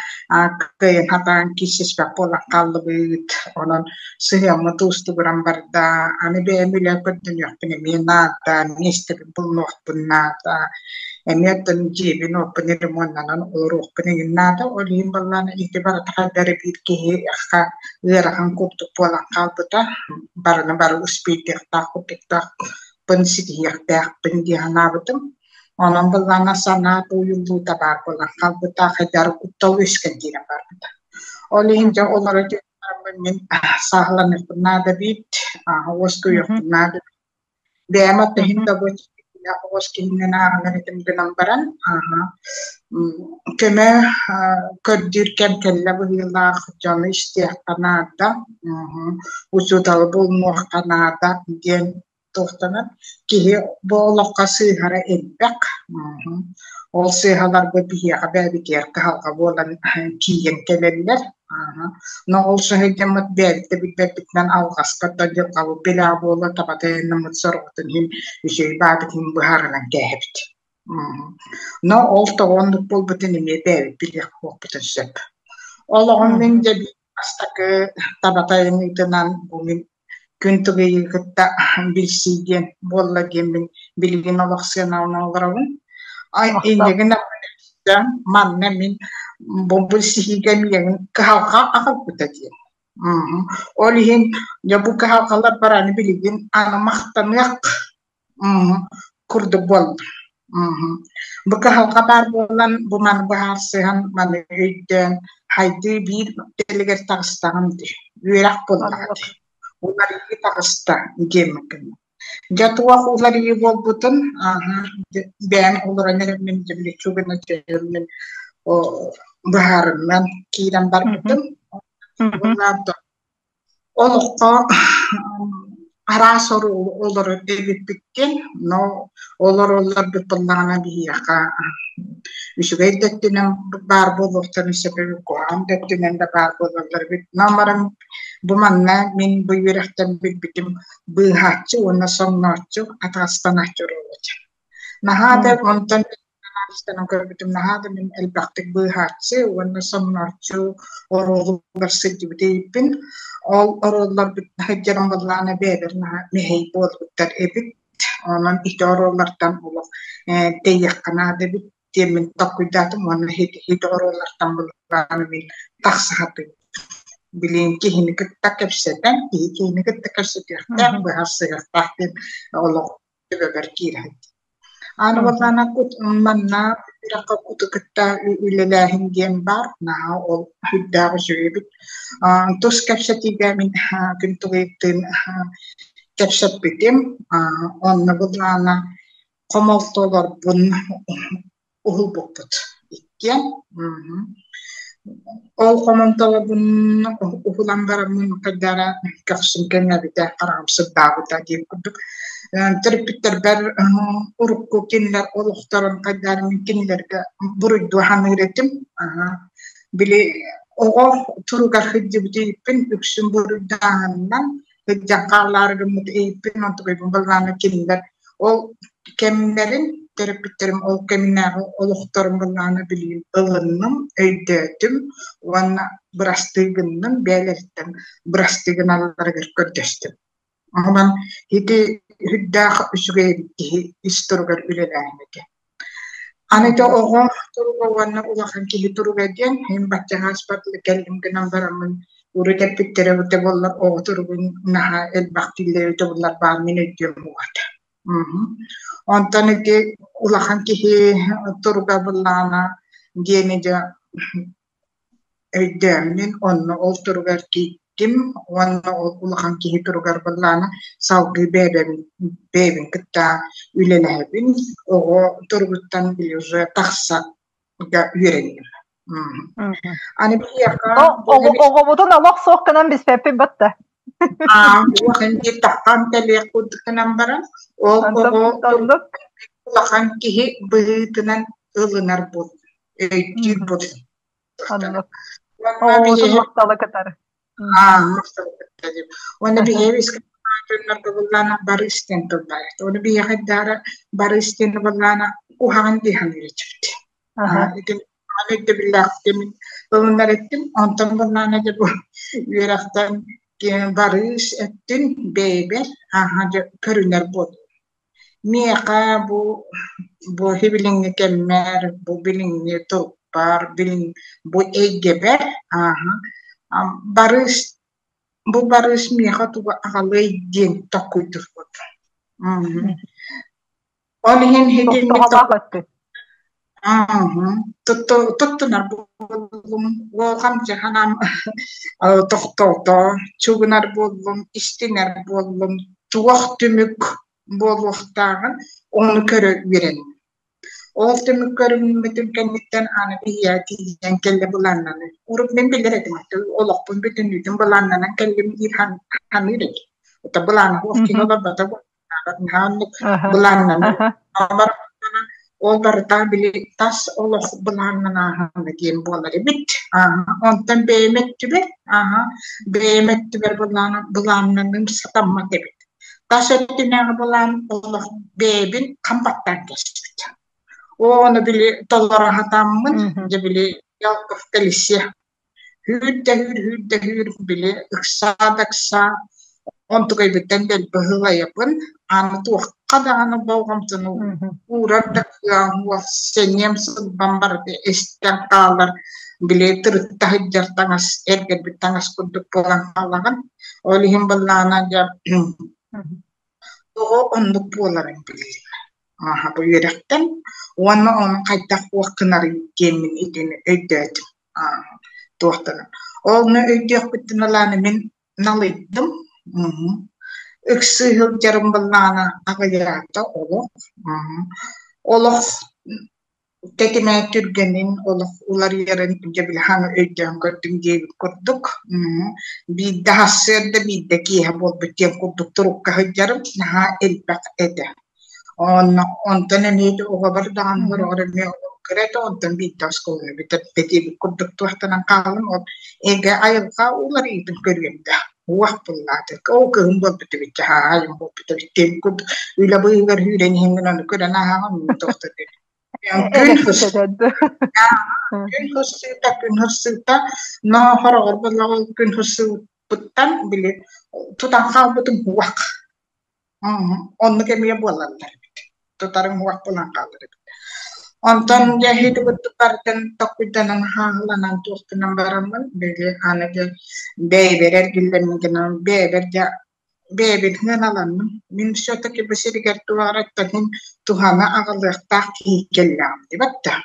кыайан сатаан киирсиспэт буолан хааллыбыт. Онон сыһыаммыт уустугуран барда. Аны бэйэм үлэ көрдөнүөхпүн эмиэ наада, миэстэбин булунуохпун наада. Эмиэ оттон дьиэбин-уоппун ремоннанан олоруохпун эҥин наада. Ол иһин буоллаҕына ити барыта хайдах эрэ биир киһиэхэ ыарахан курдук буолан хаалбыта. Барыны бары успейдыахтаах курдуктаахпын ситиһиэхтээхпин дии санаабытым. Онон былаана санаа тууйуллуута баар буолан хаалбыта, хайдары куттал үөскэн киирэн барбыта. Ол иһин дьэ олоро түһэн мин сааһыланыахпын наада эбит, уоскуйуохпун наада эбит. Бэйэм оттоһун да бу оҕус киһинэн ааҕынар этим гынан баран, көмө көрдүүр кэм кэллэ быһыылаах, дьону истиэххэ наада, учууталы булунуохха наада диэн туохтанар киһи бу олоххо сыыһара элбэх. Ол сыыһаларбыт биһиэхэ бэйэбитигэр кыһалҕа буолан тиийэн кэлэллэр. Но ол сыһыйдаммыт бэйэбит да билбэппитинэн алҕаска да дьылҕабыт билээ буола табатайыннаммыт сорҕотун иһин үчүгэй баабыт иһин быһаарынан кээһэбит. Но ол тоҕо оннук буолбутун эмиэ бэйэбит билиэх буолбутун сөп. Олоҕум мин дьэ бастакы табатайыныытынан бу мин күн тыгыйы кытта билсии диэн буолла диэммин билигин олох сыаналана олоробун. Иннигин манна мин бу билсиһиигэ миигин кыһалҕа аҕалбыта диэн. Ол иһин дьэ бу кыһалҕалар бараны билигин аны махтаныах курдук буолла. Бу кыһалҕа баар буолан, бу маны быһаарсыһан, маны өйдөөн, хайдыы биир кэлигэр таҕыстаҕым дии, үөрэх буоллаҕа дии. Уларыйыы таҕыста диэммиккин. Дьэ туох уларыйыы буолбутун, бэйэм олорон эрэммин, дьэ гына түһэммин быһаарынан киирэн барбытым. Олоххо араас олорор эбиппиккин, но олороллорбут буоллаҕына биһиэхэ үчүгэй да өттүнэн баар буолуохтарын сөп эбит, куһаҕан да өттүнэн да баар буолаллар эбит. Но баран бу манна мин бу үөрэхтэн билбитим быыһааччы уонна соҥнооччу, атаҕастанааччы оруола этэ. Наһаа да онтон анализтанан көрбүтүм наһаа да мин элбэхтик быыһааччы уонна соҥнооччу оруолугар сылдьыбыт эбиппин. Ол оруолларбыт сылдьарым буоллаҕына бэйэбэр наһаа мэһэй буолбуттар эбит. Онон ити оруоллартан олох тэйиэххэ наада эбит диэммин толкуйдаатым уонна ити оруоллартан былааны мин тахса сатыыбын. Билигин киһини кытта кэпсэтэн, киһи киһини кытта кэпсэтиэхтээх, быһаарсыахтаах диэн олох төбөбөр киирэн. Аны буоллаҕына кут манна үрэххэ куту кытта үлэлээһин диэн баар, наһаа ол сүрдээх үчүгэй эбит. Тус кэпсэтиигэ мин күн тугуйуктыын кэпсэппитим. Онно буоллаҕына хомолтолорбун уһулбуппут иккиэн. Ол хомолтолорбун уһулан бараммын хайдара көхсүм кэҥээбитэ, хараҕым сырдаабыта диэн курдук. Төрөппүттэрбэр урукку кинилэр олохторун хайдарын кинилэргэ буруйдуу саныыр этим. Били оҕо туругар сылдьыбыт ииппин үксүн буруйдааһынынан сылдьан хаалаары гыммыт ииппин онтукайбын былаана кинилэр ол кэмнэрин төрөппүттэрим ол кэминээҕи олохторун былаана билигин ылынным, өйдөөтүм уонна бырастыы гынным, бэйэлэриттэн бырастыы гыналларыгар көрдөстүм. Онон ити үрдээх үчүгэй киһи ис туругар үлэлээһин этэ. Аны да оҕо туруга уонна улахан киһи туруга диэн мин баччаҕа ааспатылы кэллим гынан бараммын урут эппиттэрэ эбитэ буоллар оҕо туругун наһаа элбэх дииллэр эбитэ буоллар баар мин өйдүөм буолуо Онтон ити улахан киһи туруга былаана диэни дьэ өйдөөммүн онно ол туругар киирдим уонна ол улахан киһи туругар былаана салгыы бэйэбин бэйэбин кытта үлэлэһэбин оҕо туругуттан били уже тахса үөрэнним. Аны биһиэхэ Оҕобутун олох суох гынан биспэппит батта. Улахан диир таххан кэлиэх курдук гынан баран ол оҕо улахан киһи быһыытынан ылынар буолла өйдүүр буолла. Оннук. Оҕобутун махтала кытары. Уонна биһиэхэ дьоннорго былаана бары истэн тылбаайт. Оны биһиэхэ даара бары истэн былаана куһаҕан дии саныыр этибит. Итин өйдөбүллээхтим ылынар эттим. Онтон былаана дьэ бу үөрэхтэн барыыс эттин бэйэбэр ааһа дьэ көрүнэр буоллум. Миэхэ бу билиҥҥи кэммэр, бу билиҥҥи турукпар, бу эйгэбэр ааһа барыыс бу барыыс миэхэ тугу аҕалыай диэн толкуйдуурбут. Ол иһин итинник туттунар буоллум, уолҕамдьаһанан тохтоото, чугунар буоллум, истинэр буоллум, туох түмүк буолуохтааҕын ону көрө үөрэнним. Ол түмүк көрүммүтүм кэнниттэн аны биһиэхэ тиийэн кэллэ былааннаныы. Урут мин билэр этим, олохпун бүтүннүүтүн былааннанан кэллим диир саныыр этим. Это былаана суох киһи олорбото былааннаныы ол барыта били тас олох былааннанааһына диэн буолар эбит. Онтон бэйэм өттүбэр, бэйэм өттүбэр былааннаныым сатаммат эбит. Тас өттүнээҕи былаан олох бэйэбин хам баттаан кэспит. Ону били толоро сатааммын, дьэ били Ялков колесе Үүр да үүр, үүр да үүр, били ыксаа да ыксаа, онтукайбыттан дэлби ыһылайабын, аны туохха даҕаны болҕомтону уурар да кыаҕым суох, сэниэм сылбам барыта эстэн хаалар, били тырытта сылдьар таҥас, эргэрбит таҥас курдук буолан хаалаҕын. Ол иһин былаана дьэ тоҕо оннук буоларын билиим. Ааһа бу үөрэхтэн уонна ону хайдах уох гынарый диэммин итини өйдөөтүм. Туохтан Ол өйдүөхпүттэн ылааны мин налыйдым. Ыксыы сылдьарым былаана аҕыйаата олох. Олох тэтимэ түргэнин, олох уларыйарын дьэ били хаҥа өйдөөн көрдүм диэбит курдук. Биирдэ сарсыарда, биирдэ киэһэ буолбут диэн курдук турукка сылдьарым наһаа элбэх этэ. Онно онтон эмиэ оҕобор даҕаны сороҕор эмиэ кыра этэ, онтон биирдэ оскуоланы бүтэрбит диэбит курдук туохтанан хааллым. Ол эгэ айылҕа уларыйыытын көрүөм да уох буллаата. Ол кыһын буолбут эбит, дьаһаайым буолбут эбит диэбит курдук үлэ быыһыгар үүрэн иһиҥҥин ону көрөн ааһаҕын туохта күн күн хырсыыта, күн хырсыыта, но хороҕор буоллаҕа күн хырсыыппыттан били тутан хаалбытым уох. Оннук эмиэ буолаллар эбит. Тутарыҥ уох буолан хаалар эбит. Онтон дьэ иһитибит барытын толкуйданан хааһыланан туохтунан бараммын били аны дьэ бэйэбэр эргиллэммин гынан бэйэбэр дьэ Бэйэбитинэн аланным. Мин все-таки бу сиригэр туһараттан туһаны аҕалыахтаах киһи кэллэҕим дибэт да.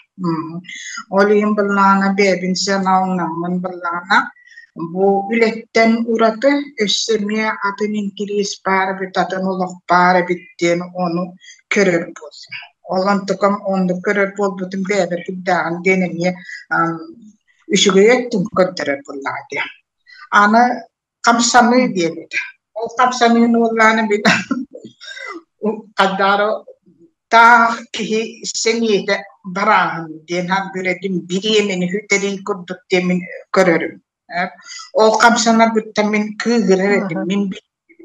Ол иһин былаана бэйэбин сыаналанаммын былаана бу үлэттэн ураты өссө эмиэ атын интириэс баар эбит, атын олох баар эбит диэн ону көрөр буоллум. Ол онтукам оннук көрөр буолбутум бэйэбэр курдааҕын диэн эмиэ үчүгэй өттүн көрдөрөр буоллаҕа дии. Аны хамсаныы диэбит. Ол хамсаныыны уоллааны мин хаддаары таах киһи сэниэтэ барааһын диэн бүрэтим бириэмэни сүтэрии курдук диэн мин көрөрүм. Ол хамсанарбыттан мин кыыһырар этим. Мин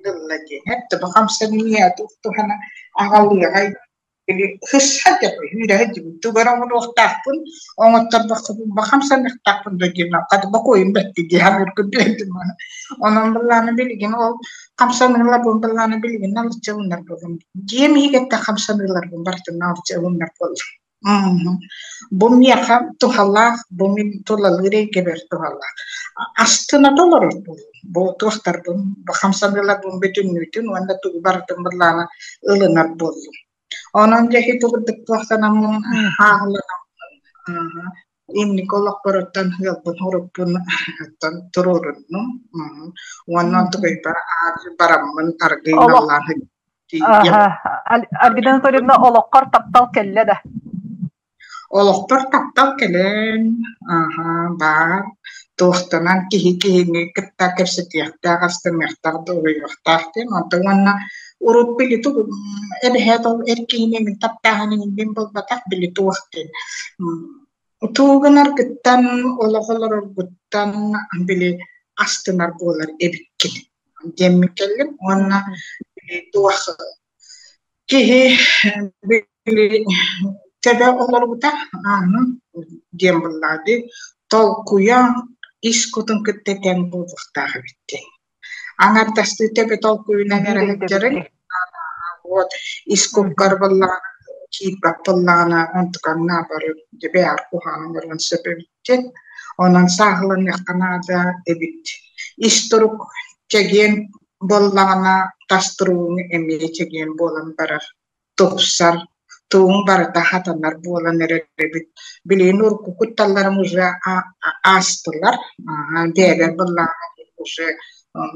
ылла диэн. Бу хамсаныы туһана аҕалыаҕай Тугу эрэ оҥоруохтаахпын, оҥотторбоххун хамсаныахтаахпын да диэн хата бокуойум бэрт дии саныыргын билэрдим. Онон былааны билигин ол хамсаныыларбын былааны билигин налыччы ылынар буоллум. Дьиэм иһигэр хамсаныыларбын барытын налыччы ылынар буоллум. Бу миэхэ туһалаах, бу мин тулалыыр эйгэбэр туһалаах. Астына толорор буоллум. Бу туохтарбын, бу хамсаныыларбын бүтүннүүтүн уонна тугу барытын былаана ылынар буоллум. Онон дьэ ити курдук туохтанаммын ааҕыланаммын инники олохпоруттан ыалбын урукпун оттон туруоруннум. Уонна онтукайбар бараммын аргыый наллаан тиийдим. Альбина Анатольевна олоххор таптал кэллэ да? Олохпор таптал кэлэн, аһа, баар, туохтанан киһи киһини кытта кэпсэтиэхтээх, астыныахтаах, дуоһуйуохтаах диэн. Онтон уонна урут били тугу эбэһээт ол эр киһини мин таптааһын иҥин буолбатах, били туох диэн тугу гынаргыттан, олох олороргуттан били астынар буолар эбиккин диэммин кэллим уонна били туох киһи Төбө олорбута диэн буоллаҕа дии, толкуйа ис кутун кытта тэҥ буолуохтаах эбит дии. Аҥардастыы төбө толкуйунан эрэ сылдьарыҥ, вот ис куккар буоллаҕына киирбэт буоллаҕына онтукаҥ наоборот дьэ бэйэҕэр куһаҕан оҥоруон сөп эбит диэн. Онон сааһыланыахха наада эбит. Ис турук чэгиэн буоллаҕына тас туругуҥ эмиэ чэгиэн буолан барар тупсар, тууҥ барыта хатанар буолан эрэр эбит. Билигин урукку кутталларым уже аастылар. Бэйэбэр быллаҕына уже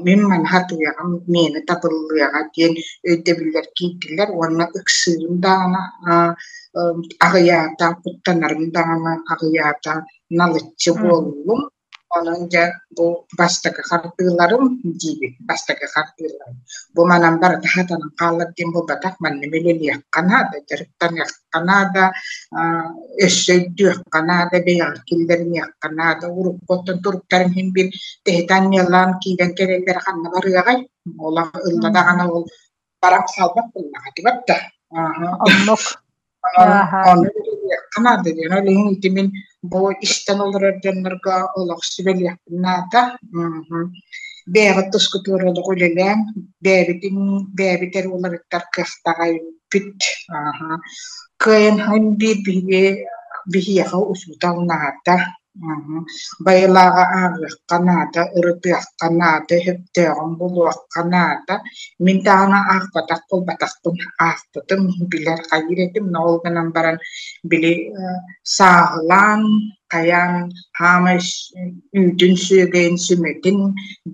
мин маны хатыаҕым, миэнэ табыллыаҕа диэн өйдөбүллэр киирдилэр уонна ыксыырым даҕаны аҕыйаата, куттанарым даҕаны аҕыйаата, налыччы буоллум. Онон дьэ бу бастакы хардыыларым диибин, бастакы хардыыларым. Бу манан барыта хатанан хаалар диэн буолбатах, манна үлэлиэххэ наада, дьарыктаныахха наада, өссө өйдүөххэ наада, бэйэҕэр киллэриниэххэ наада. Урукку оттон туруктарым иһин биир тэһитэ анньыалаан киирэн кэлэллэрэ ханна барыаҕай? Олох ылла даҕаны ол баран хаалбат буоллаҕа дибат да. Оннук. Онон үлэлиэххэ наада диэн. Ол иһин ити мин бу истэн олорор дьоннорго олох сүбэлиэхпин наада. Бэйэҕит тускутугар олох үлэлээн, бэйэбитин бэйэбит эрэ уларыттар кыахтаах эбиппит. Кыайан биир биһиги биһиэхэ учуутал наада. Байылааҕы ааҕыахха наада, ырытыахха наада, сөптөөҕүн булуохха наада. Мин даҕаны аахпатах буолбатахпын, аахпытым, билэр хайыыр этим, но ол гынан баран били сааһылаан, хайаан хаамай үүтүн сүөгэйин сүмэтин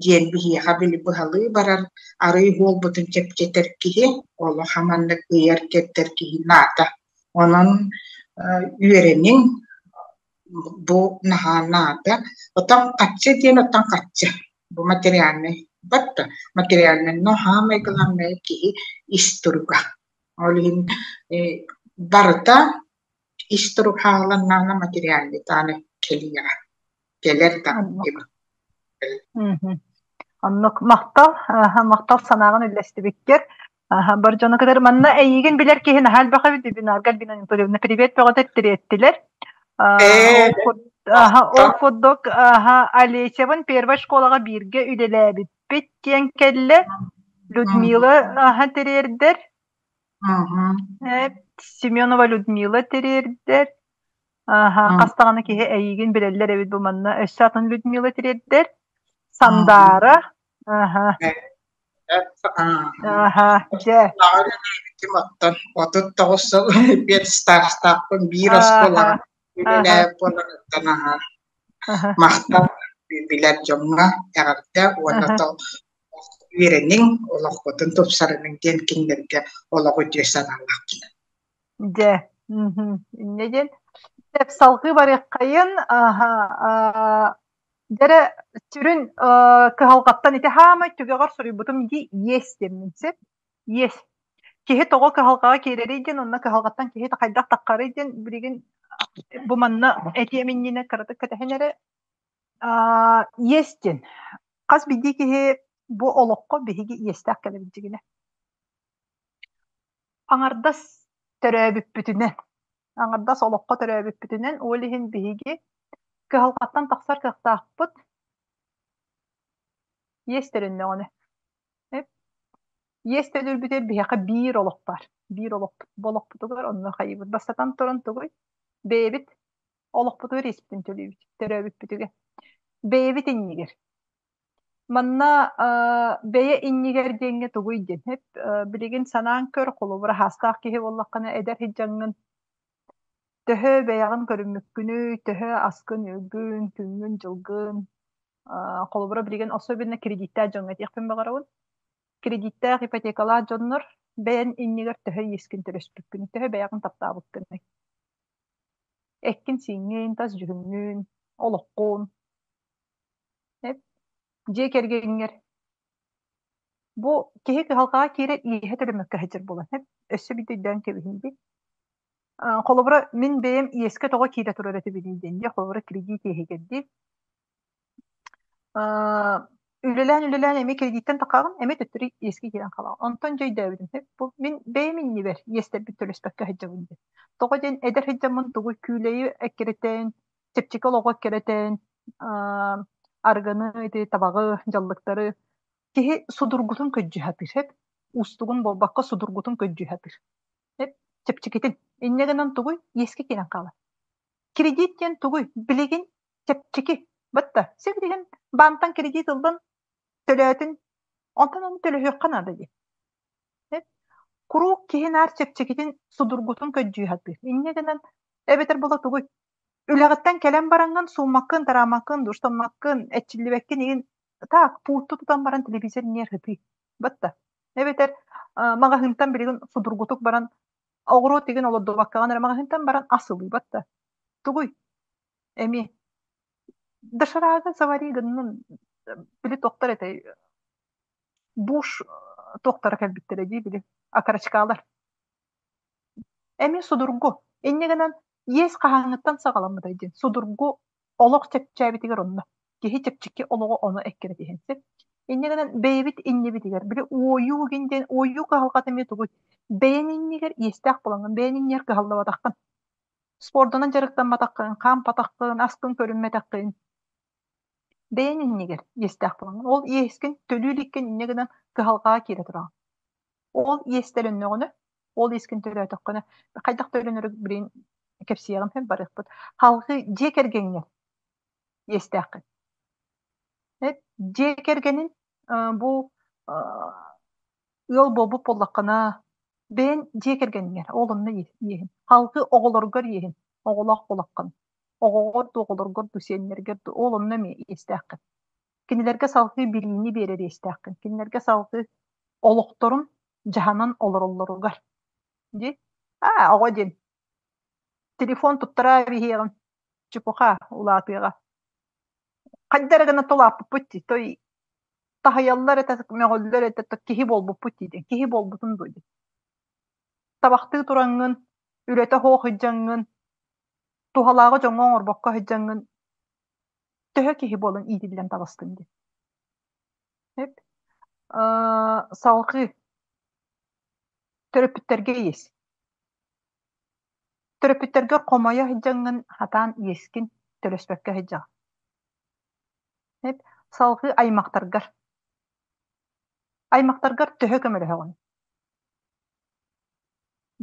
диэн биһиэхэ били быһалыы барар арыый буолбутун чэпчэтэр киһи, олох маннык ыйар-кэрдэр киһи наада. Онон үөрэниҥ, бу наһаа наада. Оттон хаччы диэн оттон хаччы. Бу материальнай батта материальнай но саамай главное киһи ис туруга. Ол иһин барыта ис турук хааланнаҕына материальный тааны кэлиэҕэ. Кэлэр даҕаны эбит. Оннук махтал, махтал санааҕын үллэстибиккэр. Бар дьону кытары манна эйиигин билэр киһи наһаа элбэх эбит вебинарга Альбина Анатольевна привет бөҕөтө тириэттилэр. Ол курдук Олесевын первой школаҕа бииргэ үлэлээбиппит диэн кэллэ. Людмила тириэрдэр. Семенова Людмила тириэрдэр. Хас даҕаны киһи эйиигин билэллэр эбит бу манна. Өссө атын Людмила тириэрдэр. Сандаара. Аха, дьэ. Үлэлээбитим оттон 39 сыл педстажтаахпын биир оскуолаҕа үлэлээбит буолан оттон аһаа махтал билэр дьоҥҥо эҕэрдэ уонна то үөрэниҥ, олоххутун тупсарыныҥ диэн кинилэргэ олоҕу үтүө санаалаахпын. Дьэ, инньэ диэн салҕыы барыаххайын, дьэрэ сүрүн кыһалҕаттан ити хаамай түгэҕэр суруйбутум дии иэс диэммин сөп. Иэс. Киһи тоҕо кыһалҕаҕа киирэрий диэн уонна кыһалҕаттан киһи хайдах таххарый диэн билигин бу манна этиэм иннинэ кыратык кэтэһин эрэ иэс диэн. Хас биирдии киһи бу олоххо биһиги иэстээх кэлэбит дьигинэ. Аҥардас төрөөбүппүтүнэн, аҥардас олоххо төрөөбүппүтүнэн, ол иһин биһиги кыһалҕаттан тахсар кыахтаахпыт иэс төлөннөҕүнэ. Иэс төлүүрбүтүгэр биһиэхэ биир олох баар. Биир олохпут. Бу олохпутугар онно хайыыбыт. Бастатан туран тугуй? Бэйэбит олохпутугар иэспитин төлүүбүт. Төрөөбүппүтүгэр. Бэйэбит иннигэр. Манна бэйэ иннигэр диэҥҥэ тугуй диэн эп билигин санаан көр, холобура аһаастаах киһи буоллаххына эдэр сылдьаҥҥын төһө бэйэҕин көрүммүккүнүй, төһө аскын-үөлгүн, күҥҥүн-дьылгын холобура билигин особенно кредиттээх дьоҥҥо этиэхпин баҕарабын. Кредиттээх, ипотекалаах дьоннор бэйэн иннигэр төһө иэскин төлөспүккүнүй, төһө бэйэҕин таптаабыккыный? Эккин-сииҥҥин, тас дьүһүҥҥүн, олоххун Дьиэ кэргэҥҥэр бу киһи кыһалҕаҕа киирэр иэһэ төлөммөккө сылдьар буолан өссө биирдэ өйдөөн кэбиһиҥ дии. Холобура, мин бэйэм иэскэ тоҕо киирэ турар этибиний диэн дии, холобура, кредит иэһигэр дии. Үлэлээн-үлэлээн эмиэ кредиттэн тахаҕын, эмиэ төттөрү иэскэ киирэн хаалаҕын. Онтон дьэ өйдөөбүтүм, бу мин бэйэм иннибэр иэстэрбин төлөспөккө сылдьабын диэн. Тоҕо диэн эдэр сылдьаммын тугу күүлэйи эккирэтэн, чэпчэки олоҕу эккирэтэн, арыгыны, ити табаҕы, дьаллыктары киһи судургутун көрдьүһэ сатыыр, уустугун буолбакка судургутун көрдьүһэ сатыыр. Чэпчэкитин. Инньэ гынан тугуй? Иэскэ киирэн хаалар. Кредит диэн тугуй? Билигин чэпчэки. Батта, сибилигин баантан кредит ыллын, төлөөтүн, онтон ону төлөһүөххэ наада дии. Куруук киһи наар чэпчэкитин, судургутун көрдүү сатыыр. Инньэ гынан, эбэтэр була тугуй? Үлэҕиттэн кэлэн бараҥҥын сууммаккын, тараамаккын, душтаммаккын, эрчиллибэккин игин так, пульту тутан баран телевизор ньиэр сытыы. Батта. Эбэтэр маҕаһыынтан билигин судургутук баран оҕуруот игин олордубаккаҕын эрэ маҕаһыынтан баран ас ылыы батта. Тугуй? Эмиэ доширага завари гыннын били тохтор этэй Буш туохтара кэлбиттэрэ дии били окорочкалар. Эмиэ судургу. Инньэ гынан иэс хаһааҥҥыттан саҕаламмытай диэн судургу олох чэпчээбитигэр онно. Киһи чэпчэки олоҕу ону эккирэтиһэн сөп. Инньэ гынан бэйэбит иннибитигэр били уойуу гин диэн уойуу кыһалҕата эмиэ тугуй? Бэйэҥ иннигэр иэстээх буолаҥҥын, бэйэҥ иннигэр кыһаллыбатаххын, спордунан дьарыктамматаххын, хаампатаххын, аскын көрүммэтэххин, бэйэҥ иннигэр иэстээх буолаҥҥын. Ол иэскин төлүү иликкин инньэ гынан кыһалҕаҕа киирэ тураҕын. Ол иэс төлөннөҕүнэ, ол иэскин төлөөтөххүнэ, хайдах төлөнөрү билигин кэпсиэҕим иһин барыахпыт. Халҕыы дьиэ кэргэҥҥэр иэстээххин. Дьиэ кэргэнин бу ыал буолбут буоллаххына, бэйэҥ дьиэ кэргэҥҥэр ол онно иэһин. Халҕыы оҕолоргор иэһин, оҕолоох буолаххын. Оҕоҕор дуу, оҕолоргор дуу, сиэннэргэр дуу, ол онно эмиэ иэстээххин. Кинилэргэ салгыы билиини биэрэр иэстээххин. Кинилэргэ салгыы олохторун дьаһанан олороллоругар. Дии? Аа, оҕо диэн телефон туттара биһиэҕин чепуха улаатыаҕа. Хайда эрэ гына тулааппыппыт дии, той таһыйаллар этэ, мөҕөллөр этэ, киһи буолбуппут дии диэн. Киһи буолбутун дуо дии. Табахтыы тураҥҥын, үлэтэ суох сылдьаҥҥын, туһалааҕы дьоҥҥо оҥорбокко сылдьаҥҥын төһө киһи буолан иитиллэн таҕыстыҥ диэн. Салҕыы төрөппүттэргэ иэс. Төрөппүттэргэр хомойо сылдьаҥҥын хатаан иэскин төлөспөккө сылдьаҕын. Салҕыы аймахтаргар. Аймахтаргар төһө көмөлөһөҕүн?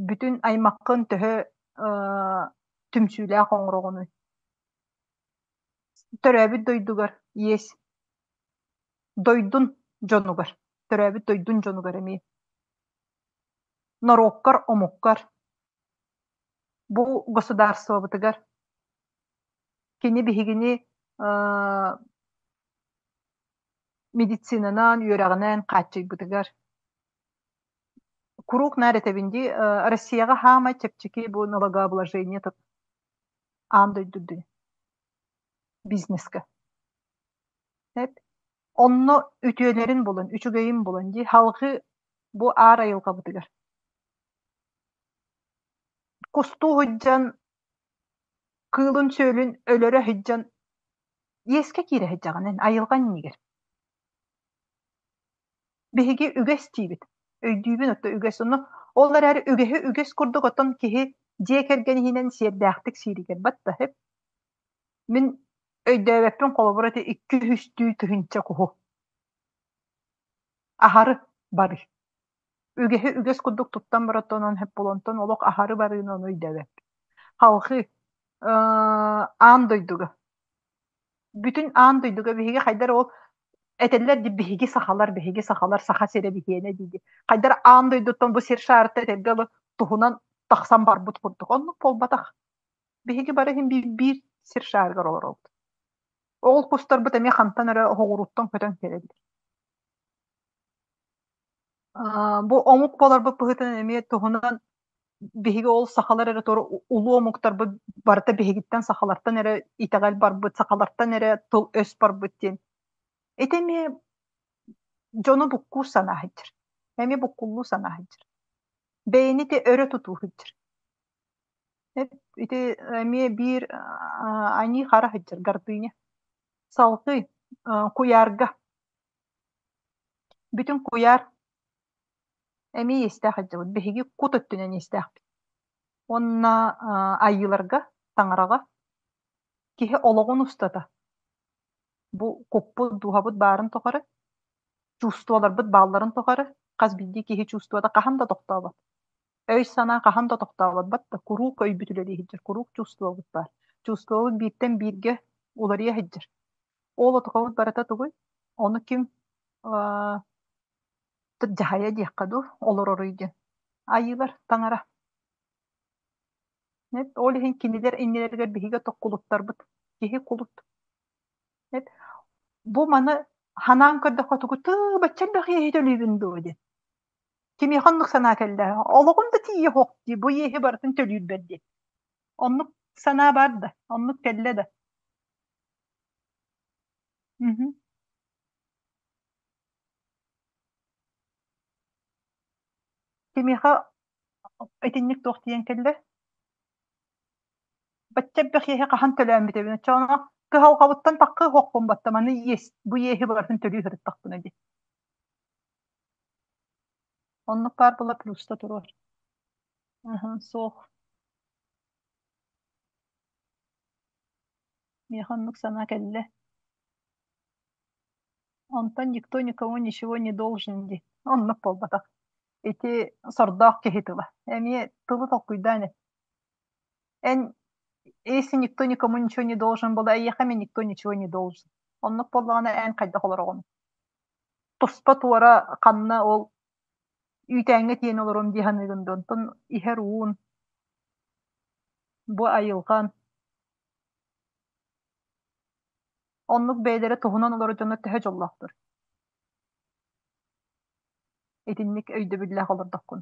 Бүтүн аймаххын төһө түмсүүлээх оҥороҕунуй? Төрөөбүт дойдугар иэс дойдун дьонугар. Төрөөбүт дойдун дьонугар эмиэ. Норуоккар, омуккар. Бу государствобытыгар кини биһигини медицинанан, үөрэҕинэн хааччыйбытыгар. Куруук наар этэбин дии, Россияҕа хаамай чэпчэки бу налогообложение аан дойду үрдүнэн бизнеска. Онно үтүөлэрин булан, үчүгэйин булан дии, халҕыы бу аар айылҕабытыгар. Кустуу сылдьан, кыылын-сүөлүн өлөрө сылдьан иэскэ киирэ сылдьаҕын эн айылҕа иннигэр. Биһиги үгэс диибит, өйдүүбүн оттон үгэс. Онно ол эрээри үгэһи үгэс курдук оттон киһи дьиэ кэргэн иһинэн сиэрдээхтик сииригэр батта сөп. Мин өйдөөбөппүн холобура ити 200 тыһыынча куһу аһары барый. Үгэһи үгэс курдук туттан бараттан онон сөп буолан олох аһары барыыны ону өйдөөбөппүн. Халҕыы аан дойдуга бүтүн аан дойдуга биһиги хайдар ол этэллэр ди биһиги сахалар биһиги сахалар саха сирэ биһиэнэ дии хайдар аан дойдуттан бу сир шаарыта этэргэ дылы туһунан тахсан барбыт курдук оннук буолбатах биһиги бары иһин биир биир сир шаарыгар олоробут ол кустарбыт эмиэ хантан эрэ оһоҕуруттан көтөн кэлэллэр бу омук буоларбыт быһыытынан эмиэ туһунан биһиги ол сахалар эрэ туора улуу омуктарбыт барыта биһигиттэн сахалартан эрэ итэҕэл барбыт, сахалартан эрэ тыл-өс барбыт диэн. Ити эмиэ дьону буккуур санаа сылдьар. Эмиэ буккуллуу санаа сылдьар. Бэйэни ити өрө тутуу сылдьар. Ити эмиэ биир аньыы хара сылдьар гордыня. Салгыы куйаарга. Бүтүн куйаар эмиэ иэстээх сылдьабыт. Биһиги кут өттүнэн иэстээхпит. Уонна айыыларга, таҥараҕа киһи олоҕун устата бу куппут, дууһабыт баарын тухары, чувстволарбыт баалларын тухары хас биирдии киһи чувствота хаһан да тохтообот. Өй-санаа хаһан да тохтообот да куруук өйбүт үлэлии сылдьар, куруук чувствобут баар. Чувствобут бииртэн бииргэ уларыйа сылдьар. Ол отукабыт барыта тугуй? Ону ким дьаһайа диэххэ дуу, олороруй диэн. Айыылар, таҥара. Ол иһин кинилэр иннилэригэр биһиги кулуттарбыт. Киһи кулут. Бу маны ханаан көрдөххө тугу тыы бачча элбэх иэһи төлүүбүн дуо диэн. Кимиэхэ оннук санаа кэллэ? Олоҕум да тиийэ суох дии, бу иэһи барытын төлүүрбэр диэн. Оннук санаа баар да, оннук кэллэ да. Мгм. Кимиэхэ итинник туох тиийэн кэллэ? Бачча элбэх иэһи хаһан төлөөн бүтэбин? Оччоҕуна кыһалҕабыттан таххыы суохпун батта, маны иэс, бу иэһи барытын төлүү сырыттахпына дии. Оннук баар буола плюста туруор. Суох. Миэхэ оннук санаа кэллэ. Онтон никто никому ничего не должен дии. Оннук буолбатах. Ити сордоох киһи тыла. Эмиэ тылы толкуйдаан эт. Эн если никто никому ничего не должен буолла, эйиэхэ эмиэ никто ничего не должен. Оннук буоллаҕына эн хайдах олороҕун? Туспа туора ханна ол үүтээҥҥэ тиийэн олоруом дии саныыгын дуо? Онтон иһэр уун, бу айылҕан Оннук бэйэлэрэ туһунан олорор дьоннор төһө дьоллоохтор? Итинник өйдөбүллээх олордоххун.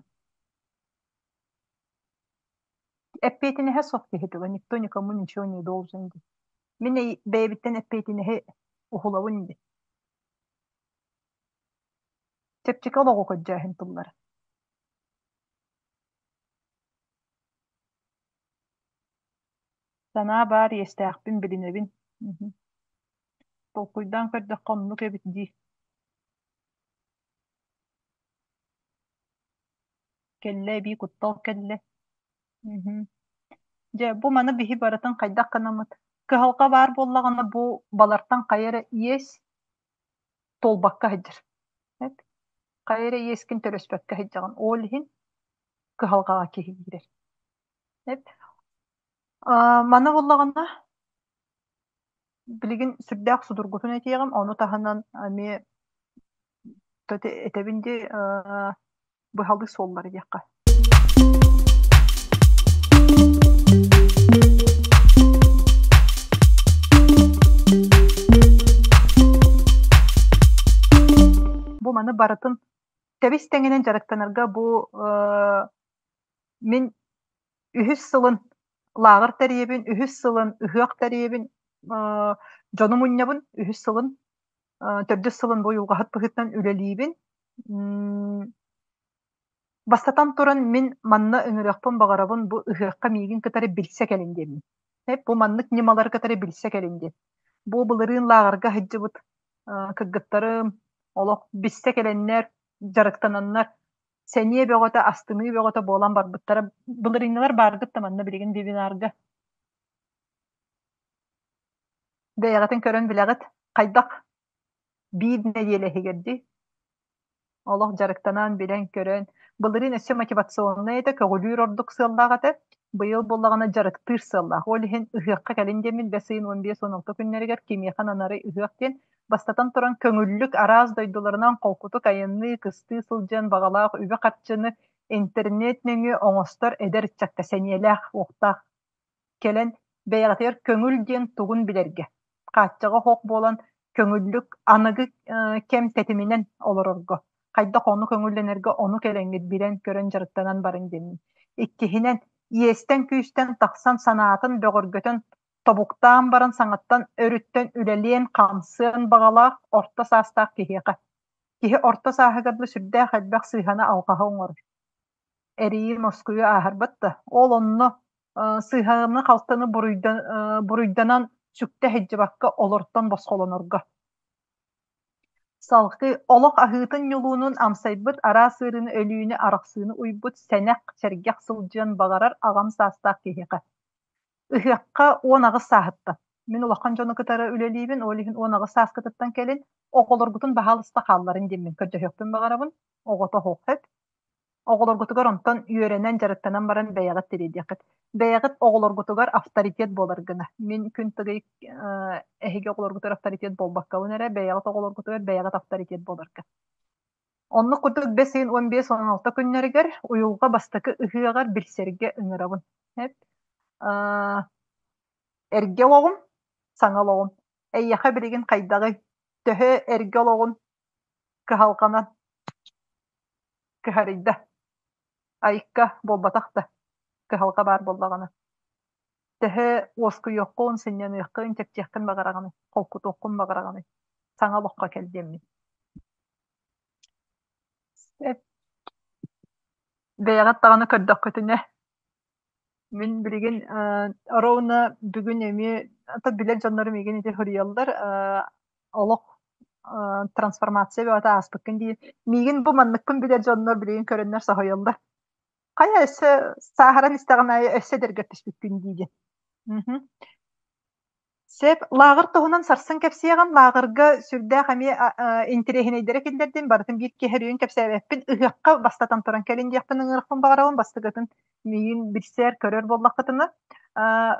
Эппиэтинэһэ суох киһи тыла никто никому ничего не должен дии. Мин бэйэбиттэн эппиэтинэһи уһулабын дии. Чэпчэки олоҕу көрдьөөһүн тыллара. Санаа баар иэстээхпин билинэбин. Толкуйдаан көрдөххө оннук эбит дии. Кэллэ эбии куттал кэллэ. Дьэ, бу маны биһи барытын хайдах гынаммыт? Кыһалҕа баар буоллаҕына бу балартан хайа эрэ иэс туолбакка сылдьар. Хайа эрэ иэскин төлөспөккө сылдьаҕын. Ол иһин кыһалҕаҕа киһи киирэр. Маны буллаҕына билигин сүрдээх судургутун этиэҕим, ону таһынан эмиэ Этэбин дии быһалыы суоллары диэххэ. Бу маны барытын тэбис тэҥинэн дьарыктанарга бу мин үһүс сылын лааҕыр тэрийэбин, үһүс сылын ыһыах тэрийэбин, дьону мунньабын, үһүс сылын, төрдүс сылын бу уйулҕаһыт быһыытынан үлэлиибин. Бастатан туран мин манна ыҥырыахпын баҕарабын бу ыһыахха миигин кытары билсэ кэлин диэммин. Бу маннык ньымалары кытары билсэ кэлин диэн. Бу былырыын лааҕырга сылдьыбыт кыргыттарым олох билсэ кэлэннэр, дьарыктананнар сэниэ бөҕөтө, астыныы бөҕөтө буолан барбыттара. Былырыыҥҥылар бааргыт да манна билигин вебинарга. Бэйэҕитин көрөн билэҕит, хайдах биир нэдиэлэ иһигэр дии олох дьарыктанан, билэн-көрөн. Былырыын өссө мотивационнай этэ, көҕүлүүр ордук сыаллаах этэ. Быйыл буоллаҕына дьарыктыыр сыаллаах. Ол иһин ыһыахха кэлин диэммин бэс ыйын 15-16 күннэригэр кимиэхэ ананарый ыһыах диэн бастатан туран көҥүллүк араас дойдуларынан холкутук айанныы, кыстыы сылдьан баҕалаах үбү-харчыны интернет нөҥүө оҥостор эдэр ыччакка сэниэлээх, уохтаах кэлэн бэйэҕитигэр көҥүл диэн тугун билэргэ, хааччаҕа суох буолан көҥүллүк аныгы кэм тэтиминэн олорорго, хайдах ону көҥүллэнэргэ ону кэлэҥҥит билэн-көрөн дьарыктанан барыҥ диэммин. Иккиһинэн, иэстэн-күүстэн тахсан санаатын бөҕөргөтөн тобуктаан баран саҥаттан өрүттэн үлэлиэн-хамсыан баҕалаах орто саастаах киһиэхэ. Киһи орто сааһыгар да сүрдээх элбэх сыыһаны-алҕаһы оҥорор. Эрийии Москуйу ааһарбат да, ол онно сыыһаны-халтаны буруйданан сүктэ сылдьыбакка олортон босхолонорго. Салгыы олох аһыытын-ньулуунун амсайбыт, араас ыарыыны, өлүүнү, арахсыыны уйбут, сэнэх, сэргэх сылдьыан баҕарар аҕам саастаах киһиэхэ. Ыһыахха 18 сааһыттан. Мин улахан дьону кытары үлэлиибин, ол иһин 18 сааскытыттан кэлин оҕолоргутун баһаалыста хаалларын диэммин көрдөһүөхпүн баҕарабын. Оҕото суох сөп. Оҕолоргутугар онтон үөрэнэн, дьарыктанан баран бэйэҕит тириэрдиэххит. Бэйэҕит оҕолоргутугар авторитет буолар гына. Мин күн тыгый эһиги оҕолоргутугар авторитет буолбаккабын эрэ, бэйэҕит оҕолоргутугар бэйэҕит авторитет буоларга. Оннук курдук бэс ыйын 15-16 күннэригэр уйулҕа бастакы ыһыаҕар билсэргэ ыҥырабын. Эргэ олоҕум, саҥа олоҕум. Эйиэхэ билигин хайдаҕый? Төһө эргэ олоҕун кыһалҕанан кыһарыйда? Айыкка буолбатах да, кыһалҕа баар буоллаҕына. Төһө уоскуйуоххун, сынньаныаххын, чэпчиэххин баҕараҕыный, холкутуоххун баҕараҕыный? Саҥа олоххо кэл диэммин. Бэйэҕит даҕаны көрдөххүтүнэ, мин билигин ровно бүгүн эмиэ билэр дьоннорум миигин ити суруйаллар олох трансформация бөҕөтө ааспыккын дии. Миигин бу манныкпын билэр дьоннор билигин көрөннөр соһуйаллар. Хайа өссө сааһыран истэҕим аайы өссө эдэргэр түспүккүн дии диэн. Сөп. Лааҕыр туһунан сарсын кэпсиэҕим. Лааҕырга сүрдээх эмиэ интэриэһинэйдэри киллэрдим. Барытын биир киһи өрүүн кэпсээбэппин. Ыһыахха бастатан туран кэлин диэхпин ыҥырыахпын баҕарабын. Бастакытын миигин билсэр, көрөр буоллаххытына.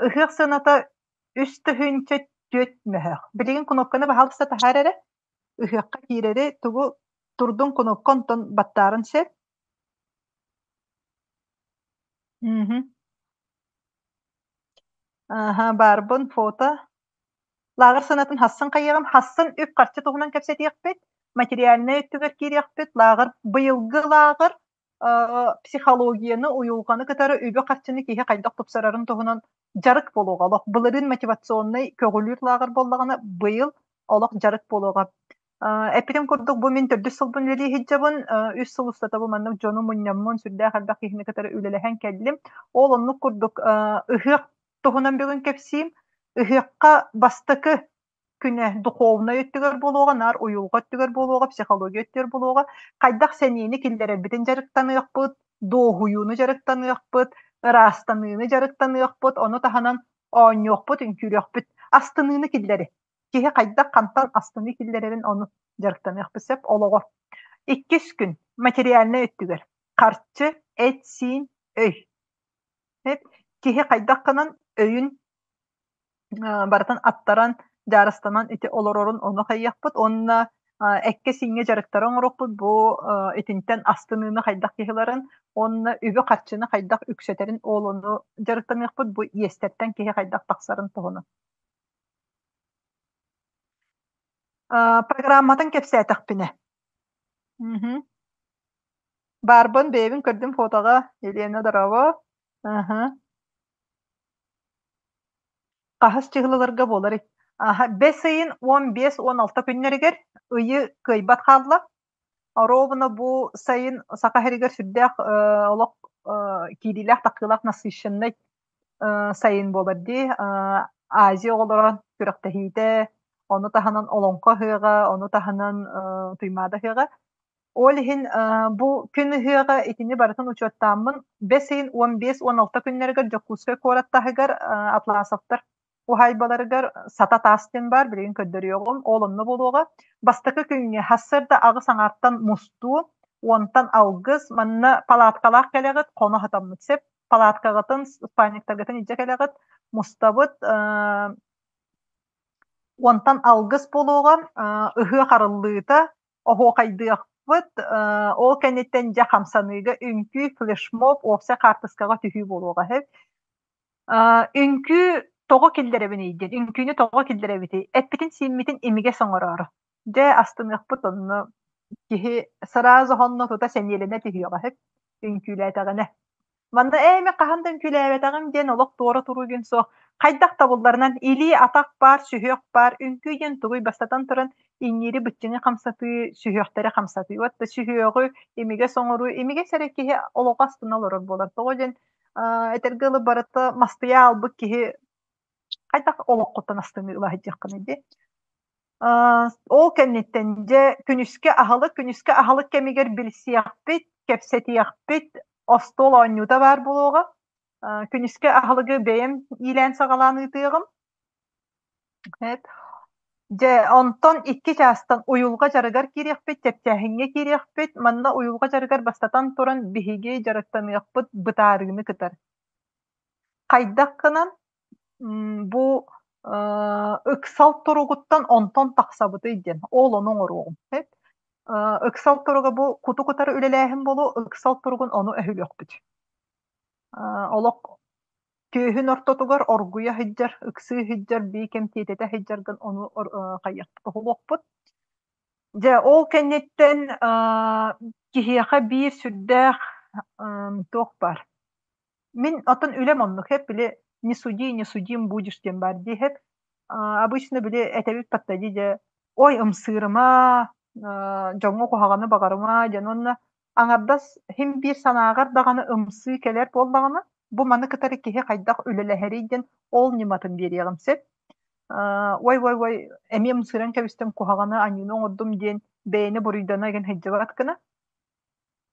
Ыһыах сыаната 3 400 мөһөөх. Билигин кнопканы баһаалыста таһаар эрэ. Ыһыахха киирэри тугу турдун кнопка онтон баттаарын сөп. Мгм. Аһа, баарбын, фото. Лааҕыр сыанатын хассын хайыаҕым, хассын үп-харчы туһунан кэпсэтиэхпит, материальнай өттүгэр киириэхпит. Лааҕыр быйылгы лааҕыр психологияны, уйулҕаны кытары үбү-харчыны киһи хайдах тупсарарын туһунан дьарык буолуоҕа. Олох былырыын мотивационнай көҕүлүүр лааҕыр буоллаҕына, быйыл олох дьарык буолуоҕа. Эппитим курдук, бу мин төрдүс сылбын үлэлии сылдьабын. Үс сыл устата бу маннык дьону мунньаммын, сүрдээх элбэх киһини кытары үлэлэһэн кэллим. Ол оннук курдук ыһыах туһунан бүгүн кэпсиим. Ыһыахха бастакы күнэ духовнай өттүгэр буолуоҕа, наар уйулҕа өттүгэр буолуоҕа, психология өттүгэр буолуоҕа. Хайдах сэниэни киллэрэрбитин дьарыктаныахпыт, дуоһуйууну дьарыктаныахпыт, ыраастаныыны дьарыктаныахпыт, ону таһынан оонньуохпут, үҥкүүлүөхпүт, астыныыны киллэри. Киһи хайдах хантан астыныы киллэрэрин ону дьарыктаныахпыт сөп олоҕор. Иккис күн материальнай өттүгэр харчы, эт-сиин, өй. Киһи хайдах гынан өйүн барытын аттаран, дьаарыстанан ити олорорун ону хайыахпыт уонна Эккэ-сииҥҥэ дьарыктары оҥоруохпут бу итинтэн астыныыны хайдах киһилэрин уонна үбү-харчыны хайдах үксэтэрин ол ону дьарыктаныахпыт бу иэстэртэн киһи хайдах тахсарын туһунан. Программатын кэпсээтэхпинэ. Баарбын бэйэбин көрдүм фотоҕа Елена дорообо. Аһа. Хаһыс чыһылаларга буоларый? Аһа, бэс ыйын 15-16 күннэригэр ыйы кыайбат хаалла. Оруобуна бу сайын Саха сиригэр сүрдээх олох киириилээх-тахсыылаах насыщеннай сайын буолар дии. Азия оҕолоро күрэхтэһиитэ, ону таһынан Олоҥхо ыһыаҕа, ону таһынан Туймаада ыһыаҕа. Ол иһин бу күн ыһыаҕа итини барытын учуоттааммын, бэс ыйын 15-16 күннэригэр Дьокуускай куорат таһыгар Атласовтар уһаайбаларыгар Сата таас диэн баар, билигин көрдөрүөҕүм, ол онно буолуоҕа. Бастакы күҥҥэ сарсыарда аҕыс аҥаартан мустуу, уонтан алгыс, манна палаткалаах кэлэҕит, хоно сатаммыт сөп. Палаткаҕытын, спальниктаргытын илдьэ кэлэҕит, мустабыт, уонтан алгыс буолуоҕа, ыһыах арыллыыта, оһуохайдыахпыт, ол кэнниттэн дьэ хамсаныыга үҥкүү, флешмоб, уопсай хаартыскаҕа түһүү буолуоҕа үһү. Үҥкүү тоҕо киллэрэбиний диэн, үҥкүүнү тоҕо киллэрэбитий? Эппитин-сииммитин имигэс оҥороору. Дьэ, астыныахпыт онно киһи сразу онно тута сэниэлэнэ түһүөҕэ үһү үҥкүүлээтэҕинэ. Манна ээ мин хаһан да үҥкүүлээбэтэҕим диэн олох туора туруу диэн суох. Хайдах табылларынан илии-атах баар, сүһүөх баар, үҥкүү диэн тугуй бастатан туран иҥиири быччыҥы хамсатыы, сүһүөхтэри хамсатыы. Уонна сүһүөҕү имигэс оҥоруу, имигэс эрэ киһи олоҕо астына олорор буолар. Тоҕо диэн этэргэ дылы барыта мастыйа аалбыт киһи хайдах олоххуттан астыныы ыла сылдьыаххыный дии. Ол кэнниттэн дьэ күнүскү аһылык, күнүскү аһылык кэмигэр билсиэхпит, кэпсэтиэхпит, остуол оонньуута баар буолуоҕа. Күнүскү аһылыгы бэйэм иилээн-саҕалаан ыытыаҕым. Дьэ, онтон икки чаастан уйулҕа дьарыгар киириэхпит, чэпчээһиҥҥэ киириэхпит. Манна уйулҕа дьарыгар бастатан туран биһиги дьарыктаныахпыт бытаарыыны кытары. Хайдах гынан бу ыксал туругуттан онтон тахсабытый диэн, ол ону оҥоруоҕум. Ыксал туруга бу куту кытары үлэлээһин буолуо, ыксал туругун ону өһүлүөхпүт. Олох түөһүн ортотугар оргуйа сылдьар, ыксыы сылдьар, бии кэм тиэтэтэ сылдьаргын ону хайыахпыт, уһулуохпут. Дьэ, ол кэнниттэн киһиэхэ биир сүрдээх туох баар. Мин оттон үлэм оннук эп били не суди, не судим будешь диэн баар дии эп. Обычно били этэбит подходи дьэ ой ымсыырыма, дьоҥҥо куһаҕаны баҕарыма диэн уонна аҥардас син биир санааҕар даҕаны ымсыы кэлэр буоллаҕына, бу маны кытары киһи хайдах үлэлэһэрий диэн ол ньыматын биэриэҕим сөп. Ой ой ой эмиэ ымсыыран кэбистим куһаҕаны аньыыны оҥордум диэн бэйэни буруйдана игин сылдьыбат гына.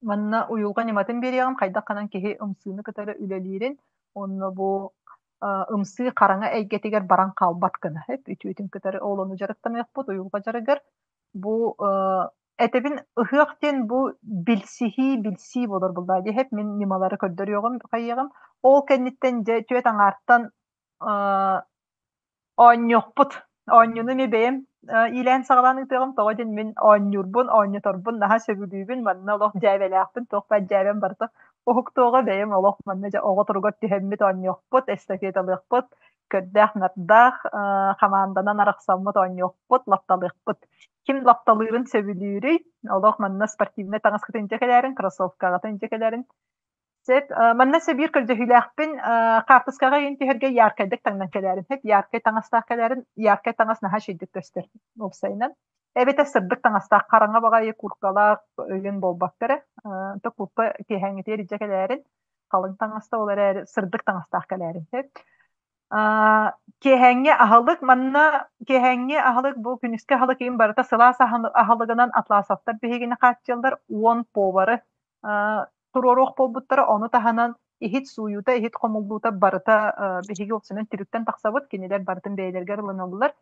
Манна уйулҕа ньыматын биэриэҕим, хайдах ханан киһи ымсыыны кытары үлэлиирин уонна бу ымсыы хараҥа эйгэтигэр баран хаалбат гына үтүөтүн кытары ол ону дьарыктаныахпыт уйулҕа дьарыгар. Бу этэбин ыһыах диэн бу билсиһии, билсии буолар буоллаҕа дии мин ньымалары көрдөрүөҕүм, хайыаҕым. Ол кэнниттэн дьэ түөрт аҥаартан Оонньуохпут. Оонньууну эмиэ бэйэм иилээн-саҕалаан ыытыаҕым. Тоҕо диэн мин оонньуурбун, оонньоторбун наһаа сөбүлүүбүн. Манна олох дьээбэлээхпин, туох баар дьээбэм барыта уһуктуоҕа. Бэйэм олох манна дьэ оҕо туругар түһэммит оонньуохпут, эстафеталыахпыт, көрдөөх-нардаах хамаанданан арахсаммыт оонньуохпут, лапталыахпыт. Ким лапталыырын сөбүлүүрүй? Олох манна спортивнай таҥаскытын илдьэ кэлээрин, кроссовкаҕытын илдьэ кэлээрин. Сөп. Манна өссө биир көрдөһүүлээхпин. Хаартыскаҕа ыйан түһэргэ яркайдык таҥнан кэлээрин. Сөп. Яркай таҥастаах кэлээрин. Яркай таҥас наһаа үчүгэйдик көстөр уопсайынан. Эбэтэр сырдык таҥастаах, хараҥа баҕайы курткалаах өйүн буолбакка эрэ. То куртка киэһээҥҥитигэр илдьэ кэлээрин. Халыҥ таҥаста ол эрээри сырдык таҥастаах кэлээрин. Сөп. Киэһээҥҥи аһылык манна киэһээҥҥи аһылык бу күнүскү аһылык иһин барыта сылаас аһылыгынан Атласовтар биһигини хааччыйаллар 10 повары туруоруох буолбуттара. Ону таһынан иһит сууйуута, иһит хомуллуута барыта биһиги уопсайынан түбүктэн тахсабыт. Кинилэр барытын бэйэлэригэр ылыналлар.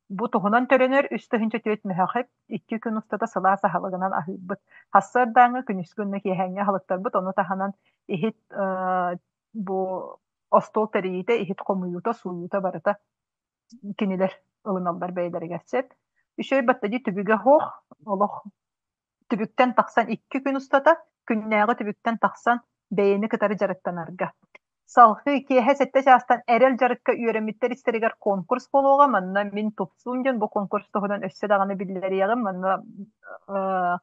Бу туһунан төлөнөр 3 4 мөһөөхөп 2 күн устата сылаас аһылыгынан аһыырбыт. Сарсыардааҥҥы, күнүскү уонна киэһээҥҥи аһылыктарбыт. Ону таһынан иһит бу остуол тэрийиитэ, иһит хомуйуута, сууйуута барыта кинилэр ылыналлар бэйэлэригэр сөп. Үчүгэй баттадии түбүгэ суох, олох түбүктэн тахсан икки күн устата күннээҕи түбүктэн тахсан бэйэни кытары дьарыктанарга. Салгыы киэһэ сэттэ чаастан эрэл дьарыкка үөрэммиттэр истэригэр конкурс буолуоҕа. Манна мин тупсуум диэн бу конкурс туһунан өссө даҕаны биллэриэҕим. Манна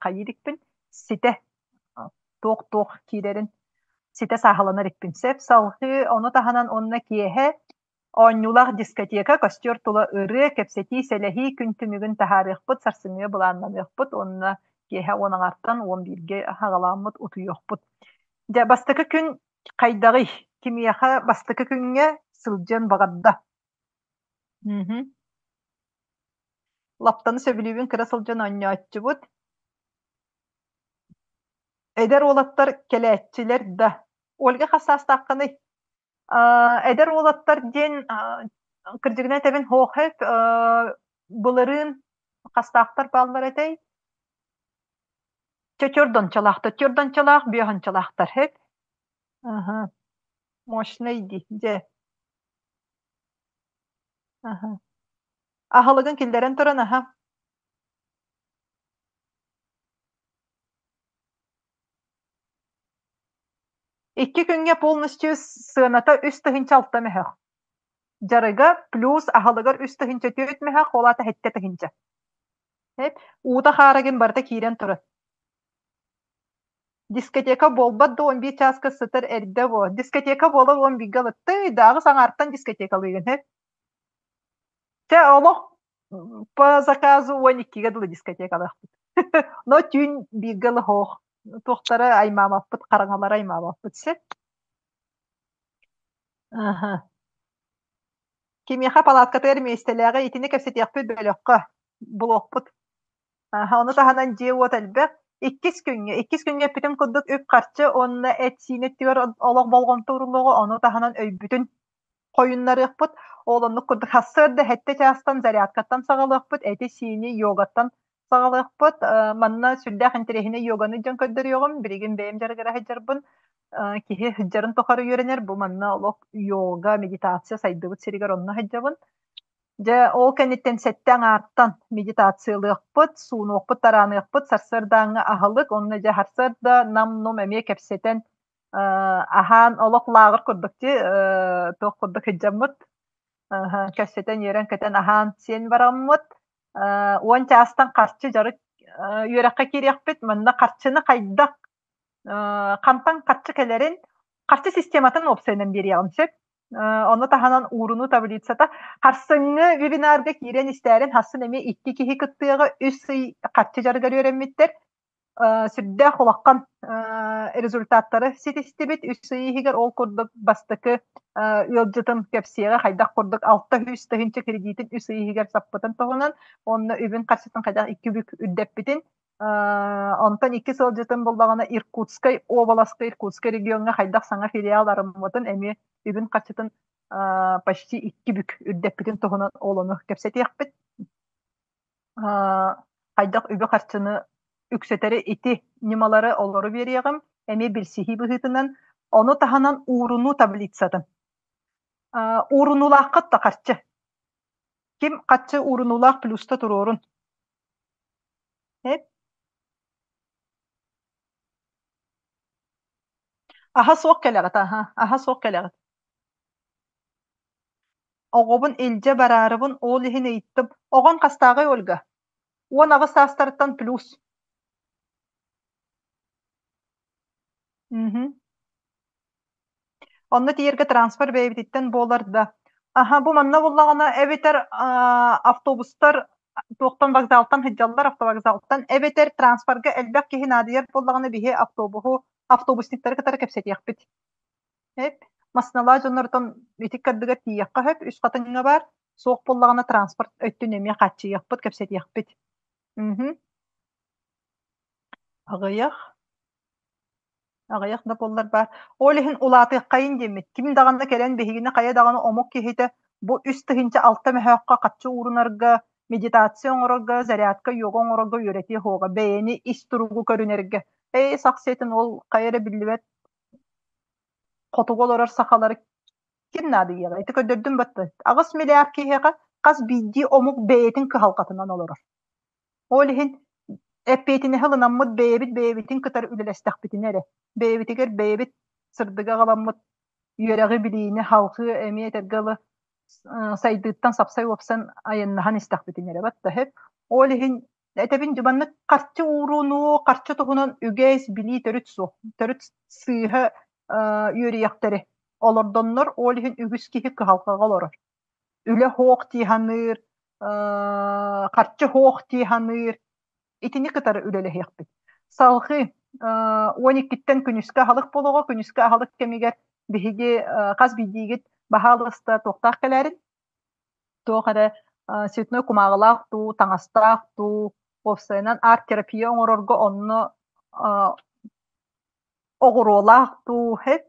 хайыы иликпин ситэ туох-туох киирэрин ситэ сааһыланар икпин сөп. Салгыы ону таһынан уонна киэһэ Оонньуулаах дискотека, костер тула ырыа, кэпсэтии, сэлэһии күн түмүгүн таһаарыахпыт, сарсыҥҥыга былааннаныахпыт уонна киэһэ уон аҥаартан уон бииргэ аҕалааммыт утуйуохпут. Дьэ, бастакы күн хайдаҕый? Кимиэхэ бастакы күҥҥэ сылдьыан баҕарда? Мгм. Лаптаны сөбүлүүбүн кыра сылдьан оонньооччубут. Эдэр уолаттар кэлээччилэр да. Ольга хас саастааххыный? Эдэр уолаттар диэн кырдьыгынан этэбин һоохэп былырыын хастаахтар бааллар этэй? Чочордончалаахтар, чордончалаах, бүөхончалаахтар хэп. Аха. Мощный дии, дьэ. Аха. Аһылыгын киллэрэн туран аха. Икки күҥҥэ полностью сыаната үс тыһыынча алта мөһөх. Дьарыга плюс аһылыгар үс тыһыынча түөрт мөһөх, ол аата сэттэ тыһыынча. Уута хаарагын барыта киирэн турар. Дискотека буолбат да он биир чааска сытар эрдэ буо. Дискотека буолар он бииргэ ылыттыы, дааҕы саҥаартан дискотекалыыгын һэ. Чэ, олох по заказу уон иккигэ дылы дискотекалаахпыт. Но түүн бииргэ лоһоох туохтара аймаабаппыт, хараҥалара аймаабаппыт сөп. Аха. Кимиэхэ палаткатыгар миэстэлээҕи итини кэпсэтиэхпит бөлөххө булуохпут. Аха, ону таһынан дьиэ-уот элбэх. Иккис күҥҥэ, иккис күҥҥэ эппитим курдук үп-харчы уонна эт-сиин өттүгэр олох болҕомто ууруллуоҕа, ону таһынан өйбүтүн хойуннарыахпыт. Ол оннук курдук сарсыарда сэттэ чаастан зарядкаттан саҕалыахпыт, эти-сиини йогаттан саҕалыахпыт. Манна сүрдээх интэриэһинэй йоганы дьон көрдөрүөҕүм. Билигин бэйэм дьарыгыра сылдьарбын. Киһи сылдьарын тухары үөрэнэр. Бу манна олох йога, медитация сайдыбыт сиригэр онно сылдьабын. Дьэ, ол кэнниттэн сэттэ аҥаартан медитациялыахпыт, суунуохпут, тарааныахпыт, сарсыардааҥҥы аһылык, онно дьэ сарсыарда нам-нум эмиэ кэпсэтэн аһаан олох лааҕыр курдук дии туох курдук сылдьаммыт кэпсэтэн үөрэн-көтөн аһаан сиэн бараммыт уон чаастан харчы дьарык үөрэххэ киириэхпит манна харчыны хайдах хантан харчы кэлэрин харчы систематын уопсайынан биэриэҕим сөп Ону таһынан уурунуу таблицата харсыҥҥы вебинарга киирэн истээрин хассын эмиэ икки киһи кыттыаҕа үс ый харчы дьарыгар үөрэммиттэр сүрдээх улахан результаттары ситистибит. Үс ый иһигэр ол курдук бастакы ыалдьытым кэпсиэҕэ хайдах курдук алта үс тыһыынча кредитин үс ый иһигэр саппытын туһунан уонна үбүн харчытын хайдах икки бүк үрдэппитин онтон икки сылдьытым буллаҕына Иркутскай уобаласка Иркутскай региоҥҥа хайдах саҥа филиал арыммытын эмиэ үбүн харчытын почти икки бүк үрдэппитин туһунан ол ону кэпсэтиэхпит. Хайдах үбү-харчыны үксэтэри ити ньымалары олору биэриэҕим, эмиэ билсиһии быһыытынан. Ону таһынан уурунуу таблицатын. Уурунуулааххыт да харчы. Ким харчы уурунуулаах плюста туруорун. Эп. Аһа суох кэлэҕит, аһа, аһа суох кэлэҕит. Оҕобун илдьэ бараарыбын ол иһин ыйыттым. Оҕон хастааҕый, Ольга? Уон аҕыс саастарыттан плюс. Мгм. Онно тиийэргэ транспорт бэйэбититтэн буолар да. Аһа, бу манна буллаҕына эбэтэр автобустар туохтан вокзалтан сылдьаллар автовокзалтан эбэтэр транспорга элбэх киһи наадыйар буоллаҕына биһи автобуһу автобусниктары кытары кэпсэтиэхпит. Эп, массыыналаах дьоннортон ити кырдыгар тиийиэххэ сөп, үс хатыҥҥа баар, суох буоллаҕына транспорт өттүн эмиэ хааччыйыахпыт, кэпсэтиэхпит. Мгм. Аҕыйах. Аҕыйах да буоллар баар. Ол иһин улаатыаххайын диэммит. Ким даҕаны кэлэн биһигини хайа даҕаны омук киһитэ бу үс тыһыынча алта мөһөөххө хаччы уурунарга, медитация оҥорорго, зарядка, йога оҥорорго үөрэтиэ суоҕа. Бэйэни ис туругу көрүнэргэ. Эй, сах сиэтин ол хайа эрэ биллибэт хотугу олорор сахалары ким наадыйыаҕа? Ити көрдөрдүм батта. Аҕыс миллиард киһиэхэ хас биирдии омук бэйэтин кыһалҕатынан олорор. Ол иһин эппиэтинэһи ылынаммыт бэйэбит бэйэбитин кытары үлэлэстэхпитинэ эрэ, бэйэбитигэр бэйэбит сырдыгы аҕаламмыт үөрэҕи, билиини халҕыы эмиэ этэргэ дылы сайдыыттан сапсай уопсан айаннаһан истэхпитинэ эрэ батта сөп. Ол иһин этэбин маннык харчы уурунуу, харчы туһунан үгэс, билии төрүт суох. Төрүт сыыһа үөрүйэхтэри олордоннор, ол иһин үгүс киһи кыһалҕаҕа олорор. Үлэ суох дии саныыр, харчы суох дии саныыр. Итини кытары үлэлэһиэхпит. Салҕыы 12-ттэн күнүскэ аһылык буолуоҕа. Күнүскэ аһылык кэмигэр биһиги хас биирдиигит баһаалыста туохтаах кэлээрин туох эрэ цветной кумааҕылаах дуу, таҥастаах дуу, уопсайынан арт-терапия оҥорорго онно оҕуруолаах дуу һэт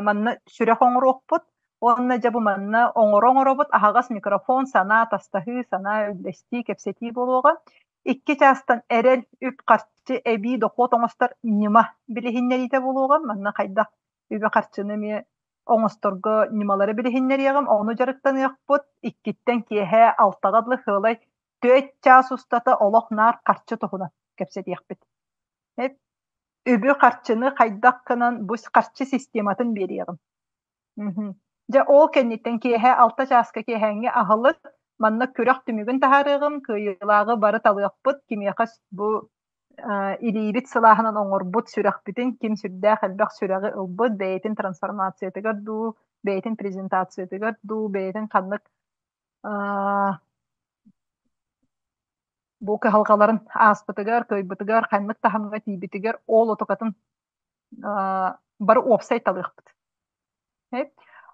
манна сүрэх оҥоруохпут уонна дьэ бу манна оҥоро оҥоробут аһаҕас микрофон, санаа атастаһыы, санаа үллэстии, кэпсэтии буолуоҕа. Икки чаастан эрэл, үп-харчы, эбии дохуот оҥостор ньыма билиһиннэриитэ буолуоҕа. Манна хайдах үбү-харчыны эмиэ оҥосторго ньымалары билиһиннэриэҕим, ону дьарыктаныахпыт. Иккиттэн киэһэ алтаҕа дылы сыалай түөрт чаас устата олох наар харчы туһунан кэпсэтиэхпит. Үбү-харчыны хайдах гынан бу харчы систематын биэриэҕим. Дьэ ол кэнниттэн киэһэ алта чааска киэһээҥҥи аһылык, манна күрэх түмүгүн таһаарыаҕым, кыайыылааҕы бары талыахпыт, кимиэхэ бу илиибит сылааһынан оҥорбут сүрэхпитин ким сүрдээх элбэх сүрэҕи ылбыт, бэйэтин трансформациятыгар дуу, бэйэтин презентациятыгар дуу, бэйэтин ханнык бу кыһалҕаларын ааспытыгар, кыайбытыгар, ханнык таһымҥа тиийбитигэр ол отукатын бары уопсай талыахпыт.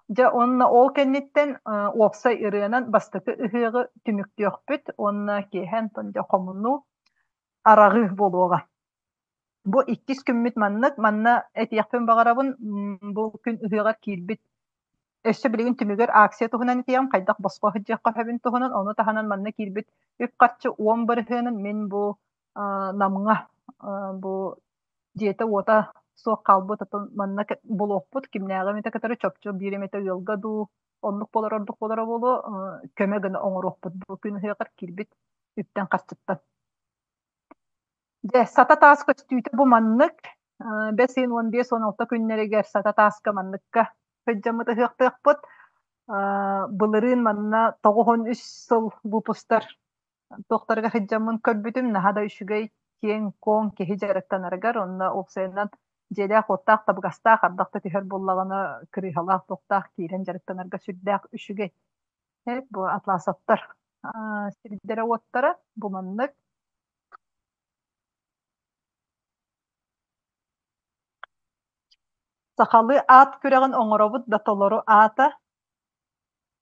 Дьэ уонна ол кэнниттэн уопсай ырыанан бастакы ыһыаҕы түмүктүөхпүт уонна киэһэ онтон дьэ хомунуу, араҕыы буолуоҕа. Бу иккис күммүт маннык. Манна этиэхпин баҕарабын, бу күн ыһыаҕар киирбит өссө билигин түмүгэр акция туһунан этиэҕим, хайдах босхо сылдьыахха сөбүн туһунан, ону таһынан манна киирбит үп-харчы 10 бырыһыанын мин бу Намҥа бу дьиэтэ-уота суох хаалбыт отон манна булуохпут кимнээҕи эмитэ кытары чопчу биир эмитэ ыалга дуу оннук буолар ордук буолара буолуо көмө гына оҥоруохпут бу күн ыһыаҕар киирбит үптэн-харчыттан. Дьэ, Сата таас көстүүтэ бу маннык. Бэс ыйын 15-16 күннэригэр Сата тааска манныкка сылдьаммыт ыһыахтыахпыт. Былырыын манна 93 сыл выпустар туохтарыгар сылдьаммын көрбүтүм. Наһаа да үчүгэй, киэҥ-куоҥ киһи дьарыктанарыгар уонна уопсайынан дьиэлээх-уоттаах, табыгастаах, ардах да түһэр буоллаҕына, кырыыһалаах, туохтаах киирэн дьарыктанарга сүрдээх үчүгэй. Бу Атласовтар сирдэрэ-уоттара бу маннык. Сахалыы аат күрэҕин оҥоробут да толору аата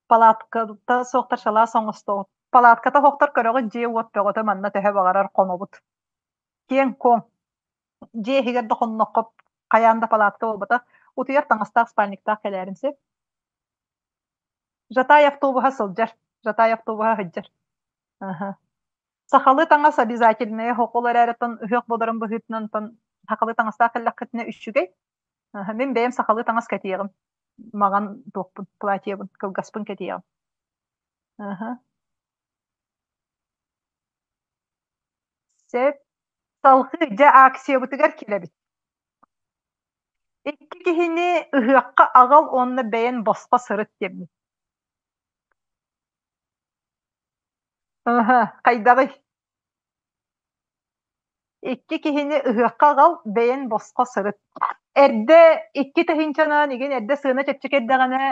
палатката суохтар шалаас оҥостоҕут. Палатката суохтар көрөҕүт дьиэ-уот бөҕөтө манна төһө баҕарар хонобут. Киэҥ-куоҥ. Дьиэ иһигэр да хонноххо хайаан да палатка буолбатах. Утуйар таҥастаах спальниктаах кэлээрин сөп. Жатай автобуһа сылдьар. Жатай автобуһа сылдьар. Аха. Сахалыы таҥас обязательнайа хохол эрээри оттон ыһыах буоларын быһыытынан оттон сахалыы таҥастаах кэллэххитинэ үчүгэй. Мин бэйэм сахалыы таҥас кэтиэҕим. Маҕан туохпун, платьебын, кылгаспын кэтиэҕим. Аха. Сөп. Салҕыы дьэ акциябытыгар кэлэбит. Икки киһини ыһыахха аҕал уонна бэйэн босхо сырыт диэммит. Аһа, хайдаҕый? Икки киһини ыһыахха аҕал, бэйэн босхо сырыт. Эрдэ икки тыһыынчанан игин эрдэ сыана чэпчэки эрдэҕинэ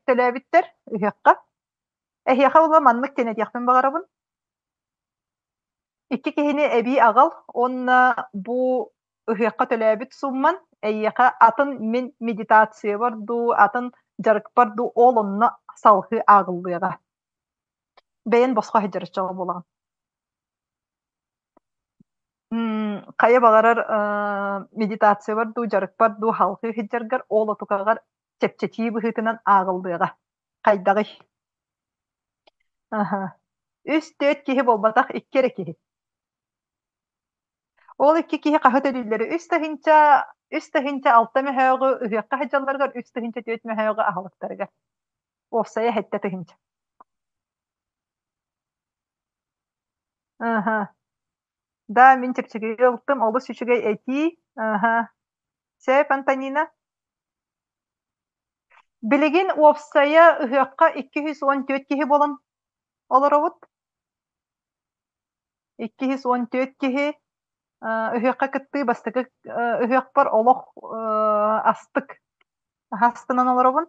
төлөөбүттэр ыһыахха. Эһиэхэ була маннык диэн этиэхпин баҕарабын. Икки киһини эбии аҕал уонна бу ыһыахха төлөөбүт суумман эйиэхэ атын мин медитациябар дуу, атын дьарыкпар дуу ол онно салҕыы ааҕыллыаҕа. Бэйэн босхо сылдьар оччоҕо буолаҕын. Хайа баҕарар медитациябар дуу, дьарыкпар дуу салҕыы сылдьаргар ол отукаҕар чэпчэтии быһыытынан ааҕыллыаҕа. Хайдаҕый? Аһа. Үс-түөрт киһи буолбатах, икки эрэ киһи. Ол икки киһи хаһы төлүүллэрэ 3 тыһыынча, 3 тыһыынча 6 мөһөөҕү ыһыахха сылдьалларыгар, 3 тыһыынча 4 мөһөөҕү аһылыктарыгар. Уопсайа 7 тыһыынча. Аһа. Да, мин чэпчэкигэ ылтым, олус үчүгэй этии. Аха. Сөп, Антонина. Билигин уопсайа ыһыахха 214 киһи буолан олоробут. 214 киһи ыһыахха кыттыы бастакы ыһыахпар олох астык астынан олоробун.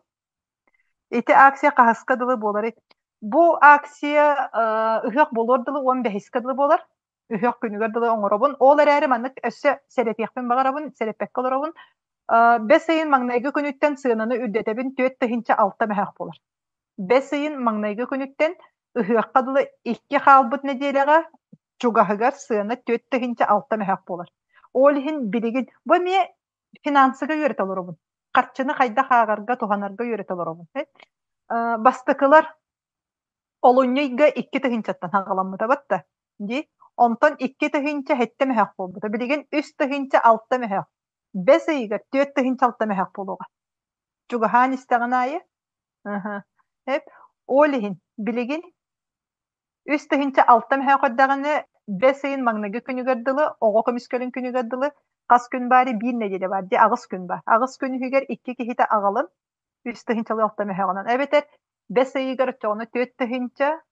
Ити акция хаһыска дылы буоларый? Бу акция ыһыах буолуор дылы уон бэһискэ дылы буолар. Ыһыах күнүгэр дылы оҥоробун. Ол эрээри маннык өссө сэрэтиэхпин баҕарабын, сэрэппэккэ олоробун. Бэс ыйын маҥнайгы күнүттэн сыананы үрдэтэбин 4 600 мөһөөх буолар. Бэс ыйын маҥнайгы күнүттэн ыһыахха дылы икки хаалбыт нэдиэлэҕэ чугаһыгар сыана 4 600 мөһөөх буолар. Ол иһин билигин бу эмиэ финансыга үөрэтэ олоробун. Харчыны хайдах ааҕарга, туһанарга үөрэтэ олоробун. Бастакылар олунньу ыйга икки тыһыынчаттан хаҕаламмыта батта дии. Онтон 2700 мөһөөх буолбута. Билигин 3600 мөһөөх. Бэс ыйыгар 4600 мөһөөх буолуоҕа. Чугаһаан истэҕин аайы. Эп ол иһин билигин 3600 мөһөөх эрдэҕинэ бэс ыйын маҥнайгы күнүгэр дылы, оҕо көмүскэлин күнүгэр дылы хас күн баары биир нэдиэлэ баар дии аҕыс күн баар. Аҕыс күн иһигэр икки киһитэ аҕалын үс тыһыынчалыы алта мөһөөҕүнэн эбэтэр бэс ыйыгар оччоҕуна 4000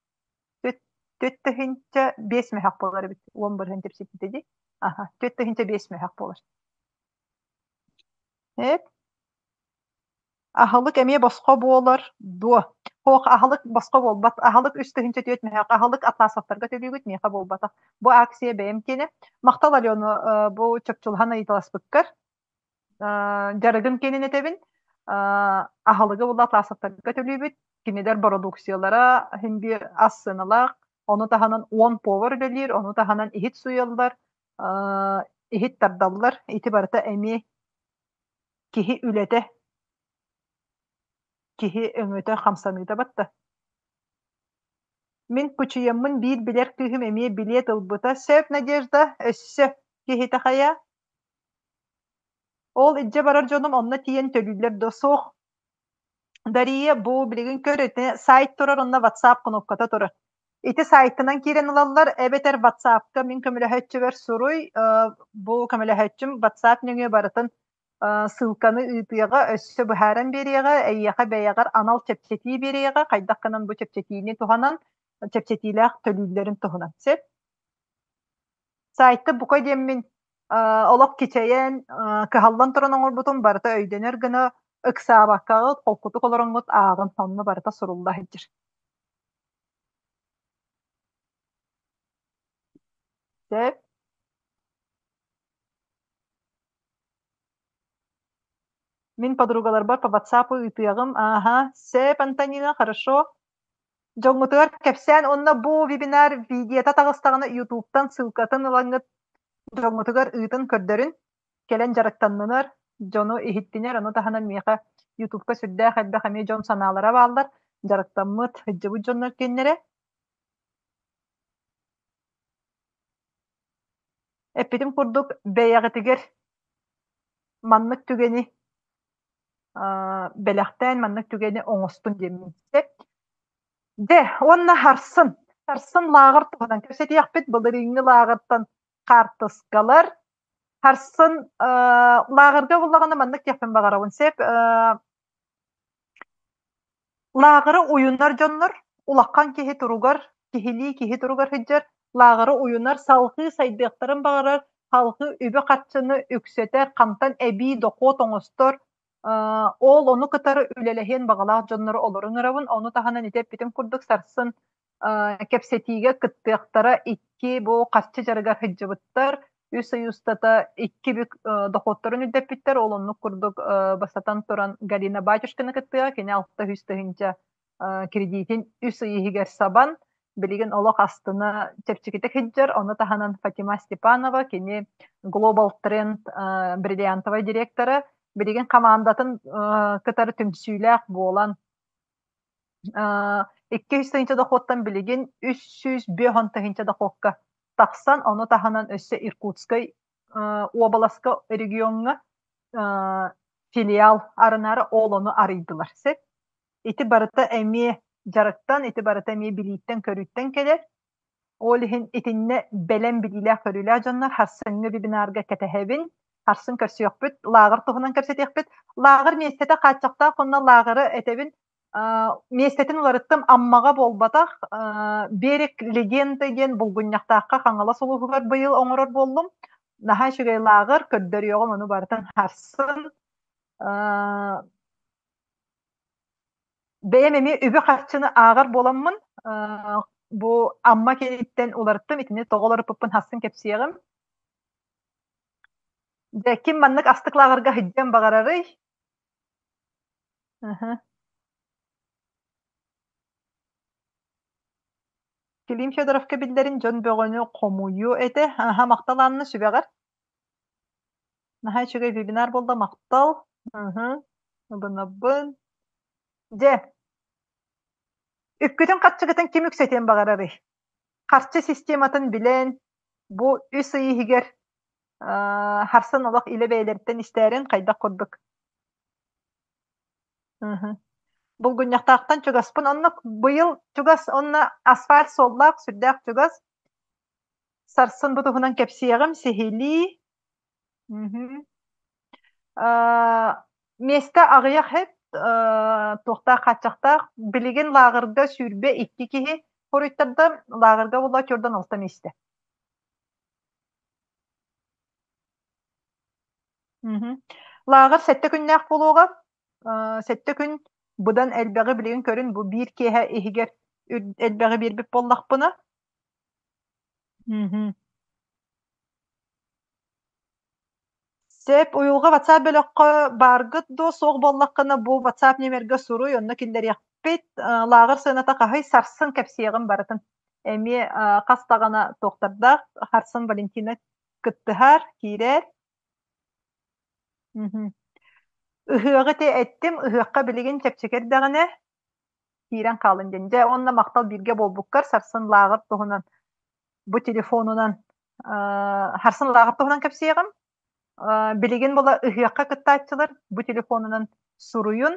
4005 мөһөөх буолар эбит 10% типсиппитэ дии. Аха, 4005 мөһөөх буолар. Эп Аһылык эмиэ босхо буолар дуо? Суох, аһылык босхо буолбат. Аһылык 3400 мөһөөх. Аһылык Атласовтарга төлүүгүт, миэхэ буолбатах. Бу акция бэйэм киэнэ. Махтал, Алена, бу чопчулаһан ыйыталаспыккар. Дьарыгым киэнин этэбин. Аһылыгы була Атласовтарга төлүүбүт. Кинилэр бородууксуйалара иһин биир ас сыаналаах. Ону таһынан 10 повар үлэлиир, ону таһынан иһит сууйаллар, иһит тардаллар. Ити барыта эмиэ киһи үлэтэ, киһи өҥөтө хамсаныыта батта. Мин кучуйаммын биир билэр кыыһым эмиэ билиэт ылбыта. Сөп, Надежда, өссө киһитэ хайа? Ол илдьэ барар дьонум онно тиийэн төлүүллэр дуо? Суох. Дария, бу билигин көр, ити сайт турар, онно WhatsApp кнопката турар. Ити сайтынан киирэн ылаллар, эбэтэр WhatsApp-ка мин көмөлөһөөччүбэр суруй, бу көмөлөһөөччүм WhatsApp нөҥүө барытын ссылканы ыытыаҕа, өссө быһааран биэриэҕэ, эйиэхэ бэйэҕэр анал чэпчэтии биэриэҕэ, хайдах гынан бу чэпчэтиини туһанан, чэпчэтиилээх төлүүллэрин туһунан. Сөп? Сайты бука диэммин олох кичэйэн, кыһаллан туран оҥорбутум барыта өйдөнөр гына ыксаабаккаҕыт, холкутук олороҥҥут ааҕын, онно барыта сурулла сылдьар. Сөп. Мин подругаларбар по WhatsApp ыытыаҕым. Ааһа, сөп, Антонина, хорошо. Дьоҥҥутугар кэпсээн уонна бу вебинар видеота таҕыстаҕына Ютубтан ссылкатын ылаҥҥыт дьоҥҥутугар ыытын көрдөрүн, кэлэн дьарыктаннынар, дьону иһиттинэр, ону таһынан миэхэ Ютубка сүрдээх элбэх эмиэ дьон санаалара бааллар, дьарыктаммыт, сылдьыбыт дьоннор киэннэрэ. Эппитим курдук, бэйэҕитигэр маннык түгэни бэлэхтээн маннык түгэни оҥостун диэммин сөп. Дьэ, уонна сарсын. Сарсын лааҕыр туһунан кэпсэтиэхпит. Былырыыҥҥы лааҕыртан хаартыскалар. Сарсын лааҕырга буллаҕына маннык диэхпин баҕарабын. Сөп. Лааҕыры уйунар дьоннор улахан киһи туругар, киһилии киһи туругар сылдьар, лааҕыры уйунар, салҕыы сайдыахтарын баҕарар, салҕыы үбү-харчыны үксэтэр, хантан эбии дохуот оҥостор, ол ону кытары үлэлэһиэн баҕалаах дьоннору олору ыҥырабын. Ону таһынан ити эппитим курдук сарсын кэпсэтиигэ кыттыахтара икки бу харчы дьарыгар сылдьыбыттар, үс ый устата икки бүк дохуоттарын үрдэппиттэр. Ол оннук курдук бастатан туран Галина Батюшкина кыттыаҕа, кини 600 тыһыынча кредитин үс ый иһигэр сабан, билигин олох астына чэпчэкитик сылдьар. Ону таһынан Фатима Степанова, кини Global Trend бриллиантовай директора, билигин хамаандатын кытары түмсүүлээх буолан 200 тыһыынча дохуоттан билигин 350 тыһыынча дохуокка тахсан, ону таһынан өссө Иркутскай уобаласка региоҥҥа филиал арынаары ол ону арыйдылар. Сөп. Ити барыта эмиэ дьарыктан, ити барыта эмиэ билииттэн-көрүүттэн кэлэр. Ол иһин итиннэ бэлэм билиилээх-көрүүлээх дьоннор харсыҥҥы вебинарга кэтэһэбин. Харсын көрсүөхпүт, лааҕыр туһунан кэпсэтиэхпит. Лааҕыр миэстэтэ хааччахтаах уонна лааҕыры этэбин миэстэтин уларыттым Аммаҕа буолбатах, Берег легенды диэн Булгунньахтаахха Хаҥалас улууһугар быйыл оҥорор буоллум. Наһаа үчүгэй лааҕыр, көрдөрүөҕүм ону барытын харсын. Бэйэм эмиэ үбү-харчыны ааҕар буоламмын, бу Амма киэниттэн уларыттым, итини тоҕо уларыппыппын хассын кэпсиэҕим. Дьэ, ким маннык астык лааҕырга сылдьыан баҕарарый? Клим Федоровка биллэрин дьон бөҕөнү хомуйуо этэ. Аһа, махтал Анна сүбэҕэр. Наһаа үчүгэй вебинар буолла, махтал. Ылынабын. Дьэ, үпкүтүн-харчыгытын ким үксэтиэн баҕарарый? Харчы систематын билэн, бу үс ый иһигэр харсан олох илэ бэйэлэриттэн истээрин хайдах курдук. Булгунньахтаахтан чугаспын. Онно быйыл чугас, онно асфальт суоллаах, сүрдээх чугас. Сарсын бу туһунан кэпсиэҕим, сиһилии. Миэстэ аҕыйах эт, туохтаах хааччахтаах. Билигин лааҕырга 22 киһи хоруйтарда, лааҕырга буолла чордан алта миэстэ. Лааҕыр сэттэ күннээх буолуоҕа. Сэттэ күн быдан элбэҕи билигин көрүн бу биир киэһэ иһигэр элбэҕи биэрбит буоллахпына. Сөп, уйулҕа WhatsApp бөлөххө бааргыт дуо, суох буоллаххына бу WhatsApp нүөмэргэ суруй, онно киллэриэхпит. Лааҕыр сыаната хаһый, сарсын кэпсиэҕим барытын. Эмиэ хас даҕаны туохтардаах, Харсын Валентина кыттыһар, киирэр. Ыһыаҕы ити эттим, ыһыахха билигин чэпчэки эрдэҕинэ киирэн хаалын диэн. Дьэ, уонна махтал бииргэ буолбуккар, сарсын лааҕыр туһунан бу телефонунан харсын лааҕыр туһунан кэпсиэҕим. Билигин була ыһыахха кыттааччылар бу телефонунан суруйун.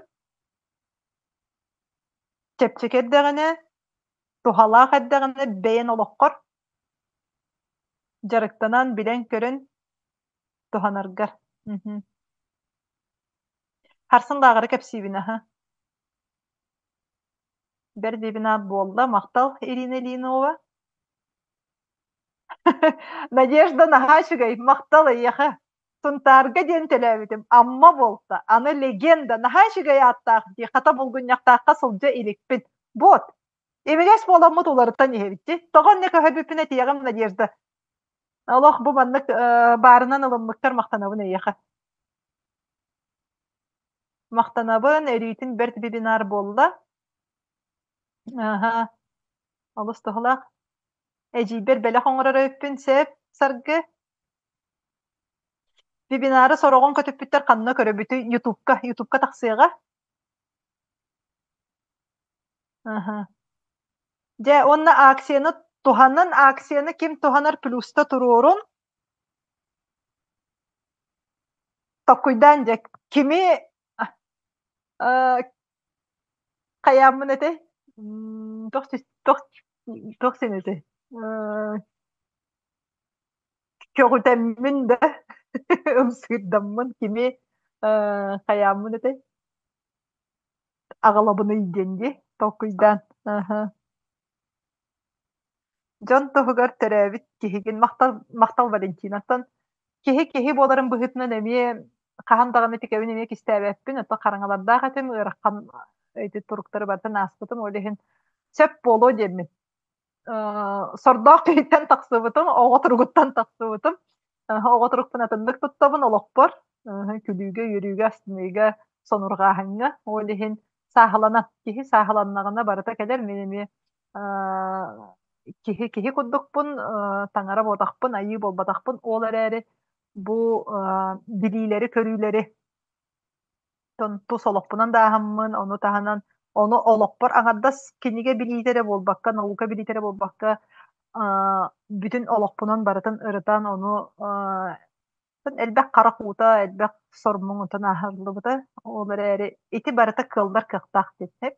Чэпчэки эрдэҕинэ, туһалаах эрдэҕинэ бэйэн олоххор дьарыктанан, билэн-көрөн туһанаргар. Харсын лааҕыры кэпсиибин аһа. Бэрт вебинар буолла. Махтал, Ирина Ильинова. Надежда наһаа үчүгэй. Махтал эйиэхэ. Сунтаарга диэн төлөөбүтүм. Амма буолта. Аны легенда. Наһаа үчүгэй ааттаах дии. Хата булгунньахтаахха сылдьа иликпин. Вот. Имигэс буоламмыт уларытан иһэбит дии. Тоҕо иннэ көһөрбүппүн этиэҕим, Надежда. Олох бу маннык баарынан ылыммыккар махтанабын эйиэхэ. Махтанабын, өрүүтүн бэрт вебинар буолла. Аһа, олус туһалаах. Эдьиийбэр бэлэх оҥорор эбиппин сөп, Саргы. Вебинары сороҕун көтүппүттэр ханна көрөбүтүй? Ютубка, Ютубка тахсыаҕа. Аһа. Дьэ, уонна акцияны туһанан, акцияны ким туһанар плюста туруорун. Толкуйдаан дьэ, кими хайааммын этэй? Туох туох туох син этэй? Көҕүтэммин да ымсыырдаммын кими хайааммын этэй? Аҕалабыный диэн дии толкуйдаан. Дьон туһугар төрөөбүт киһигин махтал махтал Валентинаттан. Киһи киһи буоларын быһыытынан эмиэ хаһан даҕаны итикэбин эмиэ кистээбэппин, оттон хараҥалардаах этим, ыарахан ити туруктары барытын ааспытым, ол иһин сөп буолуо диэммин. Сордоох киһиттэн тахсыбытым, оҕо туругуттан тахсыбытым. Оҕо турукпун атыннык туттабын олохпор. Күлүүгэ, үөрүүгэ, астыныыга, сонурҕааһыҥҥа. Ол иһин сааһыланан, киһи сааһыланнаҕына барыта кэлэр. Мин эмиэ киһи киһи курдукпун, таҥара буолбатахпын, айыы буолбатахпын. Ол эрээри бу билиилэри-көрүүлэри тус олохпунан да ааһаммын, ону таһынан ону олохпор аҥардас кинигэ билиитэ эрэ буолбакка, наука билиитэ эрэ буолбакка, бүтүн олохпунан барытын ырытан, ону элбэх харах уута, элбэх сор-муҥ ааһыллыбыта. Ол эрээри ити барыта кыаллар кыахтаах диэн сөп.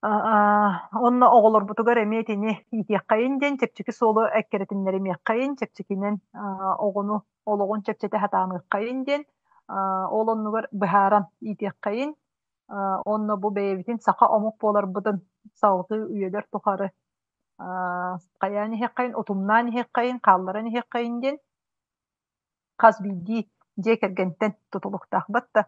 Онно оҕолорбутугар эмиэ итини иитиэххэйин диэн чэпчэки суолу эккирэтиннэримиэххэйин, чэпчэкинэн оҕону олоҕун чэпчэтэ сатаамыаххайын диэн ол оннугар быһааран иитиэххэйин. Онно бу бэйэбитин саха омук буоларбытын салгыы үйэлэр тухары хайаан иһиэххэйин, утумнаан иһиэххэйин, хаалларан иһиэххэйин диэн хас биирдии дьиэ кэргэнтэн тутулуктаах батта.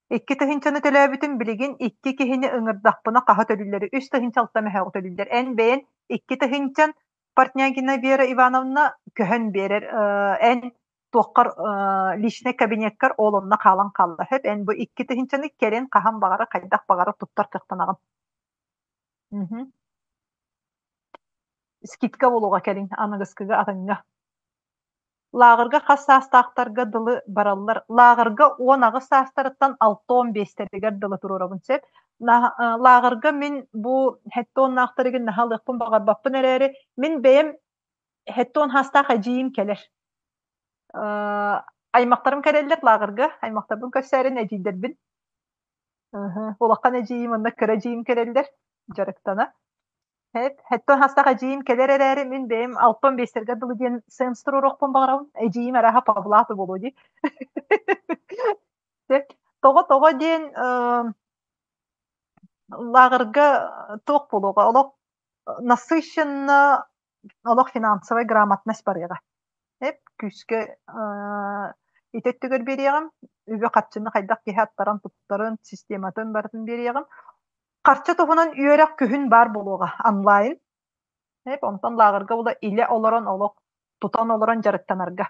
Икки тыһыынчаны төлөөбүтүм, билигин икки киһини ыҥырдахпына хаһа төлүүллэр, үс тыһыынча алта мөһөөҕү төлүүллэр. Эн бэйэн икки тыһыынчан Портнягина Вера Ивановна көһөн биэрэр, эн туоххар личнэй кабинеккар ол онно хаалан хаалла сөп. Эн бу икки тыһыынчаны кэлин хаһан баҕара, хайдах баҕара туттар кыахтанаҕын. Мгм. Скидка буолуоҕа кэлин аныгыскыга атыҥҥа. Лааҕырга хас саастаахтарга дылы бараллар. Лааҕырга 18 саастарыттан 65-тэригэр дылы туруорабын сөп. Лааҕырга мин бу сэттэ уоннаахтарыгын наһаа ылыахпын баҕарбаппын эрээри, мин бэйэм 70 саастаах эдьиийим кэлэр. Аймахтарым кэлэллэр лааҕырга, аймахтарбын көрсөөрүн эдьиийдэрбин. Улахан эдьиийим уонна кыра эдьиийим кэлэллэр дьарыктана. Хэттэн хастах эдьиийим кэлэр эрээри, мин бэйэм алтан биэстэргэ дылы диэн сенс туруоруохпун баҕарабын. Эдьиийим арааһа Павлата буолуо дии. Тоҕо-тоҕо диэн лааҕырга туох буолуоҕа олох насыщенно олох финансовай грамотность барыаҕа. Эп күүскэ ити өттүгэр биэриэҕим. Үбү-харчыны хайдах киһи аттаран туттарын, систематын барытын биэриэҕим. Харчы туһунан үөрэх күһүн баар буолуоҕа онлайн. Эп онтон лааҕырга була илэ олорон олох тутан олорон дьарыктанарга.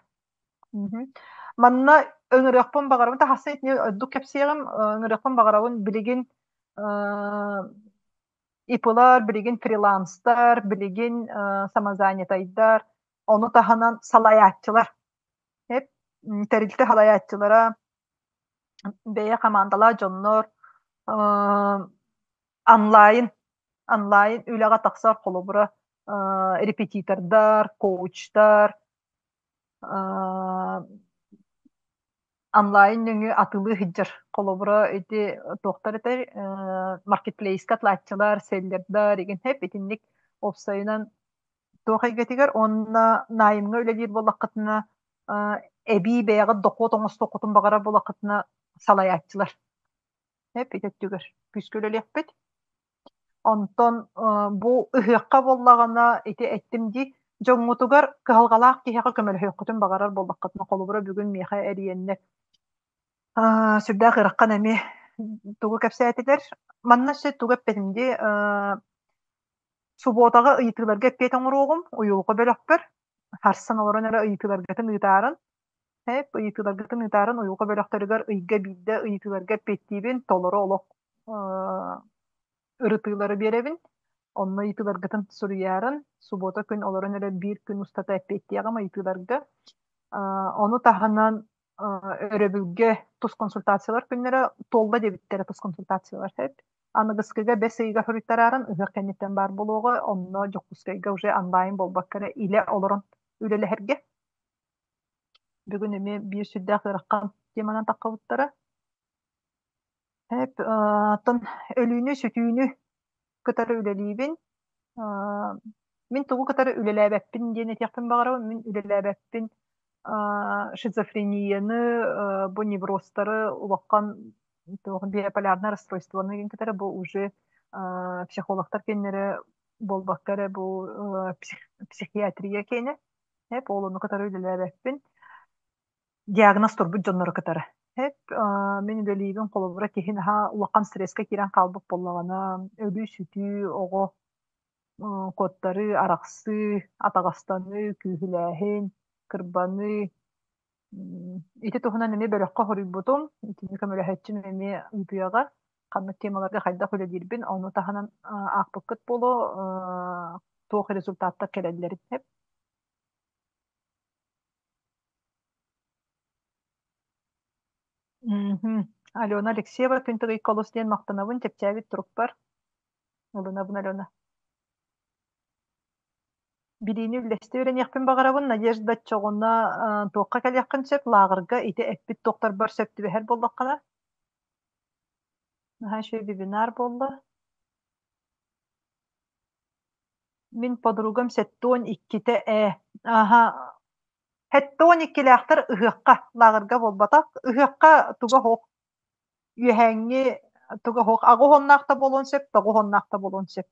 Манна ыҥырыахпын баҕарабын таһасын итини ордук кэпсиэҕим ыҥырыахпын баҕарабын билигин ИПлар, билигин фриланстар, билигин самозанятайдар, ону таһынан салайааччылар. Эп тэрилтэ салайааччылара бэйэ хамаандалаах дьоннор онлайн онлайн үлэҕэ тахсар холобура репетитордар, коучтар онлайн нөҥүө атылыы сылдьар. Холобура ити туохтар этэй маркетплейска атлааччылар, селлердар игин хэп итинник уопсайынан туох эйгэтигэр уонна найымҥа үлэлиир буоллаххытына эбии бэйэҕит дохуот оҥостуоххутун баҕарар буоллаххытына салайааччылар эп ити өттүгэр күүскэ үлэлиэхпит. Онтон бу ыһыахха буоллаҕына ити эттим дии дьоҥҥутугар кыһалҕалаах киһиэхэ көмөлөһүөххүтүн баҕарар буоллаххытына холобура бүгүн миэхэ эрийэннэр сүрдээх ыарахан эмиэ тугу кэпсээтилэр. Манна өссө тугу эппэтим дии Субуотаҕа ыйытыыларга эппиэт оҥоруоҕум, уйулҕа бөлөхпөр харсан олорон эрэ ыйытыыларгытын ыытаарын, эп ыйытыыларгытын ыытаарын уйулҕа бөлөхтөрүгэр ыйга биирдэ ыйытыыларга эппиэттиибин, толору олох ырытыылары биэрэбин. Онно ыйытыыларгытын суруйаарын, субуота күн олорон эрэ биир күн устата эппиэттиэҕим ыйытыыларга. Ону таһынан өрөбүлгэ тус консультациялар күннэрэ туолла диэбиттэрэ тус консультациялар сөп. Аныгыскыга бэс ыйыгар суруйтараарын ыһыах кэнниттэн баар буолуоҕа, онно Дьокуускайга уже онлайн буолбакка эрэ илэ олорон үлэлэһэргэ. Бүгүн эмиэ биир сүрдээх ыарахан теманан таххыбыттара. Эп, оттон өлүүнү-сүтүүнү кытары үлэлиибин. Мин тугу кытары үлэлээбэппин диэн этиэхпин баҕарабын. Мин үлэлээбэппин шизофренияны, бу неврозтары улахан туох биополярное расстройствоны диэн кытары бу уже психологтар кэннэрэ буолбакка эрэ бу психиатрия киэнэ. Эп ол ону кытары үлэлээбэппин. Диагноз турбут дьоннору кытары. Эп мин үлэлиибин холобура киһи наһаа улахан стресскэ киирэн хаалбыт буоллаҕына, өлүү-сүтүү, оҕо куоттарыы, арахсыы, атаҕастаныы, күүһүлээһин, кырбаныы ити туһунан эмиэ бөлөххө хоруйбутум. Итини көмөлөһөөччүм эмиэ ыытыаҕа. Ханнык темаларга хайдах үлэлиирбин, ону таһынан аахпыккыт буолуо, туох результаттар кэлэллэрин. Алена Алексеева күн тыгыйка олус диэн махтанабын чэпчээбит турукпар. Ылынабын Алена. Билиини үллэстэ үөрэниэхпин баҕарабын. Надежда оччоҕуна туохха кэлиэххин сөп, лааҕырга ити эппит туохтарбар сөп түбэһэр буоллаххына? Наһаа үчүгэй вебинар буолла. Мин подругам 72-тэ ээ. Аһа. 72-лээхтэр ыһыахха, лааҕырга буолбатах. Ыһыахха туга суох. Үөһээҥҥи туга суох. Аҕыс уоннаах да буолуон сөп, 90-наах да буолуон сөп.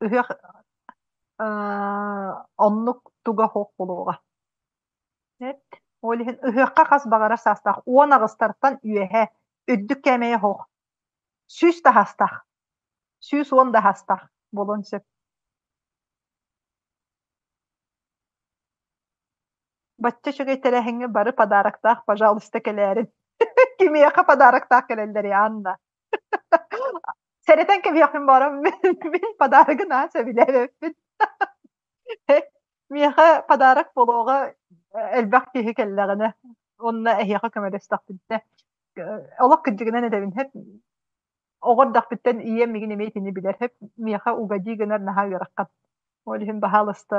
Ыһыах оннук туга суох буолуоҕа. Эт. Ол иһин ыһыахха хас баҕарар саастаах 18-тартан үөһэ үрдүк кээмэйэ суох. 100 да саастаах, 110 да саастаах буолуон сөп. Бачча үчүгэй тэрээһиҥҥэ бары подароктаах, пожалуйста, кэлээрин. Кимиэхэ подароктаах кэлэллэрий, Анна? Сэрэтэн кэбиһиэхпин баҕарабын, мин подарогы наһаа сөбүлээбэппин. Миэхэ подарок буолуоҕа элбэх киһи кэллэҕинэ уонна эһиэхэ көмөлөстөхпүнэ олох кырдьыгынан этэбин сөп оҕо эрдэхпиттэн ийэм миигин эмиэ итини билэр сөп миэхэ угадии гынар наһаа ыарахан ол иһин баһаалыста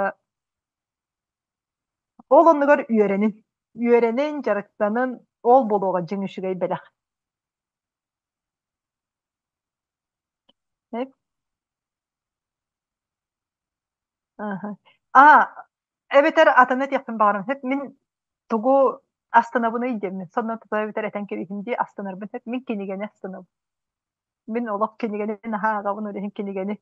ол оннугар үөрэнин үөрэнин дьарыктанын ол буолуоҕа дьиҥ үчүгэй бэлэх Аха. Аа, эбэтэр атыны этиэхпин баҕарабын сөп. Мин тугу астынабыный диэммин, сонно тута эбэтэр этэн кэбиһин дии астынарбын сөп. Мин кинигэни астынабын. Мин олох кинигэни наһаа ааҕабын, ол иһин кинигэни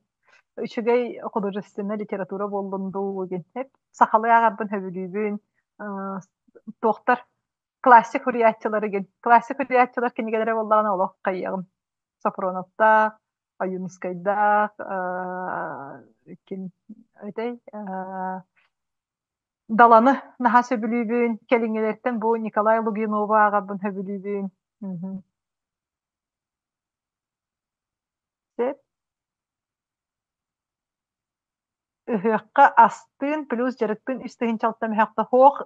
үчүгэй художественнай литература буоллун дуу диэн сөп. Сахалыы ааҕарбын сөбүлүүбүн. Э, туохтар классик суруйааччылар игин. Классик суруйааччылар кинигэлэрэ буоллаҕына олох хайыаҕым. Софроновтаах, Ойуунускайдаах, ким этэй Даланы наһаа сөбүлүүбүн, кэлиҥҥилэртэн бу Николай Лугинову ааҕарбын сөбүлүүбүн. Сөп. Ыһыахха астыын плюс дьарыктыын 3 600 мөһөөхтө суох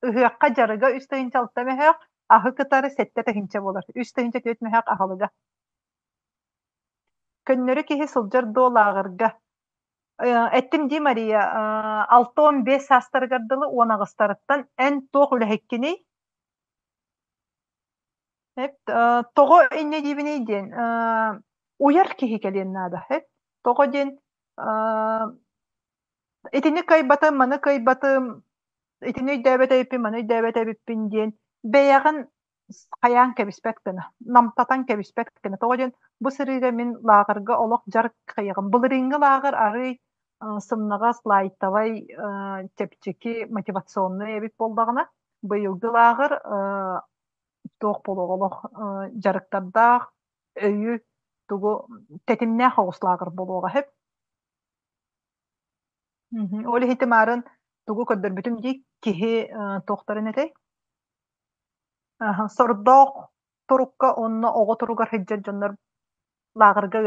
ыһыахха дьарыга 3 600 мөһөөх, аһы кытары 7 тыһыынча буолар. 3 400 мөһөөх аһылыга. Көннөрү киһи сылдьар дуо лааҕырга? Эттим дии Мария, 65 саастарыгар дылы 18-тарыттан эн туох үлэһиккиний? Тоҕо инньэ диибиний диэн, уйар киһи кэлиэн наада. Тоҕо диэн итини кыайбатым, маны кыайбатым, итини өйдөөбөт эбиппин, маны өйдөөбөт эбиппин диэн бэйэҕин хайаан кэбиспэт гына, намтатан кэбиспэт гына. Тоҕо диэн бу сырыыга мин лааҕырга олох дьарык хайаҕым. Былырыыҥҥы лааҕыр арыый сымнаҕас, лайтовай, чэпчэки, мотивационнай эбит буоллаҕына, быйылгы лааҕыр туох буолуоҕа олох дьарыктардаах, өйү тугу тэтимнээх оҕус лааҕыр буолуоҕа сөп. Ол иһити маарын тугу көрдөрбүтүм дии киһи туохтарын этэй? Сордоох турукка уонна оҕо туругар сылдьар дьоннор лааҕырга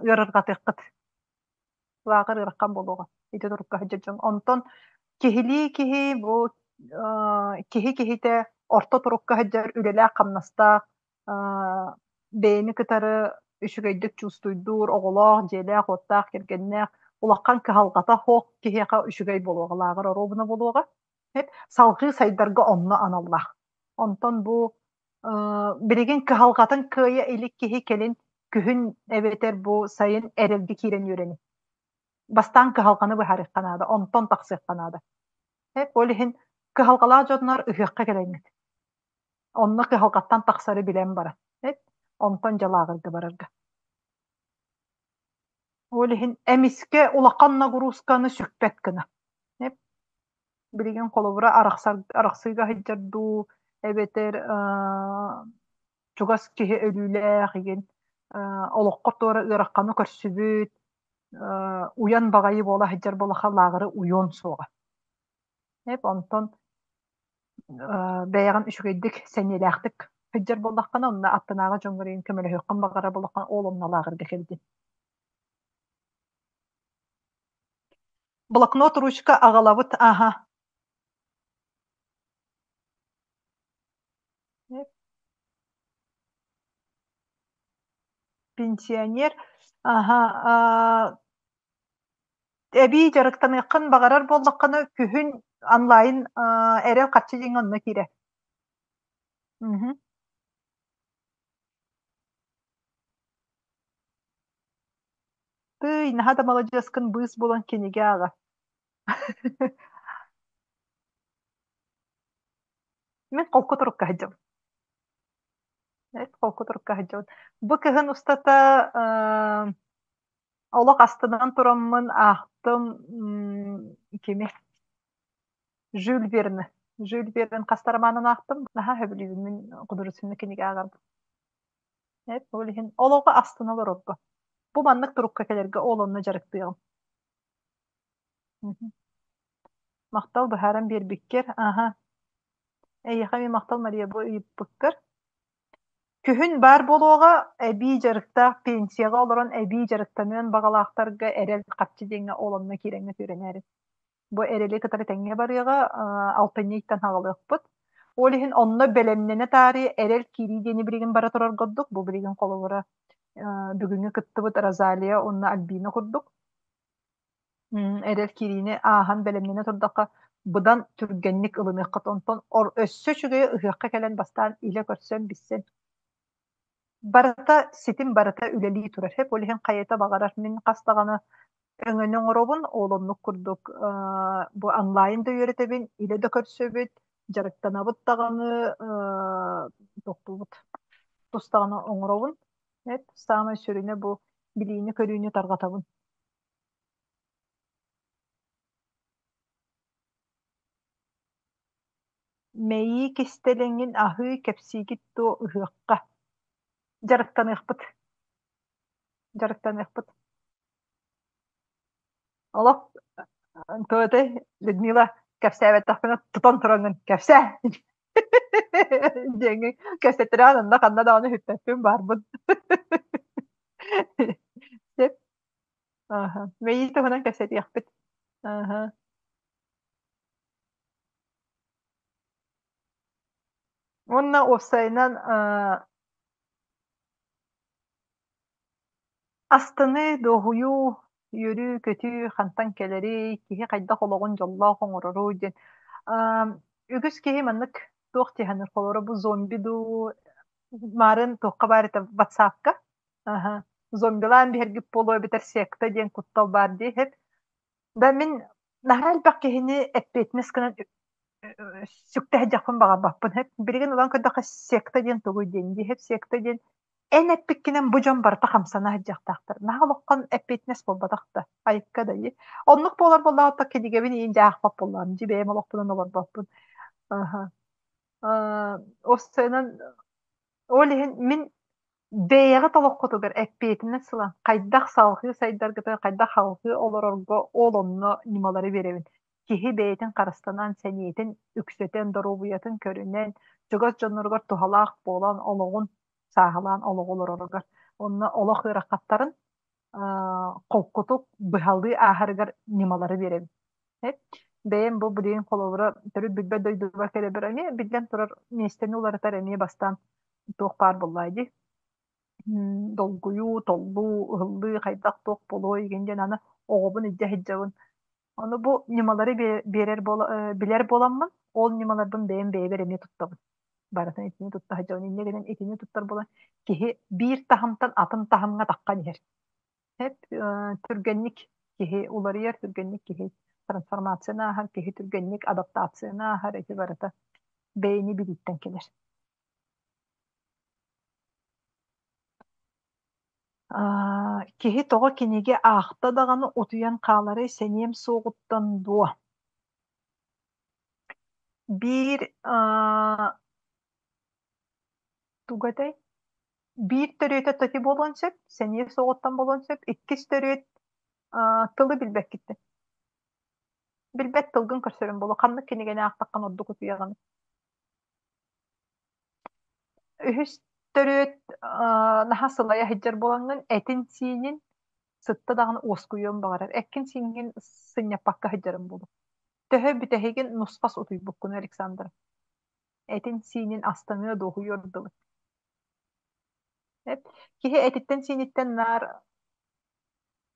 ыарырҕатыаххыт. Лааҕыр ыарахан буолуоҕа ити турукка сылдьар дьон. Онтон киһилии киһи бу киһи киһитэ орто турукка сылдьар үлэлээх-хамнастаах бэйэни кытары үчүгэйдик чувствуйдуур, оҕолоох, дьиэлээх-уоттаах, кэргэннээх, улахан кыһалҕата суох киһиэхэ үчүгэй буолуоҕа, лааҕыр оруобуна буолуоҕа. Салҕыы сайдарга онно аналлаах. Онтон бу билигин кыһалҕатын кыайа илик киһи кэлин күһүн эбэтэр бу сайын эрэлгэ киирэн үөрэни. Бастаан кыһалҕаны быһаарыахха наада, онтон тахсыахха наада. Ол иһин кыһалҕалаах дьоннор ыһыахха кэлэҥҥит. Онно кыһалҕаттан тахсары билэн баран. Онтон дьэ лааҕырга барарга. Ол иһин эмискэ улахан нагрузканы сүкпэт гына. Билигин холобура арахсар арахсыыга сылдьар дуу, эбэтэр чугас киһи өлүүлээх игин олоххо туора ыараханы көрсүбүт, уйан баҕайы буола сылдьар буоллахха лааҕыры уйуон суоҕа. Онтон бэйэҕин үчүгэйдик, сэниэлээхтик сылдьар буоллаххына, онно аттынааҕы дьоҥҥор иһин көмөлөһүөххүн баҕарар буоллаххына, ол онно лааҕырга кэлдин. Блокнот, ручка аҕалабыт, аһа. Пенсионер, аһа, эбии дьарыктаныаххын баҕарар буоллаххына, күһүн онлайн эрэл харчы диэҥҥэ онно киирэр. Тыый, наһаа да маладьыаскын быыс булан кинигэ ааҕа. Мин холку турукка сылдьабын. Холку турукка сылдьабын. Бу кыһын устата олох астынан тураммын аахтым кими? Жюль Верны. Жюль Верн хас да романын аахтым. Наһаа сөбүлүүбүн мин художественнай кинигэ ааҕарбын. Эп, ол иһин олоҕу астына олорорго. Бу маннык турукка кэлэргэ ол онно дьарыктыаҕым. Махтал быһааран биэрбиккэр. Аһа. Эйиэхэ эмиэ махтал Мария бу ыйыппыккар. Күһүн баар буолуоҕа эбии дьарыктаах пенсияҕа олорон эбии дьарыктаныан баҕалаахтарга эрэл харчы диэҥҥэ ол онно киирэҥҥэ үөрэнээри. Бу эрэли кытары тэҥҥэ барыаҕа алтынньы ыйтан аҕалыахпыт. Ол иһин онно бэлэмнэнэ таарыйа эрэл киирии диэни билигин бара турар курдук. Бу билигин холобура бүгүҥҥү кыттыбыт Розалия уонна Альбина курдук. Эрэл киириини ааһан бэлэмнэнэ турдахха быдан түргэнник ылыныаххыт. Онтон өссө үчүгэйэ ыһыахха кэлэн бастаан илэ көрсөн билсэн Барыта ситим барыта үлэлии турар. Сөп, ол иһин хайата баҕарар мин хас даҕаны өҥөнү оҥоробун, ол оннук курдук бу онлайн да үөрэтэбин, илэ да көрсөбүт, дьарыктанабыт даҕаны, тохтуубут, тус даҕаны оҥоробун. Эт, саамай сүрүнэ бу билиини-көрүүнү тарҕатабын. Мэйии кистэлэҥин аһыы кэпсиигит дуо ыһыахха? Дьарыктаныахпыт. Дьарыктаныахпыт. Олох туотай Людмила кэпсээбэтэхпинэ тутан тураҥҥын кэпсээ диэҥҥин кэпсэттэрэҕин онно ханна даҕаны сүппэппин баарбын. Сөп. Ааһа. Мэйии туһунан кэпсэтиэхпит. Ааһа. Уонна уопсайынан астыныы, дуоһуйуу, үөрүү-көтүү хантан кэлэрий, киһи хайдах олоҕун дьоллоох оҥороруй диэн. Үгүс киһи маннык туох дии саныыр, холобура бу зомби дуу, маарын туохха баар этэ ватсапка аха зомбилаан биһэргит буолуо эбэтэр секта диэн куттал баар дии иһит. Да мин наһаа элбэх киһини эппиэтинэс гынан сүктэ сылдьыахпын баҕарбаппын. Билигин ылан көрдөххө секта диэн тугуй диэн диэһэп секта диэн эн эппиккинэн бу дьон барыта хамсана сылдьыахтаахтар. Наһаа олоххон эппиэтинэс буолбатах да, айыкка да дии. Оннук буолар буоллаҕа кинигэбин иин дьэ аахпат буоллаҕым дии бэйэм олохпунан олорбоппун. Аха. Ол ол иһин мин Бэйэҕит олоххутугар эппиэтинэс ылан, хайдах салҕыы сайдаргытыгар, хайдах салҕыы олорорго ол онно ньымалары биэрэбин. Киһи бэйэтин харыстанан, сэниэтин үксэтэн, доруобуйатын көрүнэн, чугас дьонноругар туһалаах буолан, олоҕун сааһылаан олоҕу олороругар. Онно олох ыарахаттарын холкутук быһалыы ааһарыгар ньымалары биэрэбин. Бэйэм бу билигин холобура төрүт билбэт дойдубар кэлэбэр эмиэ биллэн турар миэстэни уларытар эмиэ бастаан туох баар буоллаа дии. Долгуйуу, толлуу, ыһыллыы хайдах туох буолуой игин диэн аны оҕобун илдьэ сылдьабын. Ону бу ньымалары биэрэр буола билэр буоламмын, ол ньымаларбын бэйэм бэйэбэр эмиэ туттабын. Барытын итини тутта сылдьабын. Инньэ гынан итини туттар буолан киһи биир таһымтан атын таһымҥа таххан иһэр. Эп түргэнник киһи уларыйар, түргэнник киһи трансформацияны ааһар, киһи түргэнник адаптацияны ааһар, ити барыта бэйэни билииттэн кэлэр. Киһи тоҕо кинигэ аахта даҕаны утуйан хааларый сэниэм суоҕуттан дуо? Биир тугу этэй? Биир төрүөтэ тоти буолуон сөп, сэниэ суоҕуттан буолуон сөп. Иккис төрүөт тылы билбэккиттэн. Билбэт тылгын көрсөрүн буолуо. Ханнык кинигэни аахтаххына ордук утуйаҕын? Үһүс төрүөт наһаа сылайа сылдьар буолаҥҥын этин-сиинин сытта даҕаны уоскуйуон баҕарар. Эккин-сииҥҥин сынньаппакка сылдьарыҥ буолуо. Төһө бүтэһигин нусхас утуйбуккун Александр? Этин-сиинин астыныа дуоһуйуор дылы. Эп киһи этиттэн-сииниттэн наар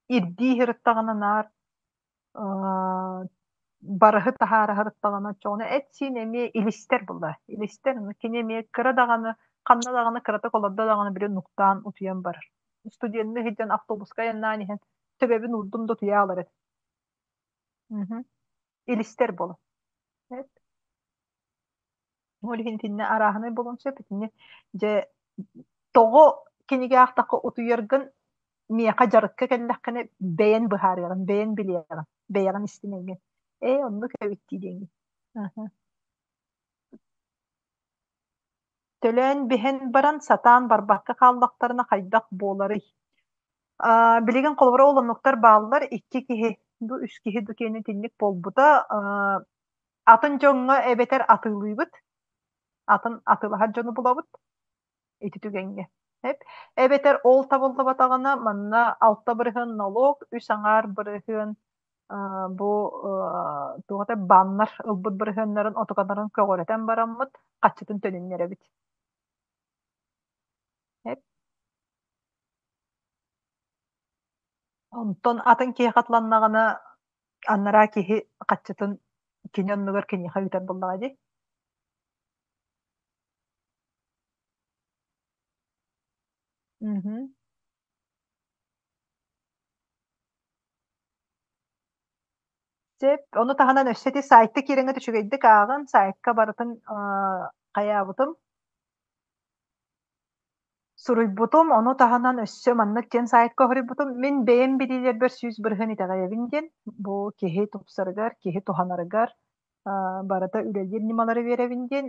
ирдии сырыттаҕына наар барыһы таһаара сырыттаҕына оччоҕуна эт-сиин эмиэ илистэр буолла. Илистэр, кини эмиэ кыра даҕаны, ханна даҕаны кыратык олордо даҕаны били нуктаан утуйан барар. Студенныы сылдьан автобуска айаннаан иһэн Төбөбүн уурдум да утуйа алар этим. Илистэр буолан. Ол иһин итиннэ арааһынай буолуон сөп. Итиннэ дьэ тоҕо кинигэ аахтахха утуйаргын миэхэ дьарыкка кэллэххинэ бэйэн быһаарыаҕын, бэйэн билиэҕин, бэйэҕин истинэҥҥин. Ээ, оннук эбит дии диэҥҥин. Төлөөн биһэн баран сатаан барбакка хааллахтарына хайдах буоларый? Билигин холобура ол оннуктар бааллар, икки киһи, бу үс киһи ду киэнэ итинник буолбута. Атын дьоҥҥо эбэтэр атыылыыбыт, атын атыылаһар дьону булабыт ити түгэҥҥэ. Эбэтэр ол табыллыбатаҕына манна 6% налог, үс аҥаар бырыһыан бу туох этэ баннар ылбыт бырыһыаннарын отукаларын көҕүрэтэн бараммыт хаччытын төнүннэрэбит. Онтон атын киһи хатыланнаҕына анараа киһи хаччытын кини оннугар киниэхэ ыытар буоллаҕа дии. Мгм. Сөп. Ону таһынан өссө ити сайтка киирэҥҥит үчүгэйдик ааҕын, сайтка барытын хайаабытым, суруйбутум. Ону таһынан өссө маннык диэн сайтка суруйбутум. Мин бэйэм билиилэрбэр 100% итэҕэйэбин диэн. Бу киһи тупсарыгар, киһи туһанарыгар барыта үлэлиир ньымалары биэрэбин диэн.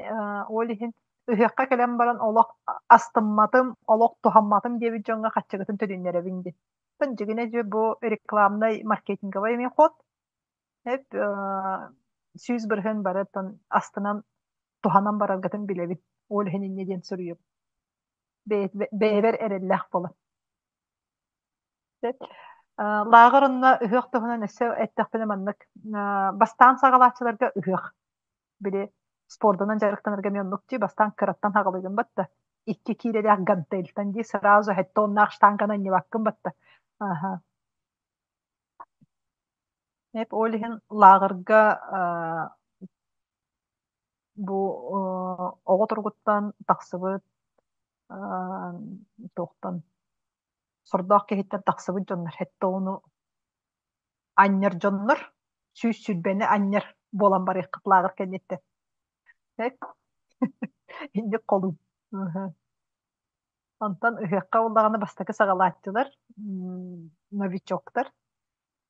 Ол иһин ыһыахха кэлэн баран олох астымматым, олох туһамматым диэбит дьоҥҥо хаччыгытын төнүннэрэбин диэн. Дьигинэ дьэ бу рекламнай маркетинговай эмиэ ход. Эп 100% барыттан астынан туһанан бараргытын билэбин. Ол иһин инньэ диэн суруйабын. Бэйэбэр эрэллээх буолан. Лааҕыр онно ыһыах туһунан өссө эттэхпинэ маннык бастаан саҕалааччыларга ыһыах. Били спордунан дьарыктанарга эмиэ оннук дии бастаан кыраттан хаҕылыгын батта. Икки киилэлээх гантельтан дии сразу тоннаах штанганы анньыбаккын батта. Аха. Эп ол иһин лааҕырга бу оҕо туругуттан тахсыбыт туохтан сордоох киһиттэн тахсыбыт дьоннор хэттэ ону анньар дьоннор 120-ни анньар буолан барыаххыт лааҕыр кэнниттэн. Инник холун. Онтон ыһыахха буоллаҕына бастакы саҕалааччылар новичоктар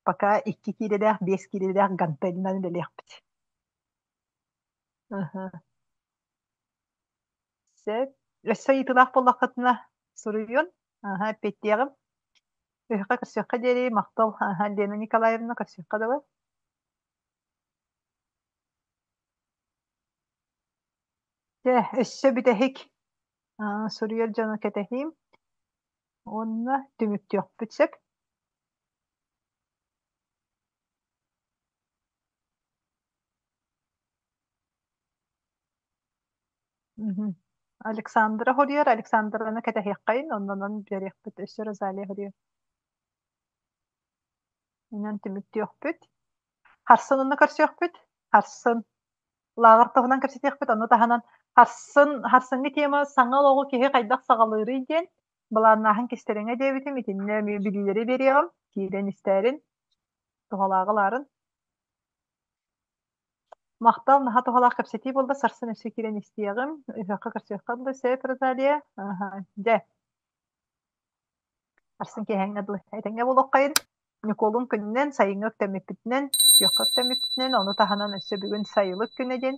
пока икки киилэлээх, биэс киилэлээх гантелинан үлэлиэхпит. Сөп. Өссө ыйытыылаах буоллаххытына суруйун. Аһа, эппиэттиэҕим. Ыһыахха көрсүөххэ диэри махтал. Аһа, Лена Николаевна көрсүөххэ дылы. Дьэ, өссө бүтэһик суруйар дьону кэтэһиим. Уонна түмүктүөхпүт сөп. Александра хоруйар, Александраны кэтэһиэххэйин, оннунан биэриэхпит өссө Розалия хоруйар. Инэн түмүктүөхпүт. Харсын онно көрсүөхпүт. Харсын лааҕыр туһунан кэпсэтиэхпит. Ону таһынан харсын харсыҥҥы тема саҥа олоҕу киһи хайдах саҕалыырый диэн былааннааһын кистэлэҥэ диэбитим. Итиннэ эмиэ билиилэри биэриэҕим. Киирэн истээрин, туһалааҕы ылаарын. Махтал, наһаа туһалаах кэпсэтии буолла. Сарсын өссө киирэн истиэҕим. Ыһыахха көрсүөххэ дылы сөп, Розалия. Аһа, дьэ. Сарсын киэһэҥҥэ дылы. Этэҥҥэ буолуоххайын. Ньукуолун күнүнэн, сайыҥҥы үктэммиппитинэн, күөххэ үктэммиппитинэн, ону таһынан өссө бүгүн сайылык күнэ диэн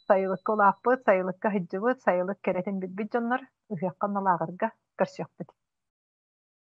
сайылыкка улааппыт, сайылыкка сылдьыбыт, сайылык кэрэтин билбит дьоннор ыһыахха налааҕырга көрсүөхпүт.